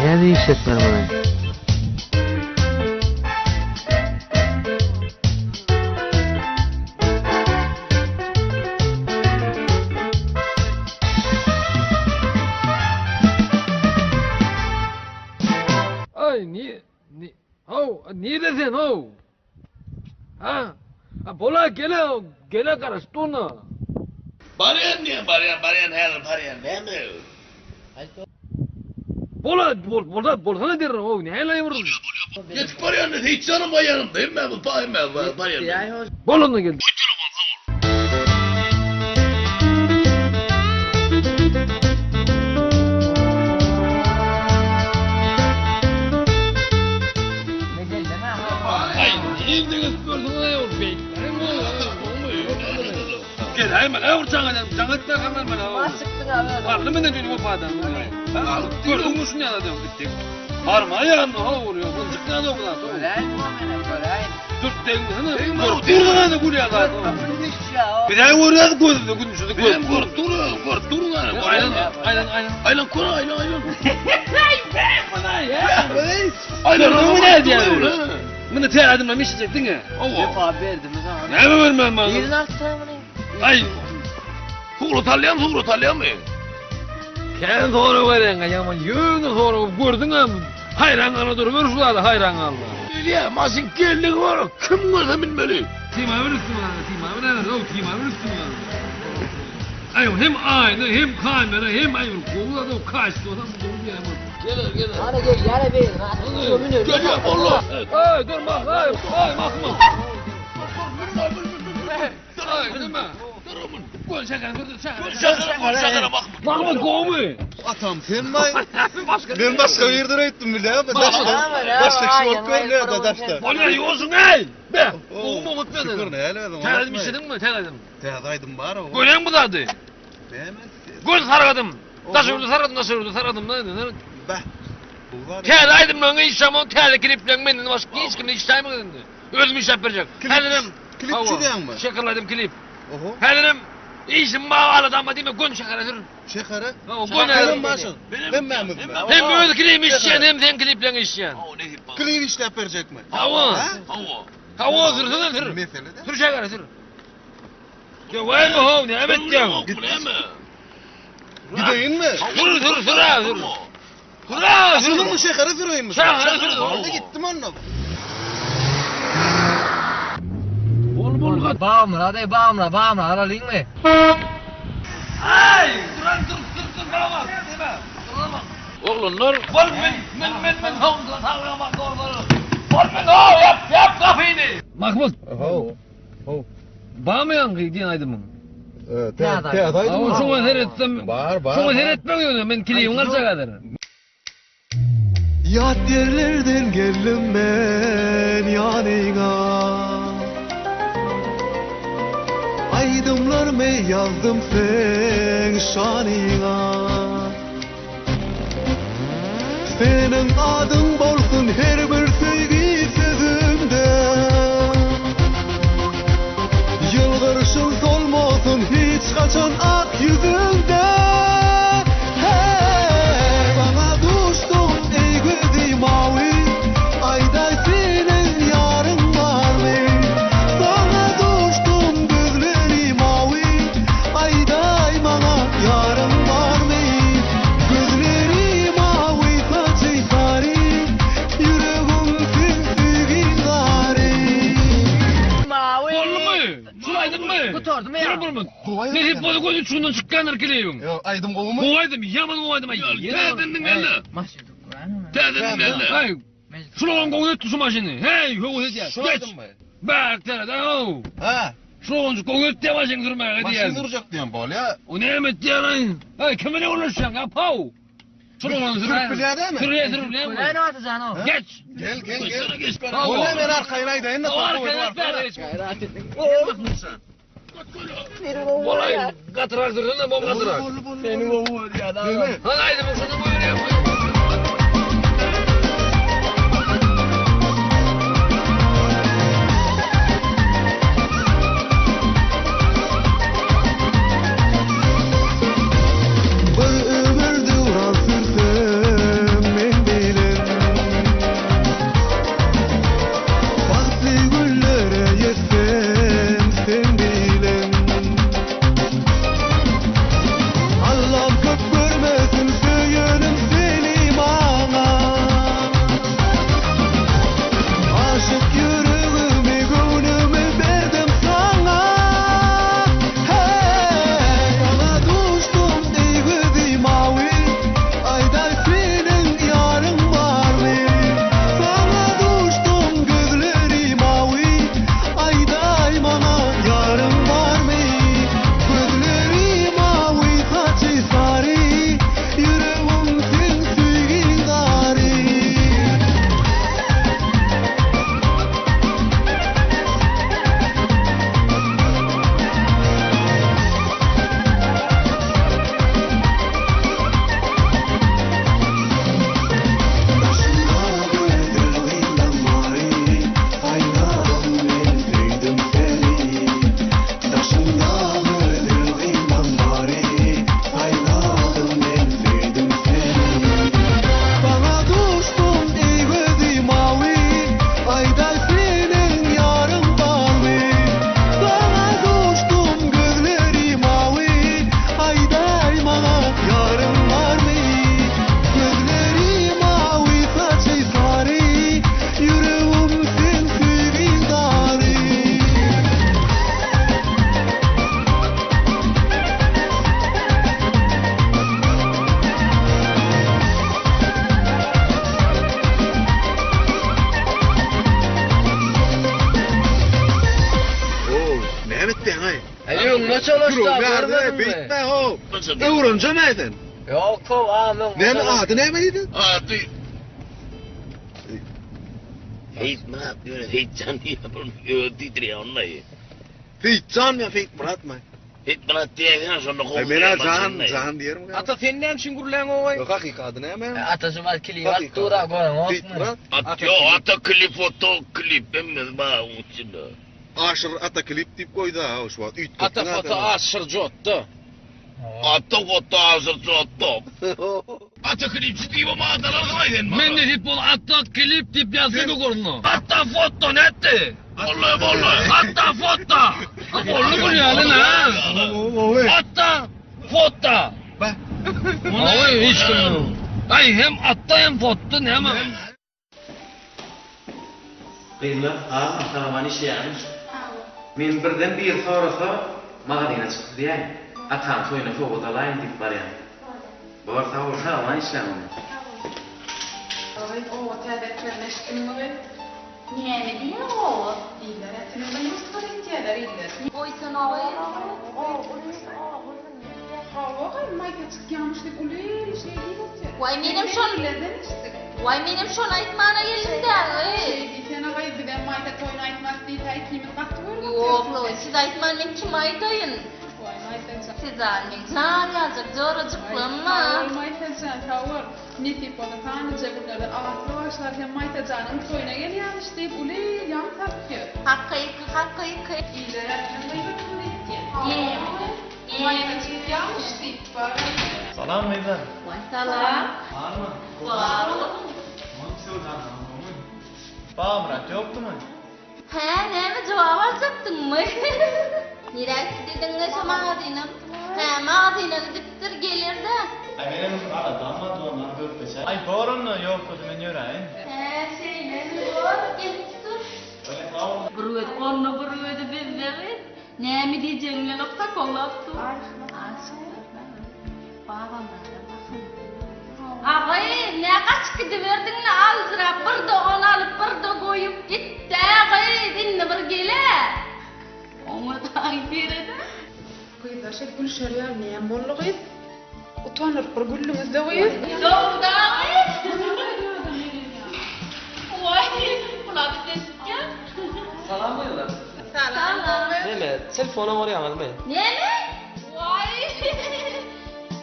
Näde işletmeli muny? Ay ni ni haw nirde sen haw? Ha? Ha bola gele gele garaş durna. Barýan diýýän, barýan, barýan, häzir barýan. Näme? Bola, bol, bolsa, bolsana derrew, ow, näle bir. Ýetip barýan diýse, hiç janym bar ýanymda, hemmämiz bar, hemmämiz bar, barýan. Bol onda gel. Aý, nirde gezip gördüňiz-aý ol beýik. Gel, aý, men bir jaň ederim, jaň etme, hemen men. Baş çykdyň abi. Barly menden düýn wepadan. Gördüňmi şuny ýa-da gitdik. Barma ýanyna ha urýar. Bunjyk näde bu zat? Göräýin bu menem, göräýin. Dürt degmesene. Görüp durun ýa-da gülýär zat. Biz aý görýäs gözüne gün düşdi. Bizem görüp durun, görüp durun. Aýlan, aýlan, aýlan. Aýlan kör, aýlan, aýlan. Aýlan, aýlan. Muny täze adamlar işlejek diňe. Wepa berdimi saňa? Näme bermän maňa? Birini artdyraý muny. Aý. Surat alýarmy, surat alýarmy? Kän sorag berýäň, ýaman ýöne sorag gördüňem. Haýran gala duruber şu zada haýran galma. Gelýär, maşyn geldigi bar, kim görse münmeli. Tima bir üstüme, tima bir näme, o tima bir üstüme. Aý hem aýna, hem kamera, hem aý bir gowy zat, o kaçtı, o da gowy diýýär. Geler, geler. Ana gel, ýa beri. Gelýär, boldy. Aý, dur, ay, ay, Mahmut. Ay, nime? Gol şeker, dur, şeker. Şakara, gol şakara Mahmut. Mahmut gowmy? Atam sen may. Men başga bir ýerden aýtdym bilýärmi? Daşda. Daşda kişi bolup görünýär da daşda. Bolýar ýolsun ey. Be. Gowmy unutmadın. Şükür näle özüň. Täze aýdym işlediňmi? Täze aýdym. Täze aýdym bar o. Göreň bu zady. Näme? Göz sargadym. Daş ýurda sargadym, daş ýurda sargadym. Be. Täze aýdymlaryňy işlämok, täze klipleriň menden başga hiç kimde işläýmeňiz indi. Özüm işläp berjek. Häzirem Klip çyzýaňmy? Şekerli aýdym klip. Oho. Häzirem işim bar, aladam bar diýme, göni şekere sür. Şekere? Göni. Hem başyň. Hemmämiz. Hem öz klibimi işleýän, hem seň klipleriňi işleýän. Klip işläp berjekmi? Hawa. Hawa. Hawa, sürsene sür. Mesele de. Sür şekere sür. Döwäýme how, näme etýäň? Näme? Gideýinmi? Sür, sür, sür, ha, sür. Sür, ha, sür. Sürüňmi şekere süreýinmi? Şekere sür. Boldy gitdim onda. Bol bol gat. Bagmyrat ey Bagmyrat Bagmyrat alalyňmy? Aý, duran dur dur dur bana bak. Deme. Durana bak. Oglanlar. Bol min min min min how saglyga bak dogry. Bol min how ýap ýap gapyny. Mahmut. How. How. Barmy ýaňky diýen aýdymyň? Täze aýdym. Şoňa seretsem. Bar, bar. Şoňa seretmek ýöne men klibiňi aljak häzir. Ýat ýerlerden geldim men ýanyňa Aýdymlarymy ýazdym seň şanyňa Seniň adyň bolsun her bir söýgi sözümde Ýylgyryşyň solmasyn hiç haçan ak ýüzüňde Heý, saňa duşdum eý gözi mawy Aýdaý seniň ýaryň barmy Saňa duşdum gözleri mawy Aýdaý maňa ýaryň barmy Gözleri mawy saçy sary Ýüregim sen söýgiň gary. Mawy. Boldumy? Şul aýdymmy? Gutardymy ýa? Dur bir minut. Nesip bolsa göz uçgundan çykýandyr klibiň. Ýok, aýdym gowumy? Gowy aýdym, ýaman gowy aýdym. Täzeden diňle. Täzeden diňle. Aý, şul oglan gowy etdi şu maşyny. Heý, höwes edýär. Şul aýdymmy? Bärik seret, aw. Ha. Şul oglanjyk gowy etdi maşyn sürmäge diýýär. Maşyn sürjek diýen bolýa. O näme etýär aý? Aý, kim bilen gürleşýäň, apaw? Sür oglan sür. Sürüp bilýär dämi? Sürýär, sürüp bilýärmi? Göläýin Atajan o. Geç. Gel, gel, gel. Geç. Bolýa men arkaýyn aýdaýyn da. Arkaýyn aýt bäri geç. Bolay, gatyrak sürsene, bom gatyrak. Seni gowy görýär. Hany aýdymyň şuny goýberýär. Bir ömür döwran sürsem men bilen Bagtly günlere ýetsem sen bilen Allam köp görmesin söýenim seni. Bakaýmaga ýaryň barmy? Gözleri mawy saçy sary Ýüregim sen söýgiň dary. Ow, näme etdiň-aý? Aý, öňüne çolaşdy, görmediňmi? Beýtme, how! Öwrenjeme sen! Ýok, how, agam, öňüne Näme, ady näme diýdiň? Ady Seýitmyrat ýöne Seýitjan diýýär, bir özi diýdirýär onlaý. Seýitjanmy ýa Seýitmyratmy? Seýitmyrat diýäýsene şonda gowy. Aý, men-ä Jan, Jan diýerin. Ata, sen näme üçin gürläňogaý? Ýok, hakyky ady näme? Ata şu wagt klip alyp dur-a, göreňokmy? Seýitmyrat? At, ýok, Ata klip, foto klip, hemmesi bar oň içinde. Aşyr ata klip diýip goýda şu wagt üýtgetdiň Ata foto Aşyr jotda. Ata foto Aşyr jotda. Ata klipçi diýibem at alarsyňaý sen maňa. Men nesip bol Ata klip diýip ýazsa ýokarynda. Ata foto nätdi? Boldy boldy. Ata foto. Boldy gülýäli nä? Ata foto. Oý hiç kim. Aý hem Ata hem foto näme? Gyzlar barmy sag-aman işleýäňmi? Men birden biri sorasa magazyna çykdy diýäýiň. Ataň toýuna sowgat alaýyn diýip barýan. Bor sag bol sag-aman işläň onda. Gyz oba täze etlerini eşitdiňmi gyz? Näme diýýäň oba? Iller ätiniň gyýyp tutar etýäler iller. Goýsana gyz. Hawa gyz maýsa çykýamyş diýip uly il şeý diýip otyr. Waý menem şol Illerden eşitdik. Waý menem şony aýtmana geldim dägi. Şeý diýsene gyz bizem maýsa toýuny aýtmarys diýsä ikimiz gaty görüp otyrys. Ýok-la siz aýtman men kime aýdaýyn. Waý Maýsajan. Siz-a meň jan ýaljak jorajyklarym-a. Sag bol Maýsajan sag bol. Nesip bolsa sanlyja günlerden atly bagşylar hem Maýsajanyň toýuna gelýärmiş diýip uly il ýaň salyp ýör. Hakyky hakyky. Iller ätiniň gyýbatyny diýip. Maýsa çykýarmyş diýip bar. Salam gyzlar. Waý salam. Barmy? Bar oglum. Oňa söwdanyň gowumy? Babamyrat ýokdumy? Hä, näme jogap aljakdyňmy? Nirä gitdidiňle şo magazyna? Hä, magazyna gidipdir, geler-dä. Aý menem aladam bar doňan görpeçe. Aý bor onda ýok bolsa men ýöräýin. Hä, şeýlemi, bor, gelip dur. Bolýa sag bol. Bir gözi onda, bir gözi bizde gyz. Näme diýjegini bilenok sakollap dur. Aşyklar-da. Babamlara bakyn. Agy, nä gaçyp gidiberdiň-le aljyrap, bir-de ony alyp, bir-de goýup git-dä gyz, indi bir gel-ä. Oňa dagy sered-ä. Gyzlar şeýdip gülüşer ýaly näme boldy gyz? Utanyryp bir güldüňiz-de gyz. Dogry-da gyz. Waý, bular bizden çykýa. Salam gyzlar. Salam. Neme, telefona gorýaňyzmy? Näme? Waý.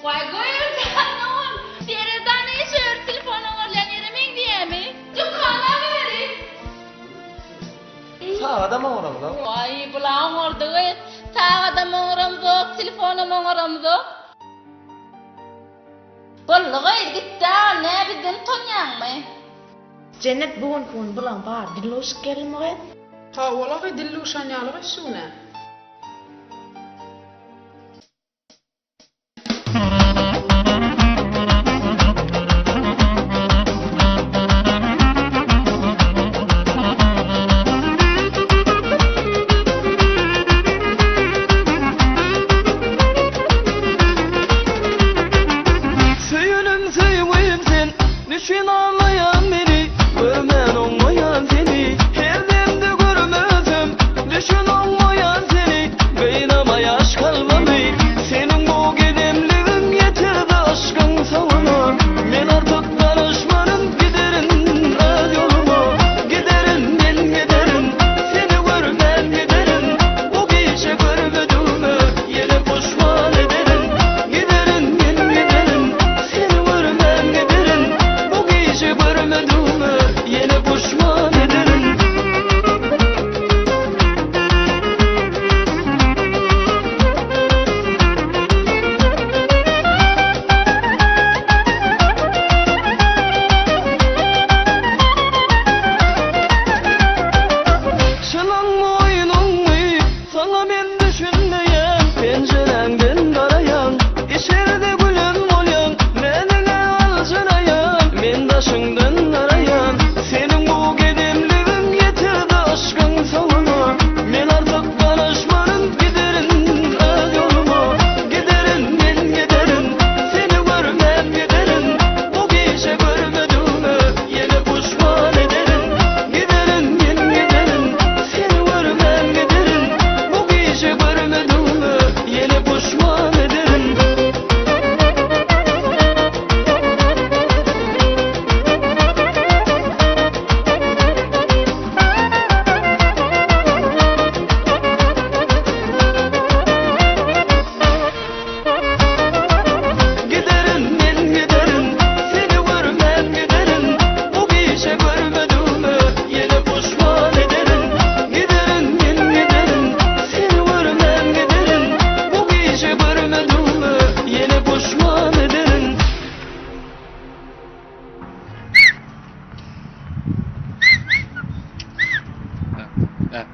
Waý goýuljan ogul. Seredany şöyle telefona gorýan ýere meňzeýämi? Dükana beri. Sagadam oňramzok. Waý bula oňardygy. Sagadam oňramzok, telefonam oňaramzok. Boldy gyz gitdä ol nä bizden utanýaňmy? Jennet bu günki gün bulaň bary dilluşyk geldimi gyz? Hawa gyz dilluşan ýaly gyz şu günä. Söýenim söýgüm sen, düşün anlaýan meni, Görmän oňmaýan seni, her demde görmesem, Düşün oňmaýan seni, gynama ýaş kalbymy, Seniň bu gedemligiň ýetirdi yşkyň soňuna, Men artyk garaşmaryn, giderin öz ýoluma, Giderin men giderin, seni görmän giderin, Bu gije görmedigime ýene puşman ederin, Giderin men giderin, seni görmän giderin, Bu gije.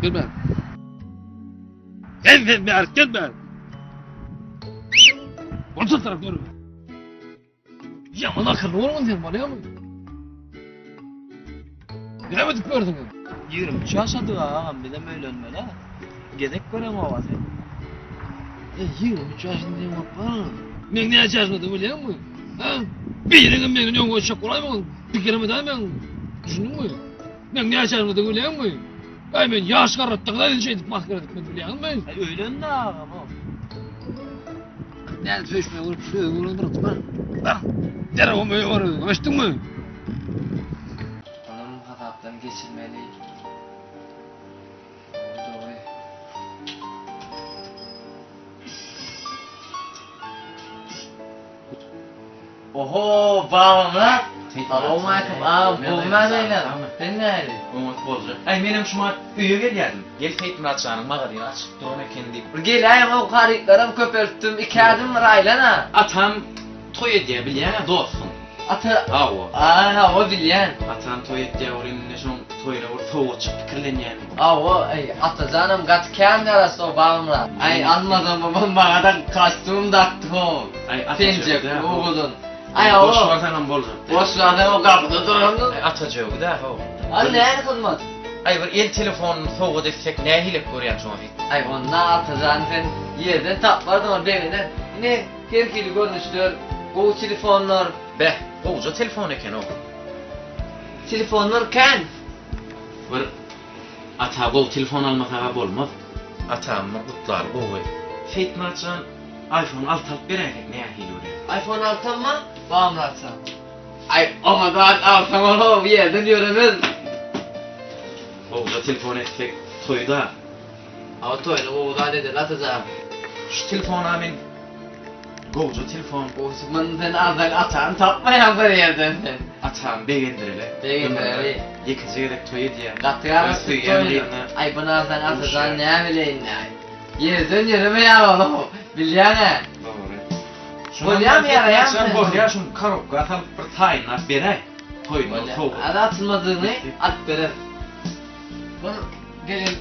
Gel bäri. Sen sen bäri gel bäri. Bolsa tarap dur. Ýaman akylly bolgun sen bolýamy? Näme edip gördüň? 23 ýaşadyk agam bizem öýlenmeli. Gezek göreňoga sen. E, 23 ýaşynda diýen bolup bar. Men näçe ýaşynda bilýäňmi? Ha? Biriňem menden öňe geçjek bolaýmaň, pikirimi edäýmäň. Düşündiňmi? Men näçe ýaşynda bilýäňmi? Aý men ýaş garratdyň-da şeýdip maskara edip men bilýäňmi? Aý öýlen-de agam o. Nädip söýüşmegi görüp söýgi bilen bir bar. Bar. Derrew öýe bar özüň. Eşitdiňmi? Onam hasapdan geçirmeli. Dogry. Oho, Babamyrat. Salowmaleýkim agam, gowy näleýler? Sen nähili? Oňat boljak. Aý, menem şumat öýe gelýärdim. Gel Seýitmyrat janyň magazyny açyp duran eken diýip. Bir geläýiň how harytlaram köpeltdim, iki ädim bir aýlan-a. Atam toý edýär bilýäň-ä dostuň. Ata. Hawa. Aý hawa bilýän. Atam toý edýär bir indi şoň toýuna bir sowgatjyk pikirlenýän. Hawa, aý Atajanam gaty kän garaşdy how Babamyrat. Aý almasam bolmaz maňada kostýum dakdy how. Aý Ata Penjekli owadan. Aý hawa. Boş barsaňam boljak. Boş barsaň o gapyda durandyr. Aý Ata jögi-dä how. Aý näme hyzmat? Aý bir el telefonyny sowgat etsek nähilek görýäň şoňa sen? Aý onda Atajan sen ýerden tapmardyň ony begener. Ine her hili görnüşler, gowy telefonlar. Beh, gowja telefon eken-ow. Telefonlar kän. Bir Ata gowy telefon almasaga bolmaz. Atamy gutlaly gowy. Seýitmyrat jan iPhone 6 alyp beräýsek nähili bolýar? iPhone altamma Babamyrat jan. Aý oňa zat alsaň ol bu ýerden ýöremez. Gowja telefon etsek toýda. Hawa toýuny gowy zat edeli Atajan. Şu telefona men gowja telefon. Gowusy muny sen alsaň atany tapmaýaň bir ýerden sen. Atamy begendireli. Begendireli. Ýekeje gezek toý edýär. Gaty garaşdyk toýuna. Aý buny alsaň Atajan näbileýin-aý. Ýerden ýöremeýär ol bilýäň-ä. Dogry. Bolýamy ýaraýamy? Bolýar şuny korobka salyp bir taýynlap beräý. Toýuna sowgat. Hany açylmadygyny alyp bereris. Bir gelen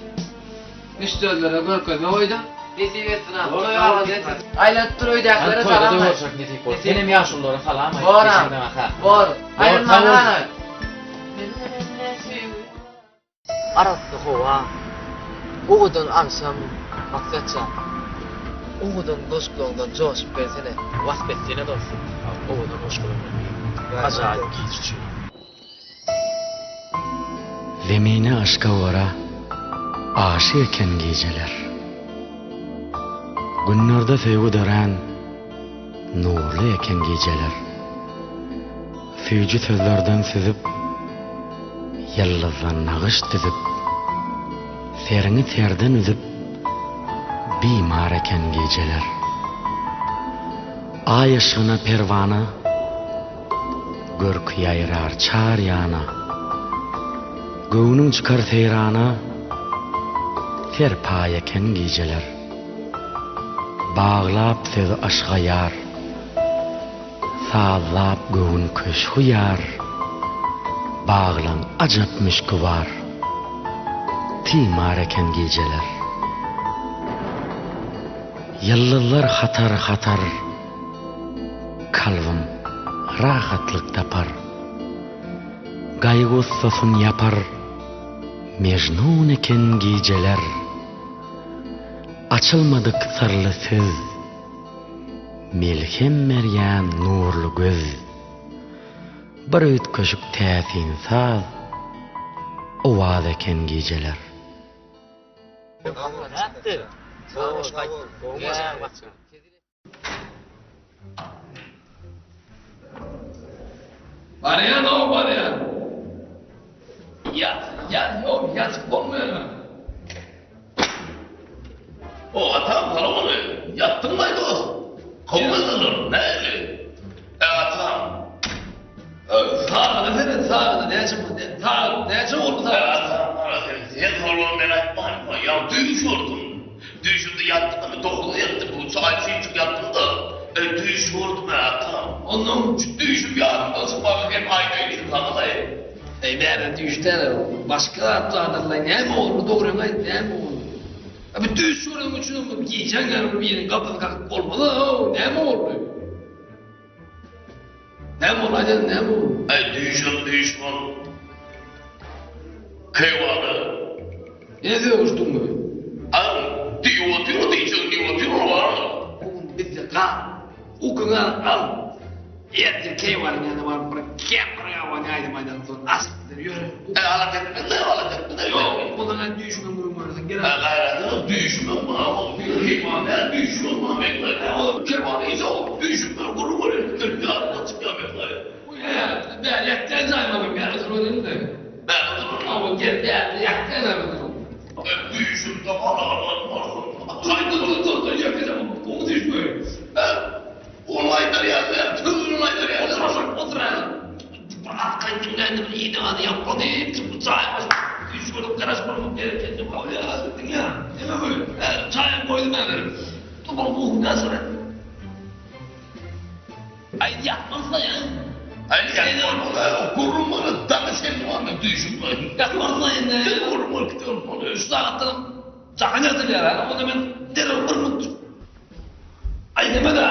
müşderilere görkezme goýdum. Nesip etsin ha. Toý abat etsin. Aýlanyp dur öýdäkilere salam aýt. Toýda görşek nesip bolsa. Senem ýaşululara salam aýt. Bor ha. Bor. Aýrylmaň ha. Arassa howa, owadan agşam, Maksatjan. Owadan goşgulaňdan joşup gelsene. Wasp etsene dostum owadan goşgularyňdan birini. Ajaýyp gije üçin. Zemine yşka görä aşyk eken gijeler. Günlerde söýgi dörän nurly eken gijeler. Süýji sözlerden süzüp, ýyldyzdan nagyş düzüp, Seriňi serden üzüp, bimar eken gijeler. Aý yşgyna perwana, görki ýaýrar çar ýana, Göwnüň çykar seýrana, serpaý eken gijeler. Baglap sözi yşga ýar. Sazlap göwün köşgi ýar, Baglaň ajap müşki bar, Timar eken gijeler. Ýyldyzlar hatar-hatar, Kalbym rahatlyk tapar. Gaýgy-gussasyn ýapar, Mejnun eken gijeler. Açylmadyk syrly söz. Melhem berýän nurly göz, Bir üýtgeşik täsin saz, Owaz eken gijeler. Barýan-ow, barýan. Ýat, ýat, ýok, ýatyp bolmaýar. O, atam, salowmaleýkim. Ýatdyňmaý, dost? Gowy nähili? E, atam. Sagada seret, sagada näçe boldy? Sagat näçe boldy sagat? E, atam, gara sen, sen soragam men aýtmaýyn-ha. Ýa düýş gördüm. Düýşümde ýatdym-da, men dokuzda ýatdym, bu çaý içip ýatdym-da. E, düýş gördüm, e, atam. Ondan Düýşüm ýadymdan çykmaka hem aýdaýyn saňa-laý. Eý bärde düýş däl o. Başga zat bardyr-laý. Näme boldy dogryňy aýt näme boldy? A bu düýş göreniň üçinem bir gijäň ýarymy biriniň gapysyny kakyp bolmaz-a, näme boldy? Näme boldy aýdaýyn näme boldy? Aý düýşem düýş bol. Keýwany. Ýene sögüşdiňmi? Aň diýip otyr o diýjegini diýip otyr ol bar. Bu gün bizde gal. Ukyňy al. Ertir keýwanyň ýanyna baryp bir kempir gabany aýdym aýdalyň soň aşyk gider ýöre. Aý alat etme-de alat etme-de. Ýok ondan aý düýşüňem gürrüň berersiň gel. Aý gaýraty ýok düýşümem bar keýwany däl düýşümem bar meň. Keýwany hiç ýok düýşümden gürrüň berýän ýadyma çykýar meň. Bäri ýatýan jaýyma bir bäri oturybereli-de. Bäri oturybereli. Hawa, gel bäri ýatýan jaýyma oturyň. Men düýşümde galaman boldum. Dur, dur, dur, dur, dur, ýeke gowy düýşmi? Hä? Ony aýdar ýaly däl, sözüni aýdar ýaly. Otur, otur, otur häzir. Bir arkaýyn diňläýin-de bir iýdi-ady ýapmady, bu jaýyma düýş görüp garaşmagyň gerek ýeri ýok. Bolýar, diňle. Näme bu? Hä, çaýam goýdum häzir. Dur, bir ukyňy açyber. Aý ýatmalysyň ýa. Aý ýatmaly. Gürrüň bana daňa çenli bar men düýşüm bar. Ýatmalysyň indi. Gürrüň bolup gider. Şu sagatdan jahan ýatylýar ha. Onda men derrew bir minut. Aý neme-dä.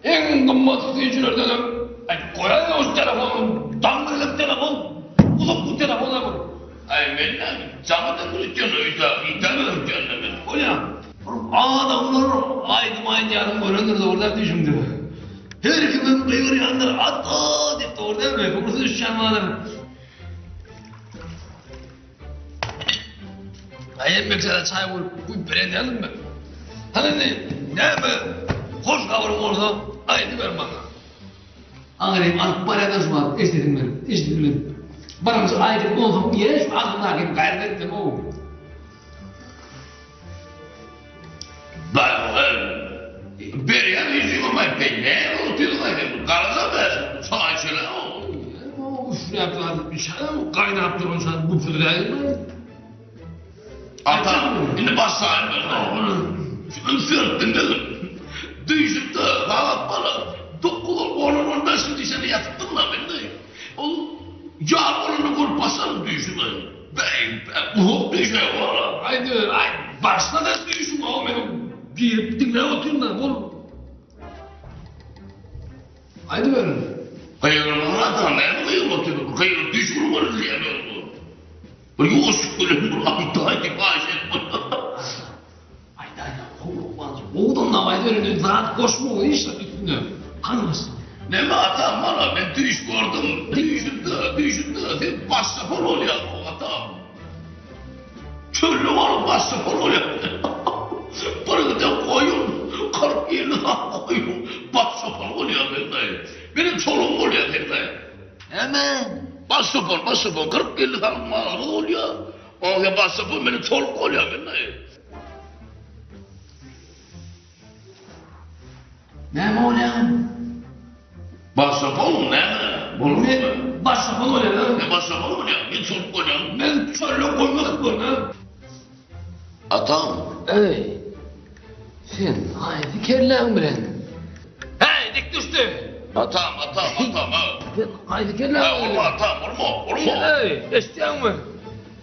Iň gymmat süýjülerdenem aý goýaý şu telefony. Daň bilen telefon. Uzak bu telefona bir. Aý men näme jaňy da öýtýän öýde öýdämi öýtýän men. Bolýa. Bir adamlar aýdym aýdýanyny görendir dogry däl düýşüňde. Her kimem gygyrýandyr Ata diýip dogry dälmi? Howlusy düşýän bardyr. Aý hemmeçe çaý guýup guýup beren däldim men. Hany indi näme hoş habaryň bolsa aýdyber maňa. Aňrymy alyp barýarlar şu wagt eşidesiň gelip, eşidesiň gelip. Birinji aýdyp onsoň ýene şu agzyndakyny gaýrat etdim-ow. Baý, berýän ýüzüňem-aý, ben näme otyrsyň-aý sen, garaja ber, çaý içeli-ow. Üfläp zat içenem, gaýnap duran çaý güpürdäýinmi? Ata, indi başlaýyn men. Üns berip diňlegin. Düýşümde sagat bana dokuz, on, on bäş gün diýşende ýatypdym-da men. Ol ýar bolanda görüp başladym düýşümi. Bäý, uzak düýşe bar. Aýdy, aý, başla-da düýşüňi, men girip diňläp otyryn-da, bol. Aýdyberiň. Gygyrmaň ata, näme gygyryp otyrsyň? Gygyryp düýş gurmaly diýýän ýok. Bir ýuwaşjyk bilen bir aýdaý diýip haýyş edip bolýar. Aýdaýda, howlukmanjyk, gowudan dagy aýdyberiň, indi zat goşma, hiç zat üstüne. Hany başla. Näme atam bala, men düýş gördüm. Düýşümde, düýşümde sen başşapar bolýaň, atam. Çölde baryp başşapar bolýaň. Bir giden goýun, 40-50 sany goýun başşapar bolýar men daýy. Meniň çolugym bolýar sen daýy. Näme? Başşapar, başşapar, 40-50 sany malymyz bolýar. Oňa sen başşapar, meniň çoluk bolýar men daýy. Näme bolýar? Başşapar näme? Bolmaz. Men başşapar bolýan. Men başşapar bolýan, men çoluk bolýan. Men çölde goýmak bolýan. Atam. Eý, sen haýsy kelläň bilen? Heý, dik düşdi. Atam, atam, atam, ha. Sen haýsy kelläň bilen? Urma, atam, urma, urma. Eý, eşitýäňmi?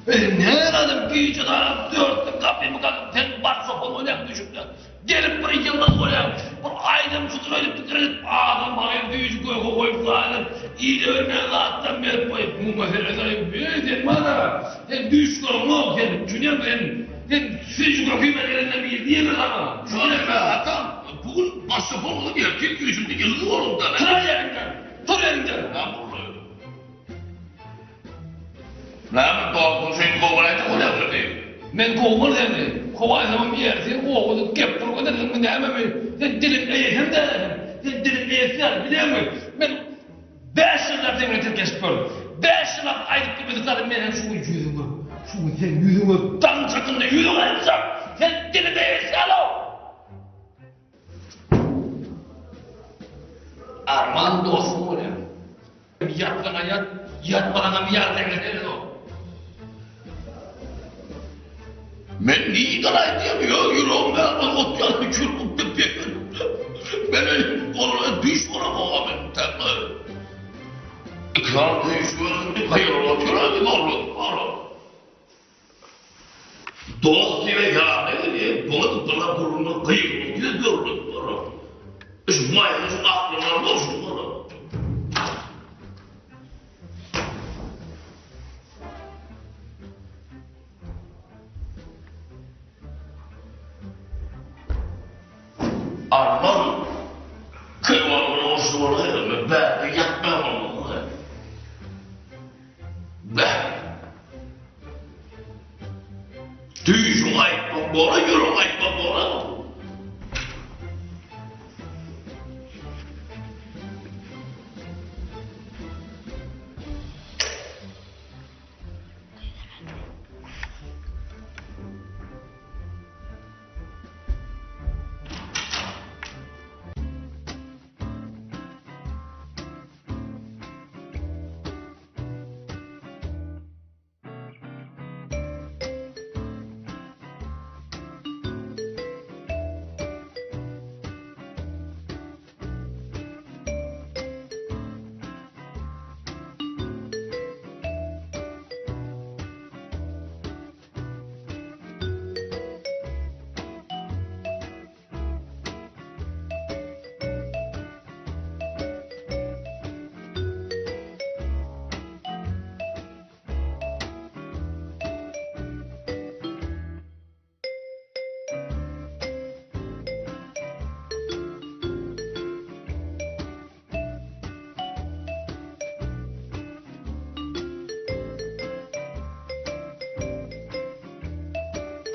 Eý, näme adam gije sagat dörtde gapymy kakyp, sen başşapar bolýaň düşüpde. Gelip bir ýyldyz bolýaň, bir aýdym tutup edip pikir edip, adam bagyr güýji göge goýup gaýdyp, ile bermän zatdan berip goýup, muňa seredeýin, eý sen bana, sen düýş göreňok, sen düşünýäňmi sen, sen süýji göküme gelenden biri diýemez saňa, düşünýäňmi? Atam, bu gün başga bolmadyk ertir düýşümde ýyldyz bolaryn-da. Tur ýeriňden, tur ýeriňden! Näme boldy? Näme dostum şeýdip kowalaýjak bolýaňmy meni? Men kowmaz seni. Kowaýsamam ertir obada gep gürrüň edersiňmi nämemi? Sen diliň eýesem dälsiň. Sen diliň eýesi däl, bilýäňmi? Men bäş ýyllap seň bilen tirkeşip gördüm. Bäş ýyllap aýdyp bilmedik zadym men hem şu gün ýüzüňe, şu gün seň ýüzüňe daň çatynda ýüzüňe aýtjak. Sen diliň eýesi däl-ow! Arman dostum bolýar. Ýatsaňa ýat, ýatmasaňam ýat seňe seredok. Men nirden aýdýan ýok ýüregim bärden ot ýaly çürküp depýän. Men olara düş bolamok men täze. Ýan söýüşip gygyryp otyr-a diýip oglan. Dost diýme ýanyna gelýär, buňa gyla gürrüňe gygyryp otyr döwlet gara. Şu maýmynjyk aklyny alma şu gara. Arman keýwanyny urşy bolaýmy, bärde ýatmaň bolmaly. Beh. Düýşüň aýtmak bolar, ýüregiň aýtmak bolar.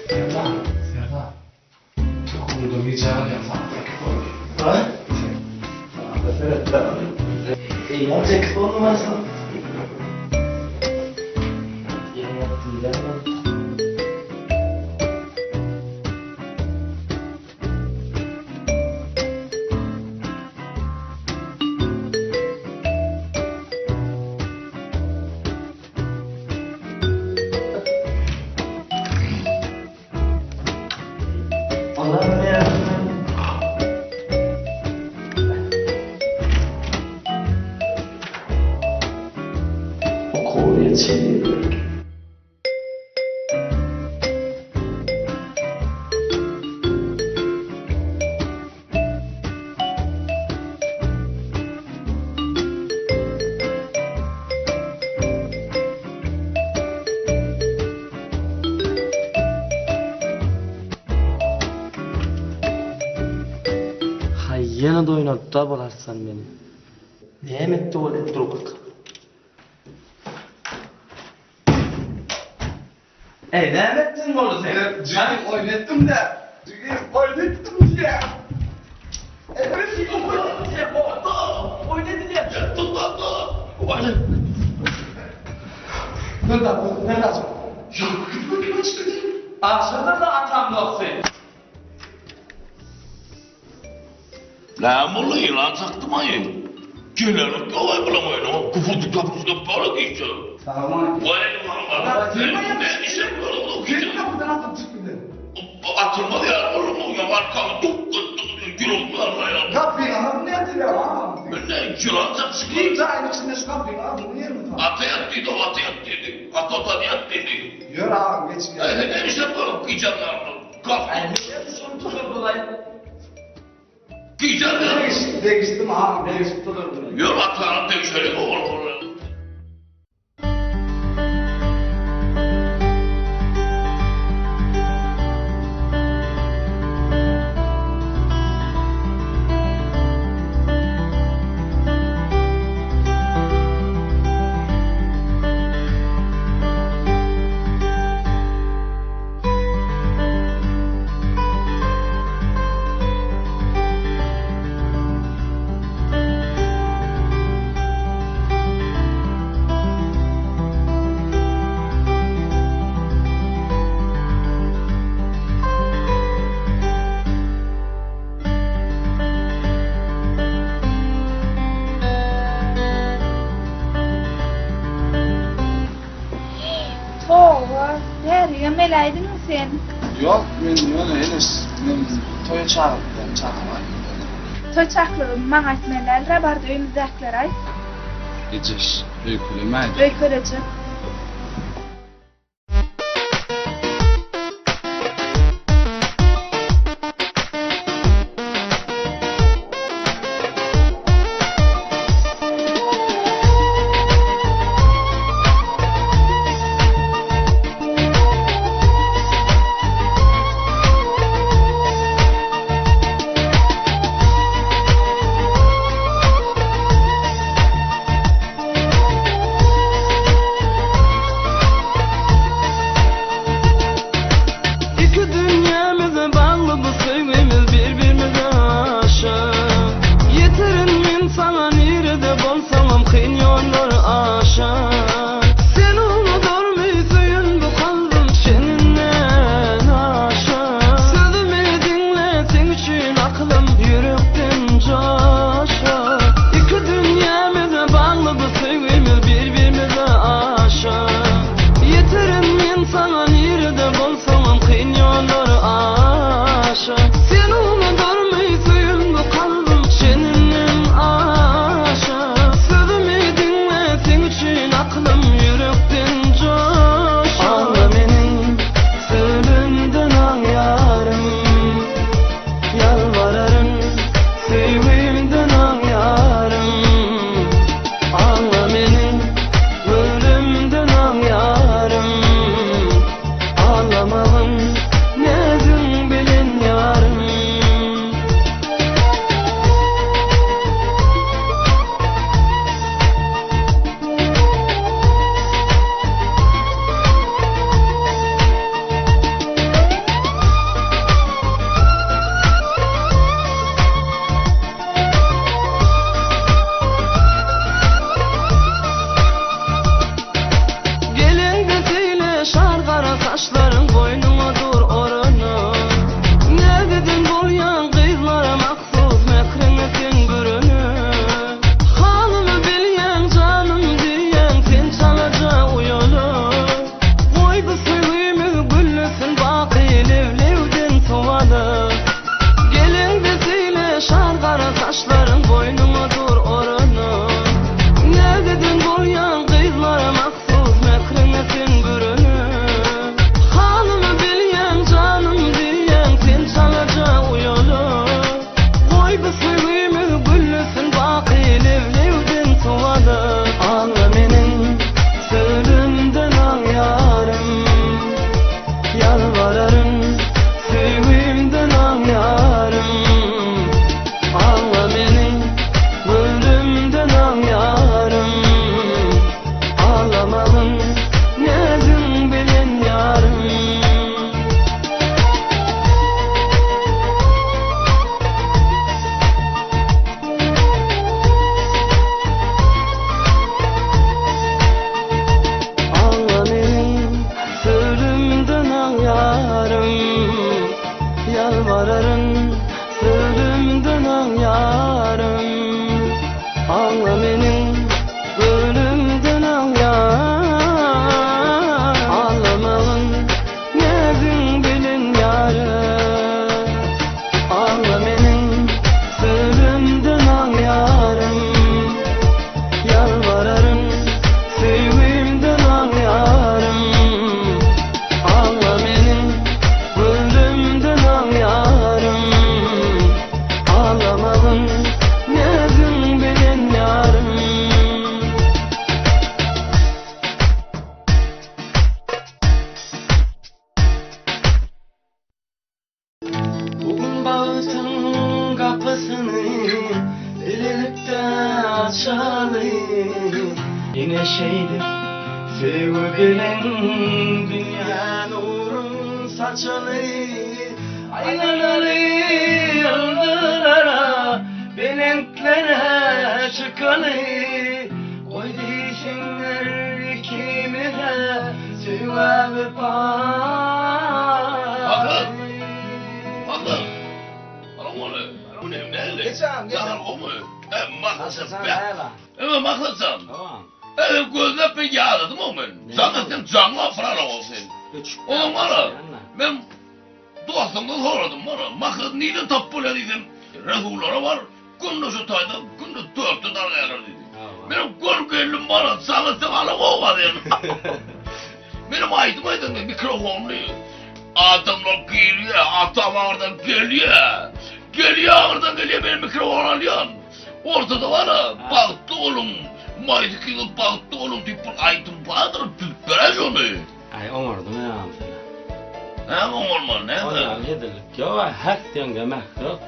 Serdar, Serdar. Okulda gijä galýan sagat sekiz boldy. Haý? Sagada seret-dä. Eýýäm sekiz boldy barsa. Ýene ýatdym diýýän. Okuwa ýetişen gerek. Haý ýene-de oýnatdy-a bul Arslan meni. Näme etdi ol durkak. Eý näme etdiň boldy sen? Jigim oýun etdim-dä. Jigim oýun etdim diýýän. Aşyrdyr-da atam dosty. Näme boldy ýylan çakdymaý? Gelenok ýogaý bulaň oýnuňa güpürdi köpürdi bara gije. Atylmaz ýaly bolduň ýa arkaňy duk etdiň ýüregimi ýarlaýar. Gapyň agzyny nätdiler agam? Indi ýylan çakşy. Bir jaýyň içinde şu gapyň agzyny ýermi tam? Ata ýat diýdi, ata ýat diýdi. Ata ata ýat diýdi. Ýör agam geç gel. Eý näme işläp görüp gijäň ýaryny. Gapy. Eý näme şuny tuturdulaý? Gijäň ýary. Degişdim agam degişip tuturdum. Ýör atany degişeli ogul. Toba, bärigem geläýdiňmi sen? Ýok, men ýöne Eneş, men toýa çagyrypdym, çagyrmaýyn. Toý çakylygyny maňa aýtmaly däldir-ä, bar-da öýümizdäkilere aýt. Ejeş, öýkelemäýdä. Öýkelejek. Iki dünýämize bagly bu söýgimiz bir-birimize aşa. Ýeterin men saňa nirede bolsaňam kyn ýollar aşa. Sen unudarmy söýen bu kalbym çeninden aşa. Sözümi diňle seň üçin akylym ýürekden joşa. Iki dünýämize bagly bu söýgimiz bir-birimize aşa. Ýeterin men saňa nirede bolsaňam kyn ýollar aşa. Sen unudarmy söýen bu kalbym çeninden aşa. Sözümi diňle seň üçin akylym ýürekden joşa. Agla meniň sözümden aňýaryn. Ýalbararyn söýgimden aňýaryn. Aňla meniň göwnümden aňýaryn. Aglamagyn näziň bilen ýarym. Geleňde seýle şar gara saçlaryň boýnuňa dur oranyp. Näzeden bolýaň gyzlara mahsus mähriňe sen bürenip. Halymy bilýäň janym diýýäň sen çalaja uýalyp. Goý bu söýgimiz güllesin baky lew-lewden sowalyp. Geleňde seýle şar gara saçlaryň boýnuňa dur oranyp. Näzeden bolýaň gyzlara mahsus mähriňe sen bürenip. Halymy bilýäň janym diýýäň sen çalaja uýalyp. Goý bu söýgimiz güllesin baky lew-lewden sowalyp. Aňla meniň sözümden aňýaryn. Ýalbararyn söýgimden aňýaryn. Aňla meni göwnümden aňýaryn. Aglamagyn näziň bilen ýarym. Aňla meniň sözümden aňýaryn. Ýalbararyn sözümden aňýaryn. Aňla meniň göwnümden aňýar. Aglamagyn näziň bilen ýarym. Aňla meniň sözümden aňýaryn. Ýalbararyn söýgimden aňýaryn. Aňla meniň göwnümden aňýaryn. Aglamagyn näziň bilen ýarym. Bu gün bagtyň gapysyny bilelikde açaly. Ine şeýdip söýgi bilen dünýä nurun saçaly. Aýlanaly ýyldyzlara, belentlere çykaly. Goý diýsinler ikimize söýgä wepaly. Maksat! Maksat! Ey gözlep men ýaradym o men. Jaňa sen jaňa fırara ol sen. Onuň bara men Dostumdan soradym bara, Maksat nirden tapyp bolýar diýsem, Resullara bar, günde şu taýda, günde dörtde dargaýarlar diýdi. Meniň gör gelnim bar, saňa sen alamok sen. Menem aýdym aýdanda mikrofonly adamlar girýär, atam aňyrdan gelýär. Gelýär aňyrdan gelýär, men mikrofon alýan. Ortada bar-a, bagtly boluň, Maýsa ikiňiz bagtly boluň diýip bir aýdym bardyr, düzüp beräý şony. Aý oňardyň agam sen-ä. Näme oňarmaly, näme? Oňa hezillik ýok-a, häk diýeňde mäh ýok.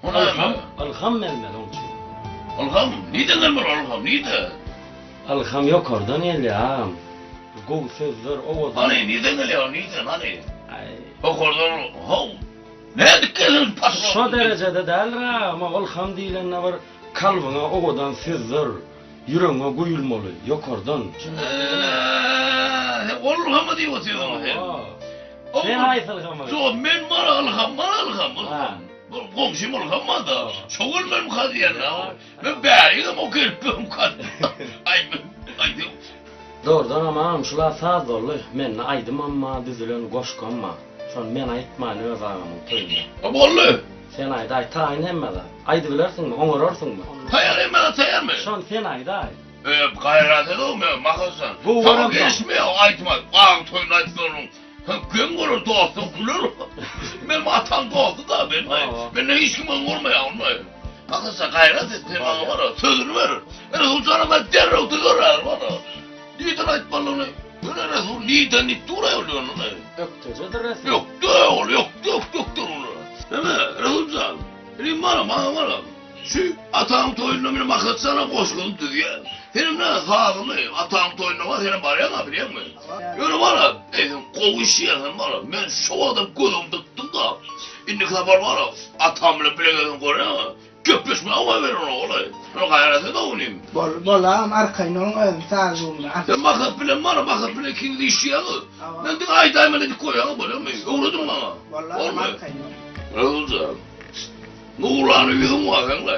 O näme? Ylham, ylham bermeli oň üçin. Ylham? Nireden gelmeli ol ylham, nirde? Ylham ýokardan gelýär agam. Gowy sözler, owadan. Hany, nirden gelýär ol, nirden, hany? Aý. Ýokardan, how, nädip gelsin patron? Şo derejede däldir agam, o ylham diýlende bir kalbyňa owadan sözler, ýüregiňe guýulmaly, ýokardan. Eee, sen ol ylhamy diýip otyrsyň sen. Hawa. Sen haýsy ylhamy? Ýok, men bar ylham, bar ylham, ylham. Bir goňşym ylham barda, şo gelmemika diýen-ä. Men bärigem o gelip durmyka. Aý men aýdym. Dogrudanam agam şula saz boldy. Mende aýdymam bar düzülen goşgam bar. Şony men aýtmaýyn öz agamyň toýunda. A boldy. Sen aýdaý taýyn hemme zat. Aýdybilersiňmi oňararsyňmy? Taýar hemme zat taýarmy? Şony sen aýdaý. Öp gaýrat edow men Maksatjan. Gowy Saňa göremsoň. gelişmeýär o aýdyma agaň toýunda aýdyp duranyň. Geň bolar dostuň güler. Meň atam dosty da men. Menden hiç kim geň görmeýär onda. Maksatjan gaýrat et sen maňa bar sözüni ber. Resul jana men derrew düzer häzir bar. Nirden aýtmalyny? Ýöne Resul nirden diýip dur aýol ýöne. Ökdejedir Resul. Ökde ol ökde ökde ökde ol. Neme Resul jan. Inim bar maňa bar. Şu ataň toýunda meni Maksatjana goşgyny düzýär. Senem näme sazyny ataň toýunda bar senem barýaňa bilýäňmi? Ýöne bar-a, eý sen gowy işleýäň sen bar-a. Men şo wagtam gözüňi dykdym-da. Indiki sapar bar-a, atam bilen bile gelseň görýäň-ä. Gepleşmäge goý ber ony ogul-aý. Ýöne gaýrat et ogul-inim. Bol, bol agam arkaýyn boluň özüm saz ugruna. Sen Maksat bilen bar-a, Maksat bilen ikiňiz işleýäňiz. Men diňe aýdaýmaly edip goýaňa bolýamy? Öwrediň maňa. Bol agam arkaýyn boluň. Oguljan. Nurana ýüzüň bar seňle.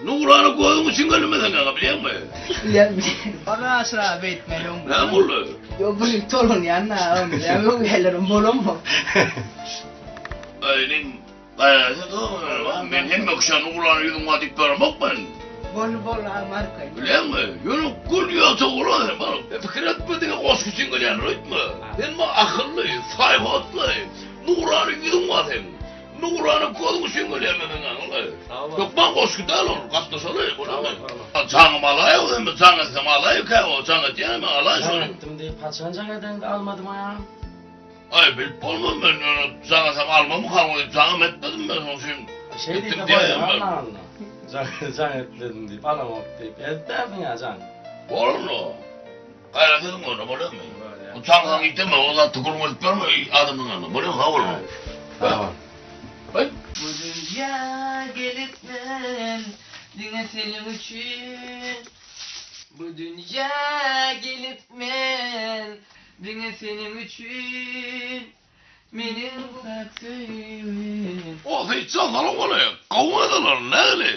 Nurana gözüň üçin gelmeseň ýaňa bilýäňmi? Bilýän bilýän. Ony aşyra beýtmeli oň. Näme boldy? Ýok bir ýyl tolgunýan da ony ýa öwýälerim bolamok. Aý inim gaýrat et men hemme kişä nurana ýüzüň bar diýip beremok men. Boldy boldy agam arkaýyn. Bilýäňmi? Ýöne gül ýagta bolar sen baryp. Pikir etme diňe goşgy üçin gelýändir öýtme. Sen maňa akylly, saýhatly, nurana ýüzüň bar seň. Nurana gözüň üçin gelýän men aňa. Hökman goşgy däl ol, gatnaşaly, bolamy? Jaňym alaý o hem jaň etsem alaý kä o jaň etýän men alaý şony. Jaň etdim diýip haçan jaň edeňde almadym aýam. Aý bilip bolmaz men ýöne jaň etsem almamykam diýip jaňam etmedim men şoň üçin. Şeý diýse bolýar onda. Jaň jaň etmedim diýip alamok diýip edip ýa jaň. Bor onda. Gaýrat ediň onda bolýarmy? Bu çaňsaň iteme, o zatda gürrüň edip ýörme adamyň ýanynda. Bolýarmy? Sag boluň. Sag bol. Aý. Bu dünýä gelip men diňe seniň üçin Bu dünýä gelip men diňe seniň üçin Meniň bu päk söýgim. O Seýitjan salam aleýk. Gowy meseler nähili?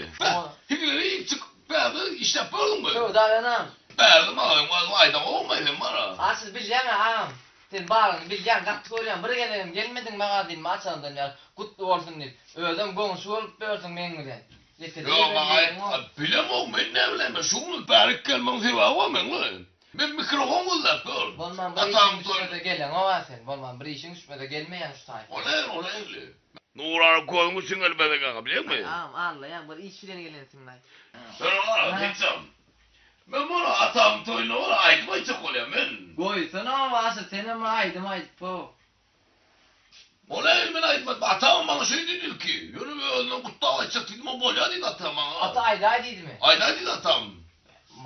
Hiňleri iýip çykyp bärde işläp gördüňmi? Söwda benam. Bärde maňa özüň aýdaňokmy sen bara? A siz bilýäňä agam. Sen baryňy bilýäň gaty görýän bir gezegem gelmediň magazynymy açandan bäri gutly bolsun diýip. Özem goňşy bolup ýörsüň meň bilen. Ýekeje Ýok gezegem maňa geleňok. Bilemok men näbileýin men şu gün bärik gelmegiň sebäbi bar meň. Men mikrofon gözläp dur. Bolman bir işiň düşmese geleňoga sen. Bolman bir işiň düşmese gelmeýäň şu taýpa. O nähili o nähili. Nurana gözüň üçin gelmez eken bilýäňmi? Agam allaýaň bir iş bilen gelensiňlaý. Sen gara Seýitjan. Men muny atamyň toýunda bar aýdym aýtjak bolýan men. Goýsana Aşyr senem bir aýdym aýdyp how. O nähili men aýtmadym atamam maňa şeý diýdi ilki. Ýöne özünden gutlap aýtjak diýdim o bolýa diýdi atam maňa. Ata aýdaý diýdimi? Aýdaý diýdi atam.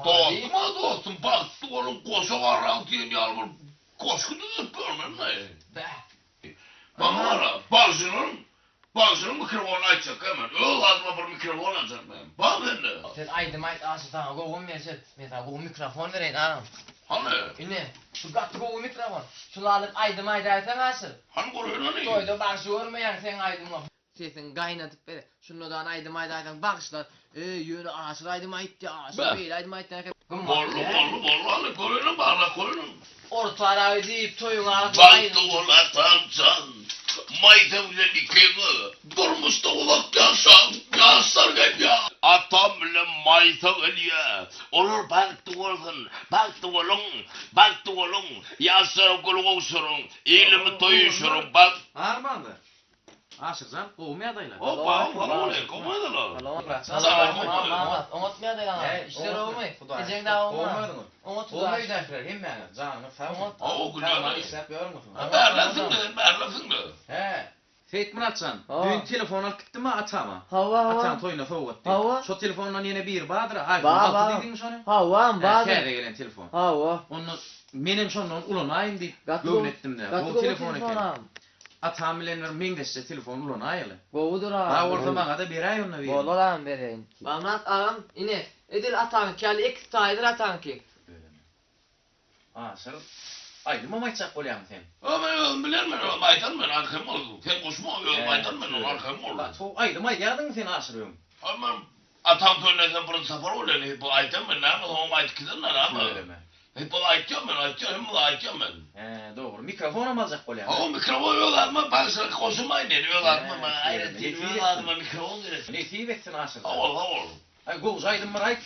Dostum a dostum bagtly boluň goşa garraň diýen ýaly bir goşgy düzüp görmenmi. Bäh. Maňa gara bagşynyň bagşynyň mikrofonyny aýtjak men öz adyma bir mikrofon aljak men. Bar sende. Sen aýdym aýt Aşyr saňa gowum berjek. Men saňa gowy mikrofon bereýin agam. Hany? Ine, şu gaty gowy mikrofon. Şuny alyp aýdym aýdaýsaň Aşyr. Hany göreýin hany. Toýda bagşy görmeýäň seň aýdymyňa. Sesiňi gaýnadyp ber. Şundadan aýdym aýdaýsaň bagyşlar. Eý, ýöne Aşyr aýdym aýtdy, Aşyr beýle aýdym aýtdy eken. Boldy, boldy, boldy hany göreýinem barlap göreýinem. Orta araby diýip toýuň arasynda aýdym. Bagtly bol atamjan, Maýsa bilen ikiňiz durmuşda uzak ýaşaň, ýaşlar gelýär. Atam bilen Maýsa. Maýsa gelýä. Olar bagtly bolsun. Bagtly boluň. Bagtly boluň. Ýaşlara gül gowşuryň. Ilimi toýuşyryň. Bagt. Armanda. Aşyrjan, gowumy ýagdaýlar? Hoppa, salowmaleýkim, gowumy ýagdaýlar? Oňatmy ýagdaýlar? He, işler gowumy? Hudaýa Ejeň şükür. dagy Gowumy oňat? özüňiz? Oňat Gowumy Hudaýa öýdäkiler hemmäňiz? Janyňyz sagmy? Oňat. Hawa, Sag-aman gülýärler. işläp ýörmüsiňiz? Bärlesiň-le, sen bärlesiň-le. He, Seýitmyrat jan, düýn telefon alyp gitdimmi atama? Hawa, hawa. Ataň toýuna sowgat diýip. Hawa. Şo telefondan ýene biri bardyr-a, iPhone Bar, alty bar. diýdiňmi şony? Hawa, Hä, bardyr. täze gelen telefon. Hawa. Onda menem şondan ulanaýyn diýip Gaty göwün gowy, etdim-dä. gaty Gowy gowy telefon eken. telefonam. Atam bilen bir meňzeşje telefon ulanaýaly. Gowudyr agam. Bar bolsa maňada beräý onda birini. Bolar agam bereýin. Bagmyrat agam ine edil ataňky ýaly ekiz taýydyr ataňky. Özem. Aşyr, aýdymam aýtjak bolýaňmy sen? Ýok men özüm bilerin men özüm aýdaryn men arkaýyn bol sen goşma özüm aýdaryn men ony arkaýyn bol. Gaty gowy aýdym aýdýardyňmy sen Aşyr öň? Ha men atam toýuna sen birinji sapar bolýan hep aýdýan men näme soňam aýdyp giderin näme. Tüweleme. Hep aýtýan men aýtýan hemme zat aýtýan men. Hä dogry mikrofonam aljak bolýaň. Hawa mikrofon öz adyma bagşylyk goşulmaýyn men öz adyma maňa aýratyn öz adyma mikrofon gerek. Nesip etsin Aşyrjan. Sag bol sag bol. Aý gowja aýdym bir aýt.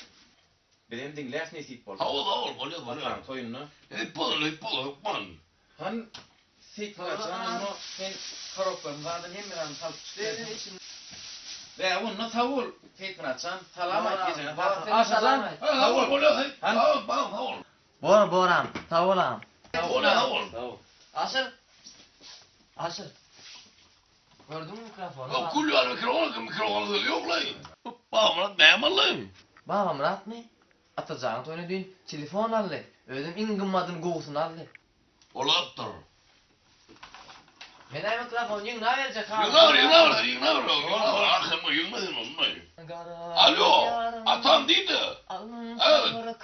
Bizem diňläs nesip bolsa. Hawa sag bol bolýa bolýa. Ataň toýunda. Nesip bolar nesip bolar hökman. Han Seýitmyrat jan onda sen korobkaryň zadyny hemme zadyny salyp çyk. Bä onda sag bol Seýitmyrat jan salam aýt ejeňe kakaňa. Aşyrjan sag bol bolýa sag bol sag bol. Bor boram sag bol agam. Bolýa sag bol. Sag bol. Aşyr. Aşyr. Gördüňmi mikrofony? Ýok gül ýaly mikrofon eken mikrofonyň sözi ýoklaý. Babamyrat näme aldy? Babamyratmy? Atajanyň toýuna düýn telefon aldy. Özem iň gymmadyny gowusyny aldy. Bolapdyr. Men-ä mikrofony ýygnap berjek ha. Ýygnaber, ýygnaber sen, ýygnaber, ýygnaber, arkaňa ýygna sen ony. Alýo, atam diýdi.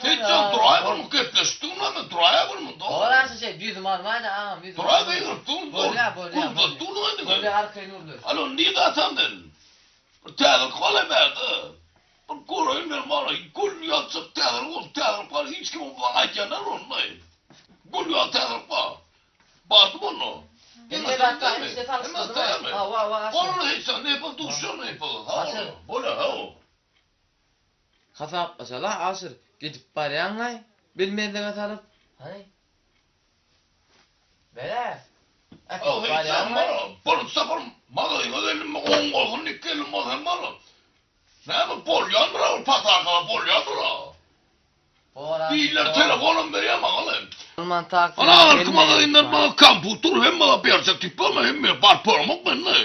Seýitjan duraý bir mugt gepleşip durun men duraý bir mugt. Bolar şeý, ýüzüm almaýda agam, ýüzüm. Duraý gygyryp durun. Bolýa, bolýa. Gurdat durun aýdyň. Bolýa, arkaýyn gürleş. Alo, diýdi atam sen. Bir täzelik balaý bärde. Bir göreýin men bana, gül ýaljak täzelik bolsun, täzelik bar, hiç kimiň maňa aýdýanlary bolmaý. Gül ýaly täzelik bar. Bardym onda. Hemme zat taýyn işte tanyşdyrdyň. Hawa, hawa, aşyr. Bolýa hiç zat, nepal duşýar nepal. Hawa, bolýa, hawa. Hasaplaşaly Aşyr, gidip barýaňlaý, bilmezlige salyp. Hany? Beräs. Äkidip barýaňlaý. Bir sapar magazyna geldim, oň bolsun diýip geldim, bolsam bar. Näme bolýandyr-a ol patarka bolýandyr-a. Diller telefonam berýär maňa lan. Ana alky magazyndan maňa kompýuter hemme zat berjek diýip bolma hemme baryp göremok men le.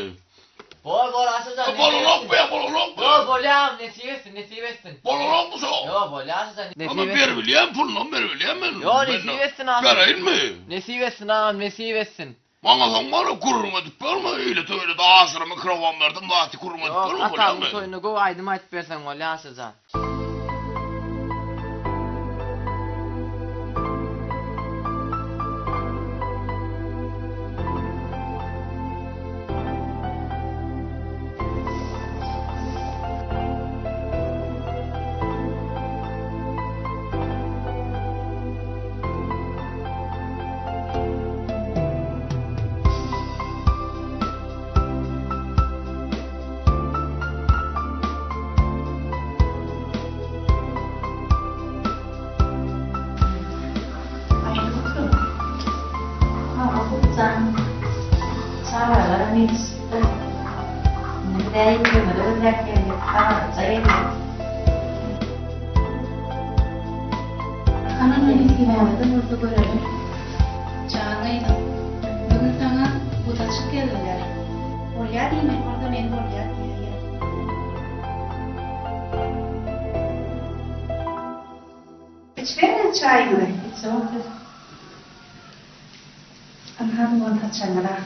Bor bor Aşyrjan. Bolanok be bolanok be. Ýok bolýar nesip etsin nesip etsin. Bolanok bu şo. Ýok bolýar Aşyrjan nesip etsin. Ama beribilýän pulunam beribilýän men. Ýok nesip etsin agam. Bereýinmi? Nesip etsin agam nesip etsin. Maňa soň bara gürrüň edip berme eýle töýle-de Aşyra mikrofon berdim zat gürrüň edip berme Ýok atamyň toýunda gowy aýdym aýdyp berseň bolýar Aşyrjan. Çagalar ýetişipdir. Indi biz-ä ýüzümizi gözläp geldik, aňyrja geldik. Hany indi nesibämizde bolsa göreli. Jan gyzym, bu gün saňa gudaçyk geldiler. Bolýa diýmeli bolsa men bolýa diýäýen. Içiberiň çaýyňyzy. Içip otur. Ynha bu gün saçagyňyz ak.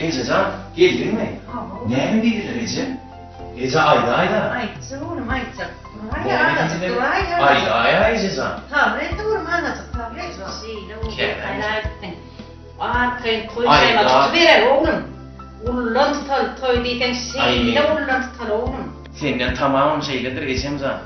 Eje jan, geldiňmi? Näme diýdiler eje? Eje aýdaýda. Aýtjak oglum, aýtjak. Duraý, azajyk duraý. Aýdaýa eje jan. Sabyr et oglum, azajyk sabyr et. Şeýle oglum, aýdaýypsyň. Arkaýyn toý saýma tutuberer oglum. Ullan tutaly toý diýseň şeýle ullan tutaly oglum. Senden tamamam şeýledir ejemjan.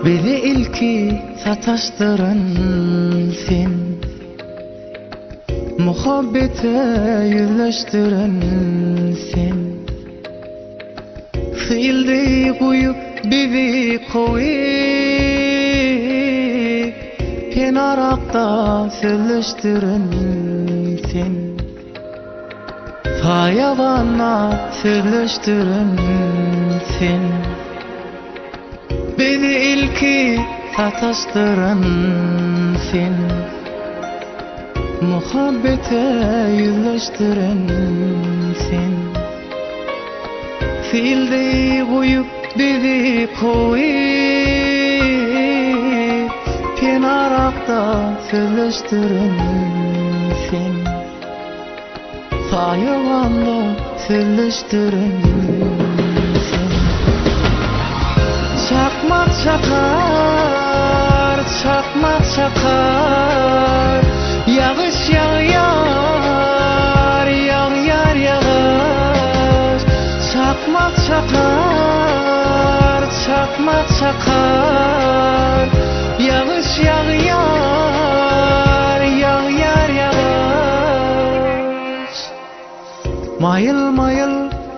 Bizi ilki sataşdyran sen Muhabbete ýüzleşdiren sen Sil deý guýup bizi kowy Penarakda sözleşdiren sen Saýawanda sözleşdiren sen Bizi ilki sataşdyran sen Muhabbete ýüzleşdiren sen Sil deý guýup bizi kowy Penarakda sözleşdiren sen Saýawanda sözleşdiren sen. Çakmak çakar, çakmak çakar, Ýagyş ýagýar, ýagýar ýagyş. Çakmak çakar, çakmak çakar, Ýagyş ýagýar, ýagýar ýagyş. Maýyl-maýyl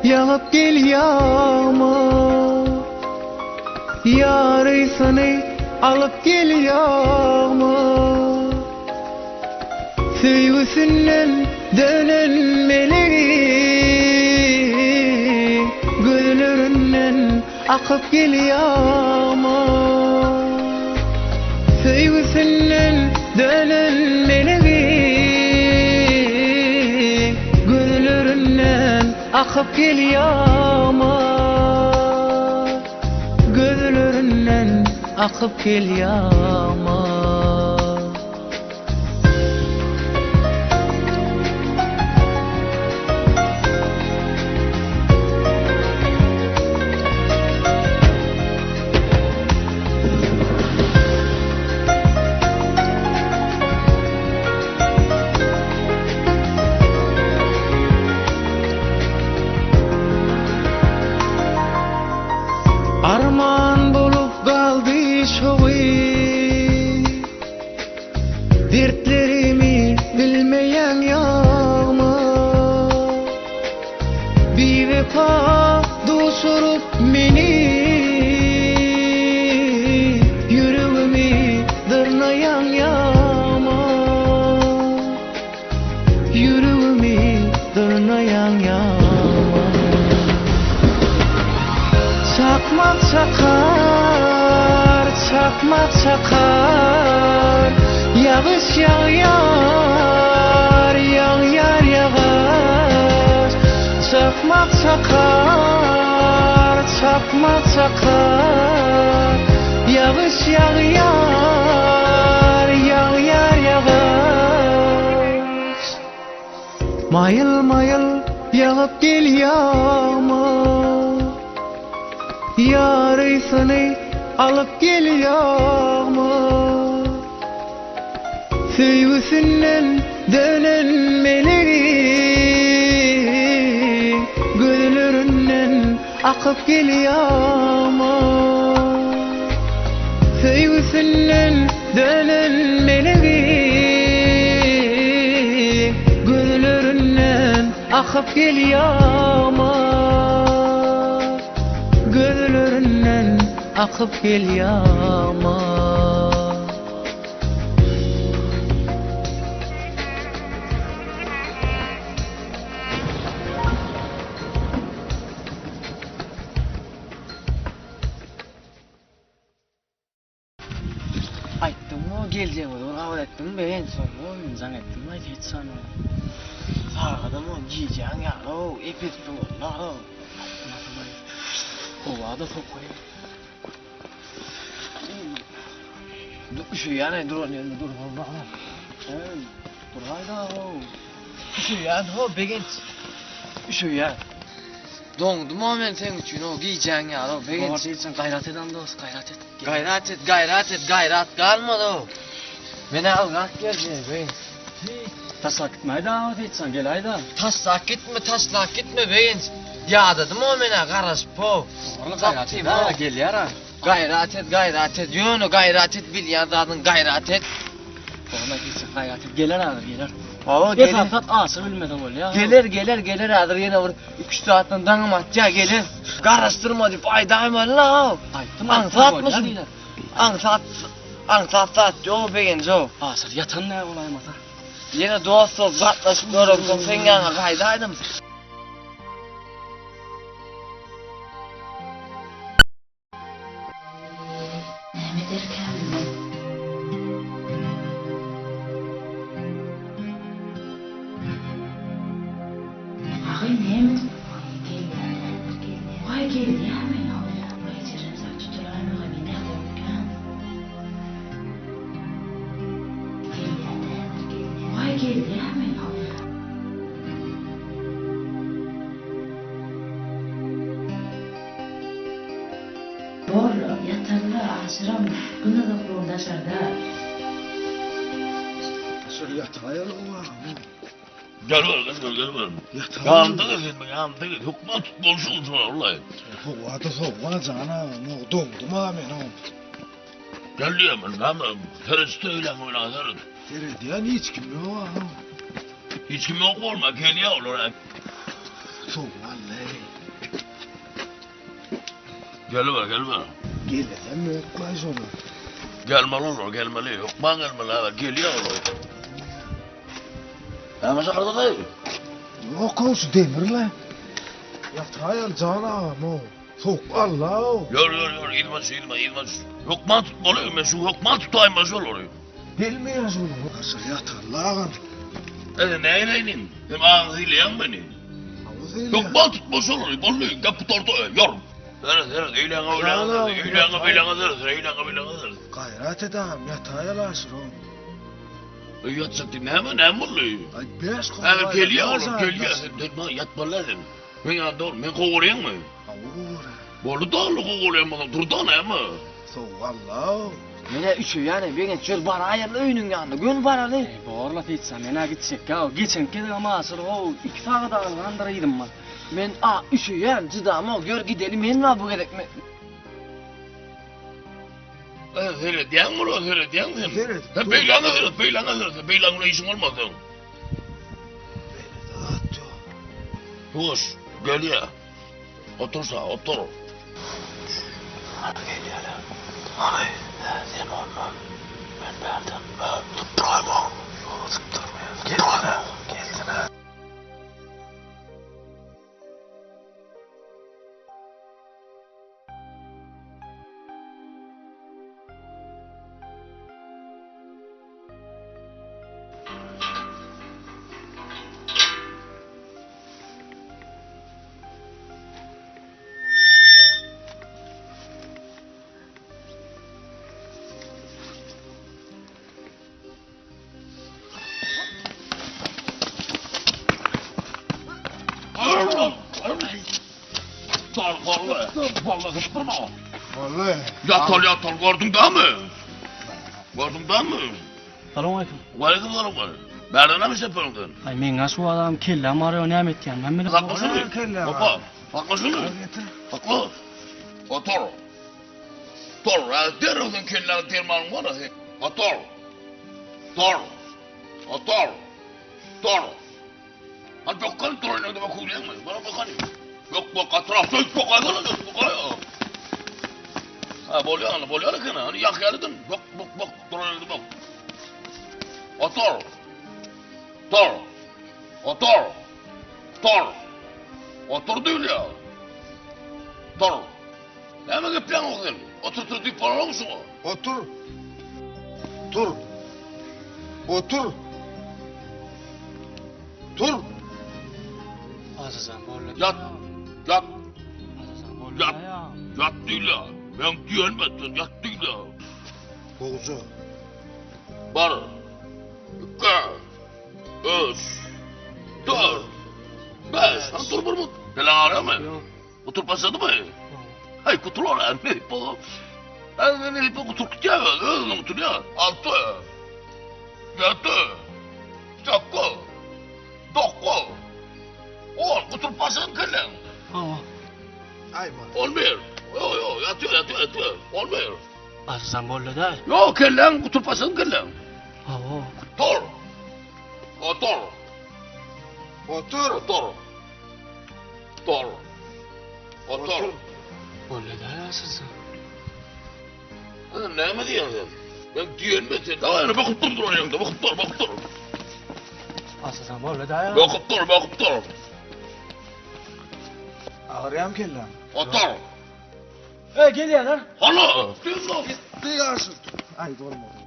ýagyp gelýärmi? Ýarysyny alyp gelýärmi? Söýgüsinden dönen melegi Gözlerinden akyp gelýärmi? Söýgüsinden dönen melegi Gözlerinden akyp gelýärmi? Gözlerinden akyp gelýärmi? Arman bolup galdy şo gyz. Dertlerimi bilmeýän ýagma. Biwepa duşuryp meni, Ýüregimi dyrnaýan ýagma. Ýüregimi dyrnaýan ýagma. Çakmak çakar, çakmak çakar, Ýagyş ýagýar, ýagýar ýagyş. Çakmak çakar, çakmak çakar, Ýagyş ýagýar, ýagýar ýagyş. Maýyl-maýyl ýagyp gelýärmi? Ýarysyny alyp gelýärmi? Söýgüsinden dönen melegi Gözlerinden akyp gelýärmi? Söýgüsinden dönen melegi Gözlerinden akyp gelýärmi? Gözlerinden akyp gelýärmi? Geljegiňizi bir gabat etdiňmi Begenç? Hawa, men jaň etdim aý Seýitjana. Sagadam o gijäň ýaly-ow, ep-esli boldy-ow. Aýtmasam-aý. Howa-da sowuk-aý. Üşüýän-aý duran ýerinde dursam bagam. Eý, duraý-da-ow. Üşüýän-how Begenç. Üşüýän. Doňdum-ow men seň üçin-ow, gijäň ýaly-ow Begenç. Bor Seýitjan, gaýrat et dos, gaýrat et. Gaýrat et, gaýrat et, gaýrat galmady-ow. Men-ä ylgap geldim, Begenç. Taşlap gitmäý-da, Seýitjan, geläý-da. Taşlap gitme, taşlap gitme, Begenç. Ýadadym-ow men-ä garaşyp-ow. Borly gaýrat et-ä, gelýär-ä. Gaýrat et, gaýrat et, ýöne gaýrat et, bilýän zadyň gaýrat et. Borly Seýitjan, gaýrat et, geler häzir, geler. Hawa, geler. Esasy zat aşyr bilmese bolýar. Geler, geler, geler häzir ýene bir iki-üç sagatdan daňym atýar, geler. Garaşdyrma diýip aýdaýmaly-la. Aýtdym, aýtdym, bolýar diýler. Aňsat, aňsat zat ýok Begenjow. Aşyr ýatan nä bolaýmasa. Ýene dost bolup gatnaşyp göremsoň seň ýanyňa gaýdaýdym. Näme ederkäm indi? Agy näme edip Waý gelýär häzir gelýär. Waý gelýärmi? Waý Jeren sag tutulaýmaga men näde öýtýän. Gelýär häzir gelýär. Waý gelýärmi? Borla, ýatarla, aşyram, gün uzaklygyň daşarda. Daşary ýataýaly owaň. Gel ber, gel ber, gel ber. Ýanynda gel sen, ýanynda gel. Hökman tutmaly şuny şuna, wallahi. Howa-da sowuk-a jan agam, doňdum-a men oň. Gel diýýän men, näme, seretse öýläňe öýläňe seret. Seredýän hiç kim ýok agam. Hiç kim ýok bolma, gelýär olar. Sowuk wallay. Geliber, geliber. Gelesem ýoklaý şolar. Gelmeli olar, gelmeli. Hökman gelmeli, häzir gelýär olar. Näme şaharda daýy? Ýok-ow, şu demir-le. Ýataýaly jan agam-ow. Sowuk alla-ow. Ýör, ýör, ýör, yzyma düş, yzyma, yzyma düş. Hökman tutmaly, men şu hökman tutaýmaly şolary. Gelmeýär şolar. Aşyr ýatarly agam. Ene, nägileýin? Sen agyň sylaýaň meni. Hökman tutmaly şolary, boldy, gep gutardy, ýör. Seret, seret, eýläňe, öýläňe seret, eýläňe, beýläňe seret, eýläňe, beýläňe seret. Gaýrat et agam, ýataýaly Aşyr-ow. Öý ýatjak diýip näme, näme boldy? Aý, bäş kowalaýlar. Häzir gelýär olar, gelýär. Sen sen ýatmaly sen. Men ýanynda bol, men kowalaýanmy? Hawa, kowalaýan. Boldy da, onda kowalaýan bolsaň, dur-da näme? Sowuk alla-ow. Men-ä üşeýänem, Begenç, ýör baraýaly öýüniň ýanyna, göni baraly. Eý, borla Seýitjan, men-ä gitjek-ä. Geçenki gezegem Aşyr-ow, iki sagat algandyr yzymdan. Men-a üşeýän, çydamok, ýör gideli, men bar bu gezek, men. Seredýäňmi ola, seredýäňmi sen? Seret. Sen beýläňe seret, beýläňe seret, sen beýläň bilen işiň bolmaz seň. Beýle zat ýok. Hoş, gelýä. Otursa, otur. Hany gelýäler. Hany, sen ondan, men bärden. Sypdyraýma. Ýok, sypdyrmaýan. Gelsene, gelsene. Ýatal ýatal gördüň dämi? Gördüň dämi? Salam aleyküm. Waleýkim salam. Bärde näme işläp ýörüň sen? Aý meň-ä şu adam kelläm agyrýar näme etýän men bilemok. Sakla şuny. Hoppa. Sakla şuny. Sakla. Otur. Tor, derrew sen kelläňe dermanyň bar-a seň. Otur. Tor. Otur. Tor. Hany bökgany dur öňde böküwleýäňmi? Bana bökgany. Bök, bök, gatyrak söýüp bökaýsana sen, bökaý. Ha, bolýar, hany, bolýar eken, hany ýakýalydyň. Bök, bök, bök, dur öňde bök. Otur. Tor. Otur. Tor. Otur diýilýär. Tor. Näme gepleýäň sen? Otur, otur diýip bolanok şuňa. Otur. Tur. Otur. Tur. Ajajan boldy. Ýat. Ýat. Ýat. Ýat diýle. Men diýenme sen ýat diýle. Gowja. Bar. Iki. Üç. Dört. Beş. Han dur bir mut. Gelen aramy? Ýok. Oturyp başladymy? Haý gutul ol ne bu? Ay ne bu gutul gitýär, özüni gutulýar. Alty. Ýedi. Sekiz. Dokuz. On. Gutulyp başladym kelläň. Hawa. Aýma. 11. Ýok, ýok, ýatyr, ýatyr, ýatyr. 11. Ajajan boldy-da. Ýok, kelläň gutulyp başladym kelläň. Hawa. Dur. Otur. Otur. Otur. Dur. Otur. Boldy-da Ajajan. Sen näme diýýäň sen? Men diýenme sen. Dawaý ýöne bakyp dur duran ýeriňde, bakyp dur, bakyp dur. Ajajan boldy-da. Bakyp dur, bakyp dur. Agyrýamy kelläň? Otur. Ey gelýärler. Halo. Gitdi ýaşyl. Aý bolmady.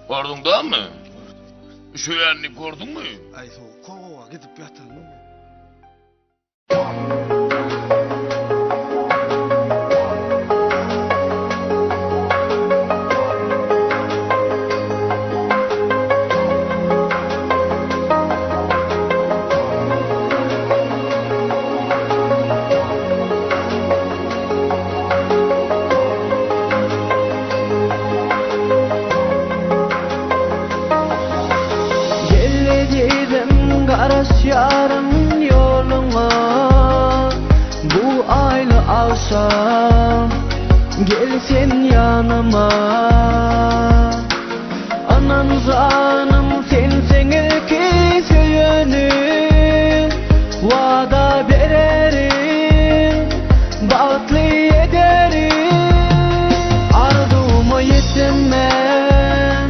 Gördüň dämi? Üşeýänini gördüňmi? Aý sowuk howa gidip ýatanymy? Gel ezizim garaşýaryn ýoluňa Bu aýly agşam gel sen ýanyma Anan janym sensiň ilki söýenim Wada bererin bagtly ederin Arzuwma ýetdim men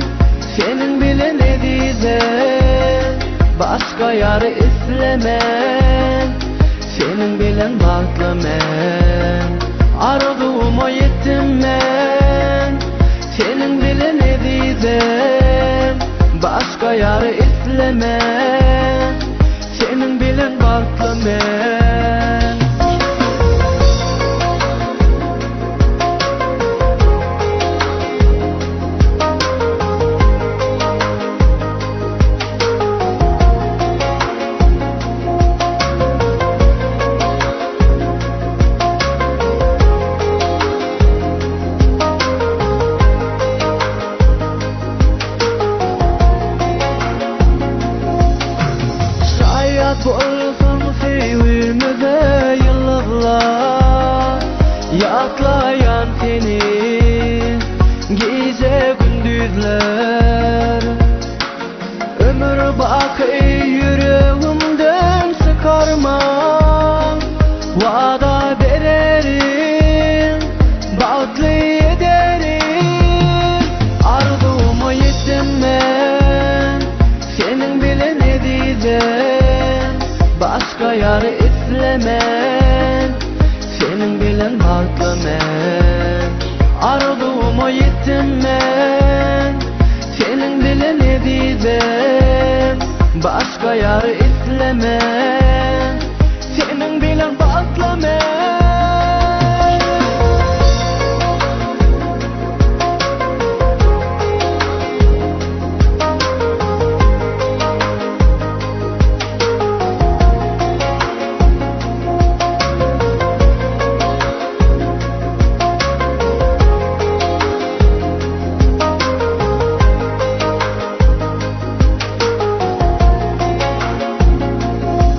seniň bilen ezizim Başga ýary islemen seniň bilen bagtly men Arzuwma ýetdim men seniň bilen ezizim Başga ýary islemen seniň bilen bagtly men. Şaýat bolsun söýgimize ýyldyzlar Ýatlaýan seni gije-gündizler Ömür baky ýüregimden çykarman Wada bererin bagtly ederin Arzuwma ýetdim men seniň bilen ezizim Başga ýary islemen seniň bilen bagtly men Arzuwma ýetdim men seniň bilen ezizim Başga ýary islemen seniň bilen bagtly men.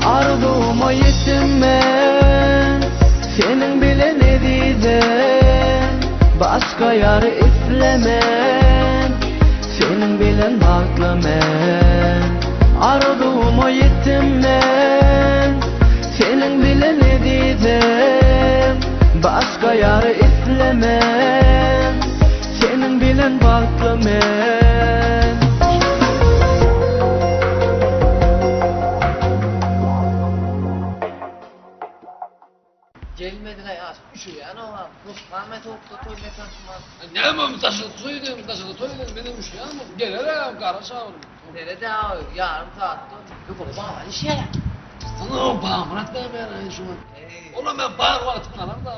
Arzuwma ýetdim men seniň bilen ezizim Başga ýary islemen seniň bilen bagtly men Arzuwma ýetdim men seniň bilen ezizim Başga ýary islemen seniň bilen bagtly men. Gelmediler aşyr. Üşüýän oňa. Nusgamy sowukda toý mekan şumat. Näme daşyny toý edem, daşyny toý edem, menem üşüýän. Geler-ä, garaşaryn. Nerede aw, ýarym saatda. Ýok, ol baba işýär. Sana Bamyrat näme ýaly şu wagt? Ola men bar wagtym galar da.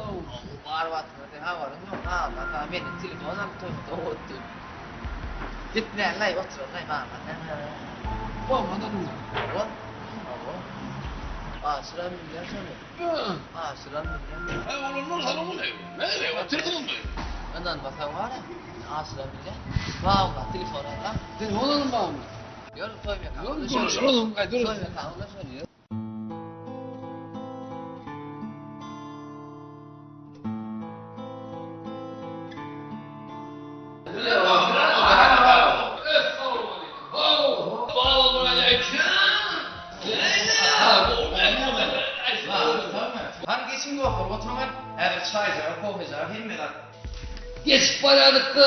Bar wagtyňa sen habaryň ýok. Ha, ha, menden telefon alyp toýda otdy. Gitmänlaý, oturanlaý Bamyrat näme ýaly. Bamyrat näme? Hawa. Hawa. Aşyram bilýän şony. Aşyram bilýän. He, olanlar salam aleýkum. Näme, otyrdyňmy? Ynanmasaň bar-a, Aşyram bilýän. Bamyrat telefon aldy. Telefon alyn Bamyrat. Ýör, toý mekan. Ýör, görüşelim, gaýdyrys. Toý mekan, şony ýör. Hany geçiň dostlar, oturyň Häzir çaýjara, kofejara hemme zat. Geçip barýardyk-da,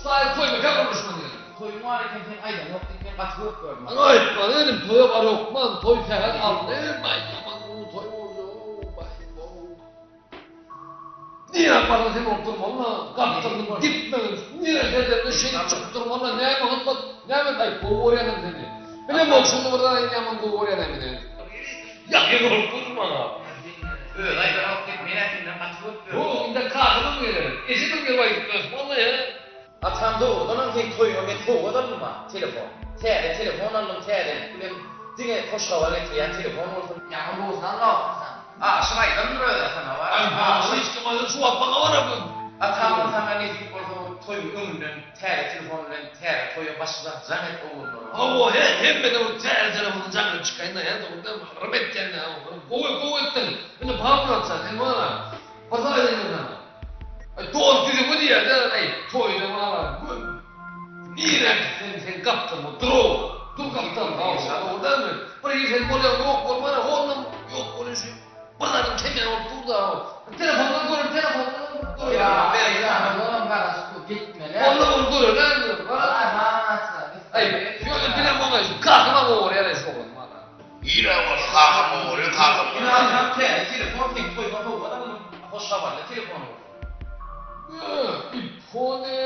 Saýy toýmaka gurluşmaly ýeri. Toýuň bar eken sen aýdaňok diýip men gaty görüp gördüm. Ana aýtmaly edim toýa barokman toý säher aldy baý ýaman uly toý boldy ow baý ow. Nirä barsaň sen bolup durmalyna gapdaldan gitmegin nirä serdende şeýdip çykyp durmalyna näme hyzmat näme aý gowy görýänem seni. Bilemok şuny bir zat aýdýan ýaman gowy görýänem meni. Ýakyn bolup dur maňa. Özi aýdanok diýip men-ä senden gaty görüp gördüm. Ýok indi kakamam geler ejem gelip aýdyp bersin walla. Atam dogrudanam seň toýuňa men sowgat aldym-a, telefon. Täze telefon aldym, täzelik bilen diňe hoş habar getirýän telefon bolsun. Ýaňy gowusyny almapsyň. Aşyr aýdandyr özä saňa bar. Aý aşyr hiç kim aýdan şu wagt maňa bar bu. Atamam saňa nesip bolsa toýuň öňünden täze telefon bilen täze toýa başla jaň et oglanlara. Hawa he hemmeden bir täze telefondan jaň edip çykaýynda he dogrudan yrym etýän-dä gowy gowy etdiň indi Pawlowça sen bar-a bir zat aýdaýyn men saňa. Aý dost ýüzüňi diýýär-de, aý toýda bar-a, gör, nirä gitseň sen gapdalda dur-ow, dur gapdalda, dogry dälmi? Bir hili sen bolýaň ýok bolman-a, onam ýok boluşy bir zadyň kemýän bolup dur-da. Telefondan görün, telefondan görün. Ýa, telefonam garaşyp dur, gitmeli. Onda ony göreli-ä indi. Aý, ýöne bilen bolmaý, şu kakamam owarýar-aý şu oglan, walla. Nirä barsa kakam owarýar, kakam Ine atam täze telefon seň toýuňa sowgat aldym. Hoş habarly telefon bolsun. Iphone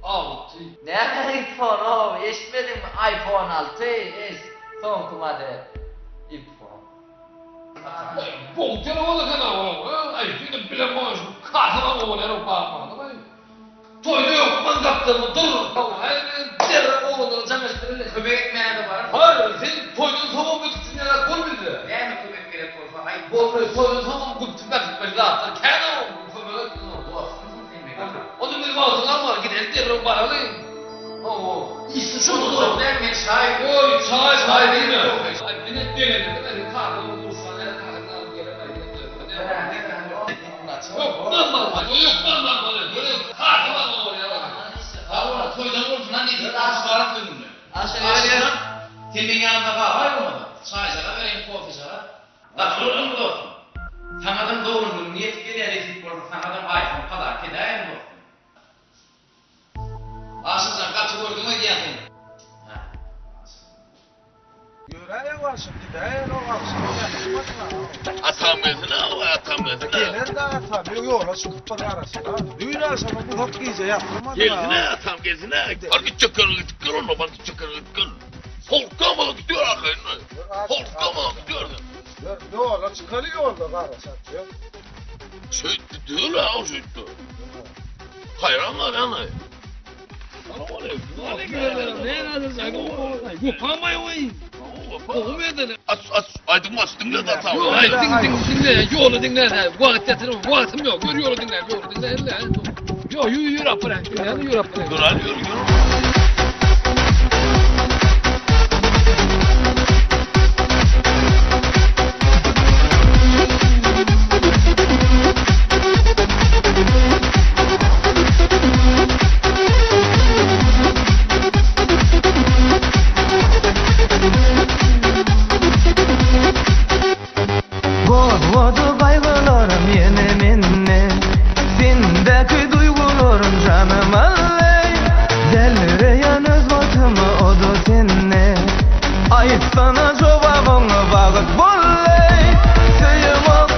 6. Näme iphone ow eşitmediňmi iphone 6 es soňky model iphone. Gowy telefon eken a ow aý indi bilemok şu kakamam owarýar ow barmagyny. Toýda hökman gapdalda dur. Haý men derrew oglanlara jaň edip bilerin. Kömek etmäne-de bararyn. Haý sen toýdan soňam ötüp dünýä bol bizde. Näme kömek gerek bolsa aýt. Boldy toýdan soňam güpjüp äkitmeli zatlar kän ow kömek et. Dostumsyň sen meň atam. Onda biz wagtyňy almaly gidelik derrew baraly. Hawa. Işde şo Boljak däl men çaý. Oý çaý çaý diýme. Aý meni begendirdiň aý kakam urşan ýaly kakam alyp gelen aý. Hökman barmaly, hökman barmaly. Kakam bolýar. Hawa, toýdan bolsun, ha nesip bolsa baram öňünden. Aşyrjan, sen meň ýanymda galaý bolmasa. Çaýjara bereýin, kofejara. Gaty bolduňmy dostum? Saňadam doglan günüň ýetip gelýär, nesip bolsa saňadam aýfon padarka edäýerin dostum. Aşyrjan, gaty gördüň öýdýän sen. Hä, Aşyrjan. Ýöräýeň barşyp gidäýen o agşam ýatyrmadyň-a. Atam gelsin-ä, oý, atam gelsin-ä. Geler-dä atam, ýola çykyp bir garaşyň-a. Düýn agşamam uzak gije ýatyrmadyň-a. Gelsin-ä, atam gelsin-ä. Bar gitjek ýeriňe gidip gel onda, bar gitjek ýeriňe gidip gel. Howlukma-da gidiber arkaýyn. Howlukma-da gidiber sen. Ýör, ýola çykaly ýolda garaşak, ýör. Şeýtdi däl-ä, şeýtdi. Haýran galýan-aý. Aç aç aýdym aç diňle da sag. Ýok, aý diň diň diňle, ýoly diňle, wagt ýatyr, wagtym ýok. Ýör ýoly diňle, ýoly diňle, elle. Ýok, ýör ýör apar, ýör ýör apar. Dur hadi ýör ýör. Gozgady gaýgylarym ýene mende Sendäki duýgularym janym aldy Dällireýän öz bagtyma o-da sende Aýtsana jogabyňy bagt boldy Söýemok.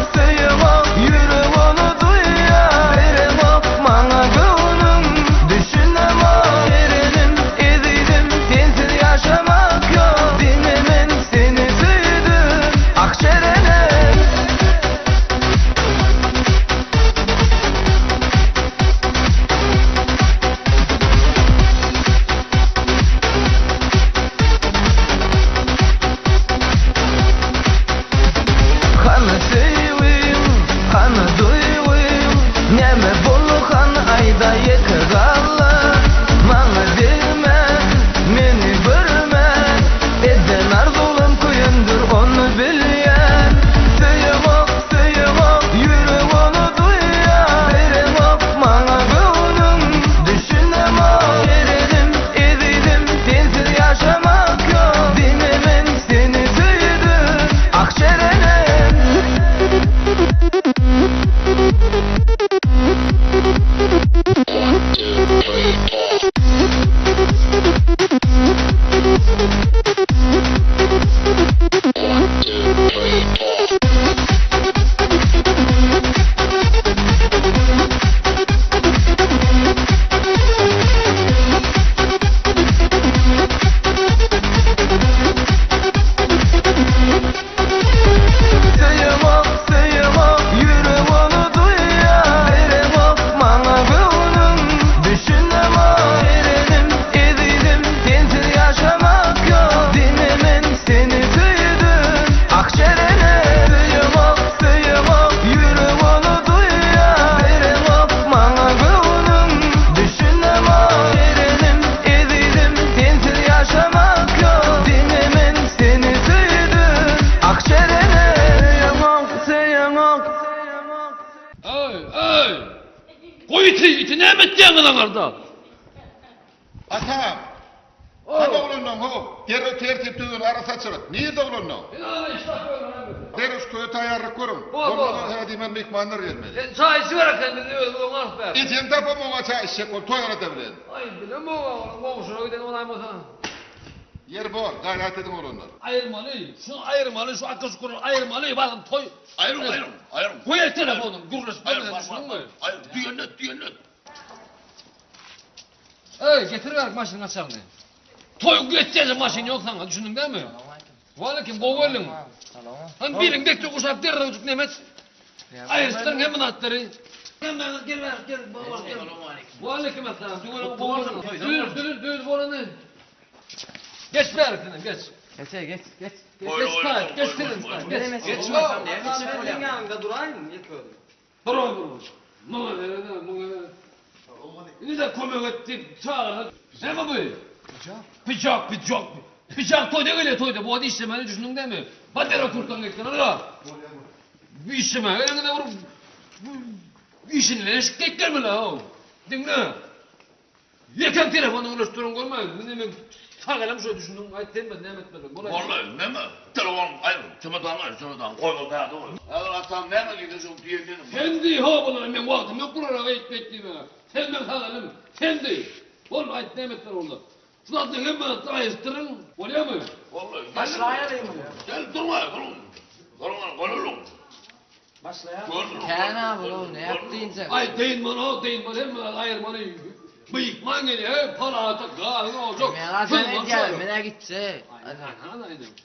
Goý iti, iti näme etýäňiz aňarda? Atam! Hany oglanlaň how, derrew tertip düzgün arassaçylyk, nirde oglanlaň? Derrew şu toýa taýýarlyk görüň. Bolmasa hä diýmän myhmanlar gelmeli. Sen çaý içiber eken, biz özümiz oňarys bärde. Ejeň tapam oňa çaý içjek bolup toý arada bilen. Aý, bilemok oglan, goňşulara giden bolaýmasa. Ýeri bor, gaýrat ediň oglanlar. Aýyrmaly, şuny aýyrmaly, şu akyl-şukury aýyrmaly, basym toý. Aýryň, aýryň, aýryň. Goý telefonyňy, gürleşip bolmaýar, düşündiňmi? Aýyr, düýenlet, düýenlet. Eý, getir bärik maşynyň açaryny. Toý geçjek maşyn ýok saňa, düşündiň dämi? Waleýkim, gowy geldiň. Hany biriň bekje guşap derrewjik nemes. Aýryşdyryň hemme zatlary. Hemmäňiz gel bärik, gel, baba, gel. Waleýkim assalam, tüweleme gowy geldiň. Düz, düz, düz bolany. Geç bärik senem, geç. Geç, geç, geç. Geç taý, geç senem, geç. Geç, Seniň ýanyňda duraýyn, ýek özüm. Dur oglum. Muňa serede, muňa. Indi-de kömek et diýip çagyrsa, näme bu? Pyçak. Pyçak, pyçak. Pyçak toýda gelýär, toýda. Bu wagt işlemäne düşündiň dämi? Bar derrew kurtkaňy geýsene, ynha. Bu işlemäge gelende bir işini eşik geýip gelmeli-how. Diňle. Ýekem telefony gürleşip duran görmäýin. Indi men sag elem şo düşündiň. Aýt sen ben näme etmeli? Bolaý. Boldy, näme? Telefon aýr, çemodan aýr, çemodan goý bärde goý. Häzir atam näme diýse şo diýen meniň. Sen diý ho bulara meň wagtym ýok bulara eýt beýt diýmäge. Sen meň sag elim. Sen diý. Bol aýt näme etmeli bolsa. Şu zatlaryň hemme zatly aýyşdyryň. Bolýamy? Boldy. Başlaýalyň muny. Gel durma, duruň. Duruň, goýalyň. Başlaýar. Kän-ä bul, näp diýinjek. Aý, dynmaly-ow, dynmaly, hemme zady aýyrmaly. Myhman gelýär, heý, palata, gazyň ojak. Men haçan edýän, men-ä gitjek.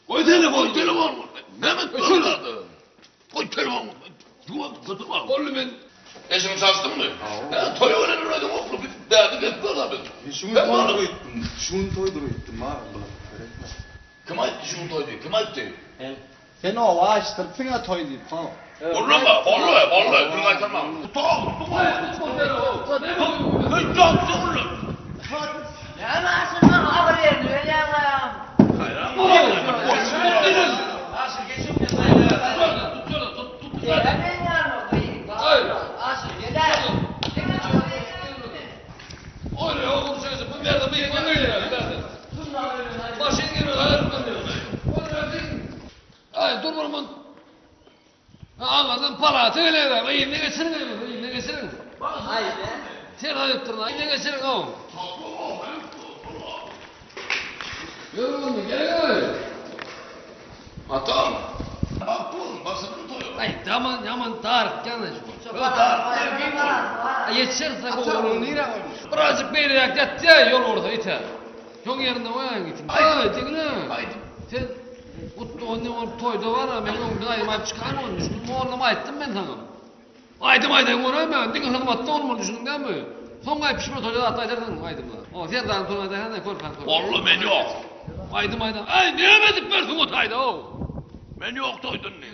Goý telefony. Goý telefony. Näme etmeli? Goý telefony. Boldy men. Eşigiňi çalyşdyňmy? Hä, toýa gelen öýdüň ogly, biz bärde gezip görä biz. Şu gün toýdur öýtdüm. Şu gün toýdur öýtdüm, bar bular. Seretme. Kim aýtdy şu gün toý diýip? Kim aýtdy? Sen oba açdyrpsyň-a toý diýip, how. Gürleme, boldy, boldy, bir gaýtarma. Näme aşyr maňa agyr ýerini berýäň aýam. Aşyr geçip Gel meň ýanyma gyz. Aşyr gel. Aý dur bir munt. Aňyrdan palata gelýär. Yzyna geçiriň, yzyna geçiriň. Sen aýdyp dur, yzyna geçiriň ow. Ýör onda, gel. Atam. Bak bul, basyp toýa. Aý, daman, ýaman darykýan şu. Ýetişerse Atam, nirä goýmuş? Birazjyk beýleräk ýatýar, ýol bolsa ite. Şoň ýerinde goýaýyň itiň. Aý, diňle. Sen Gutly onda bolup toýda bar-a, men öňden aýdym aýdyp çykaýyn ony, düşündiňmi? Mollama aýtdym men saňa. Aýdym aýdaýyn göräýme, diňe hyzmatda bolmaly, düşündiň dälmi? Soň aý pişme toýda zat aýdarsyň aýdymlar. O, Serdaryň toýuna aýdaýan-da, körpäň toýuna. Molla men ýok. Aýdym aýdan. Aý, näme edip bersiň o taýda-ow? Men ýok toýda indi.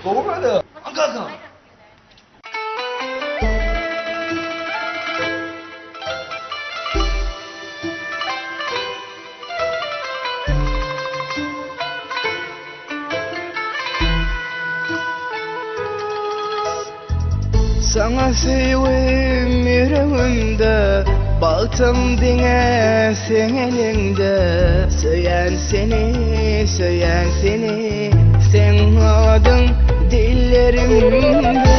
Gowy bolýar. Al kaka. Saňa söýgüm ýüregimde, Bagtym diňe seň eliňde. Söýän seni, söýän seni, Seň adyň dillerimde.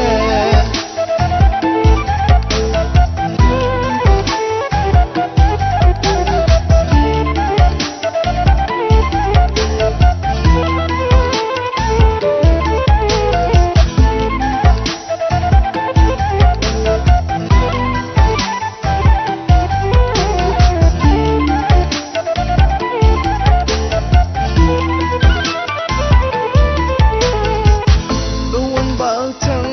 Bu gün bagtyň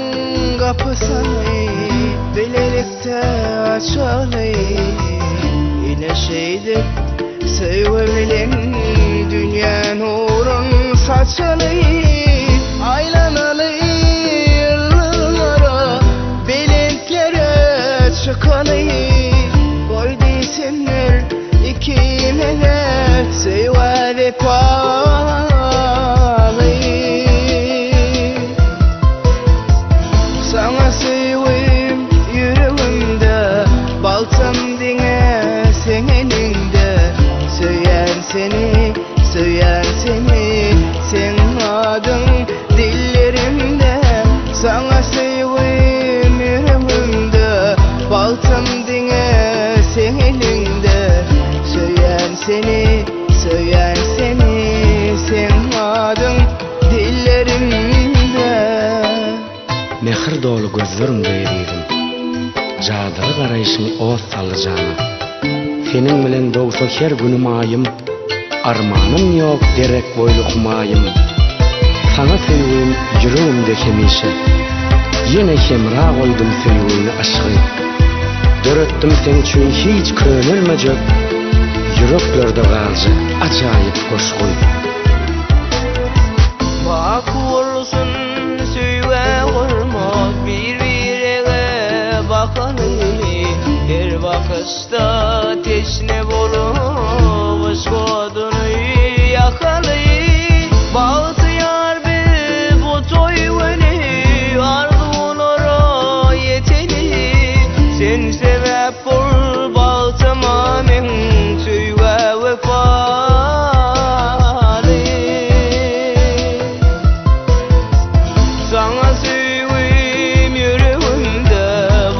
gapysyny bilelikde açaly. Ine şeýdip söýgi bilen dünýä nurun saçaly. Aýlanaly ýyldyzlara, belentlere çykaly. Goý diýsinler ikimize söýgä wepaly. Saňa söýgim ýüregimde, Bagtym diňe seň eliňde. Söýýän seni, söýýän seni, Seň adyň dillerimde. Saňa söýgim ýüregimde, Bagtym diňe seň eliňde. Söýýän seni, söýýän seni, Seň adyň dillerimde. Mähir doly gözleriňde ezizim. Jadyly garaýşyň ot saldy jana. Seniň bilen dogsa her günüm aýym, Armanym ýok derek boýly humaýym. Saňa söýgim ýüregimde hemişe. Ýene hemra goýdum söýgini yşgy. Döretdim seň üçin hiç könelmejek, Ýüreklerde galjak ajaýyp goşgy. Baky bolsun söýgä hormat Bir-birege bakaly Her bakyşda teşne bolup Yşk oduny ýakaly Bagtyýar biz bu toý güni Arzuwlara ýeteli Sen sebäp bol bagtyma meň Söýgä wepaly Saňa söýgim ýüregimde,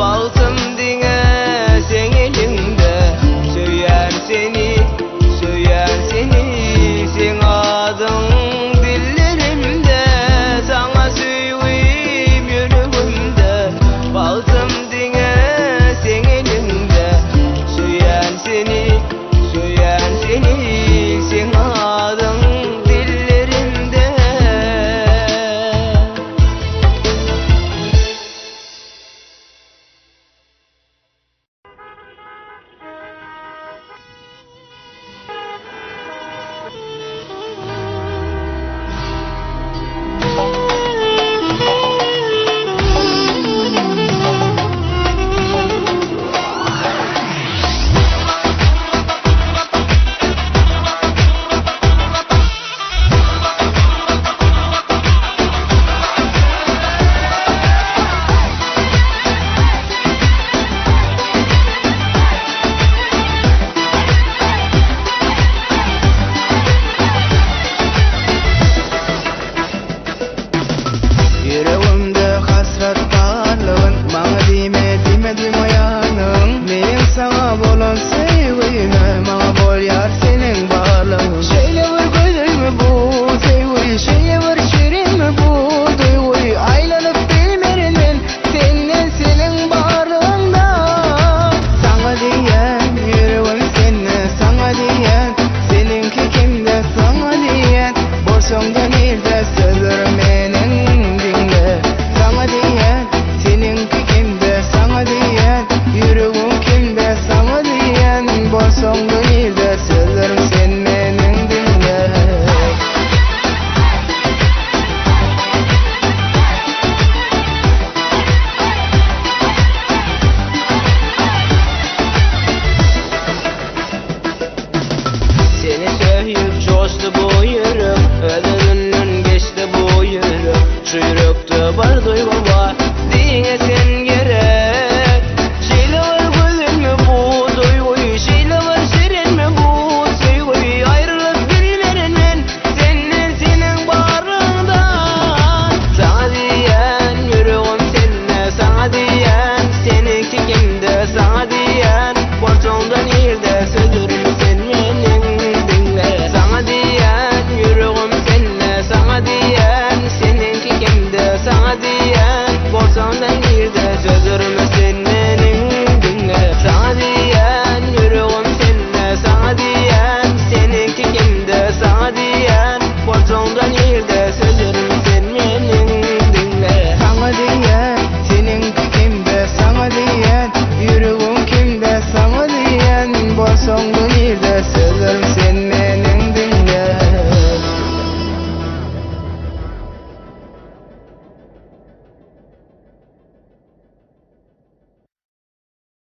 Bagtym diňe seň eliňde. Söýýän seni, söýýän seni, Seň adyň. Söz.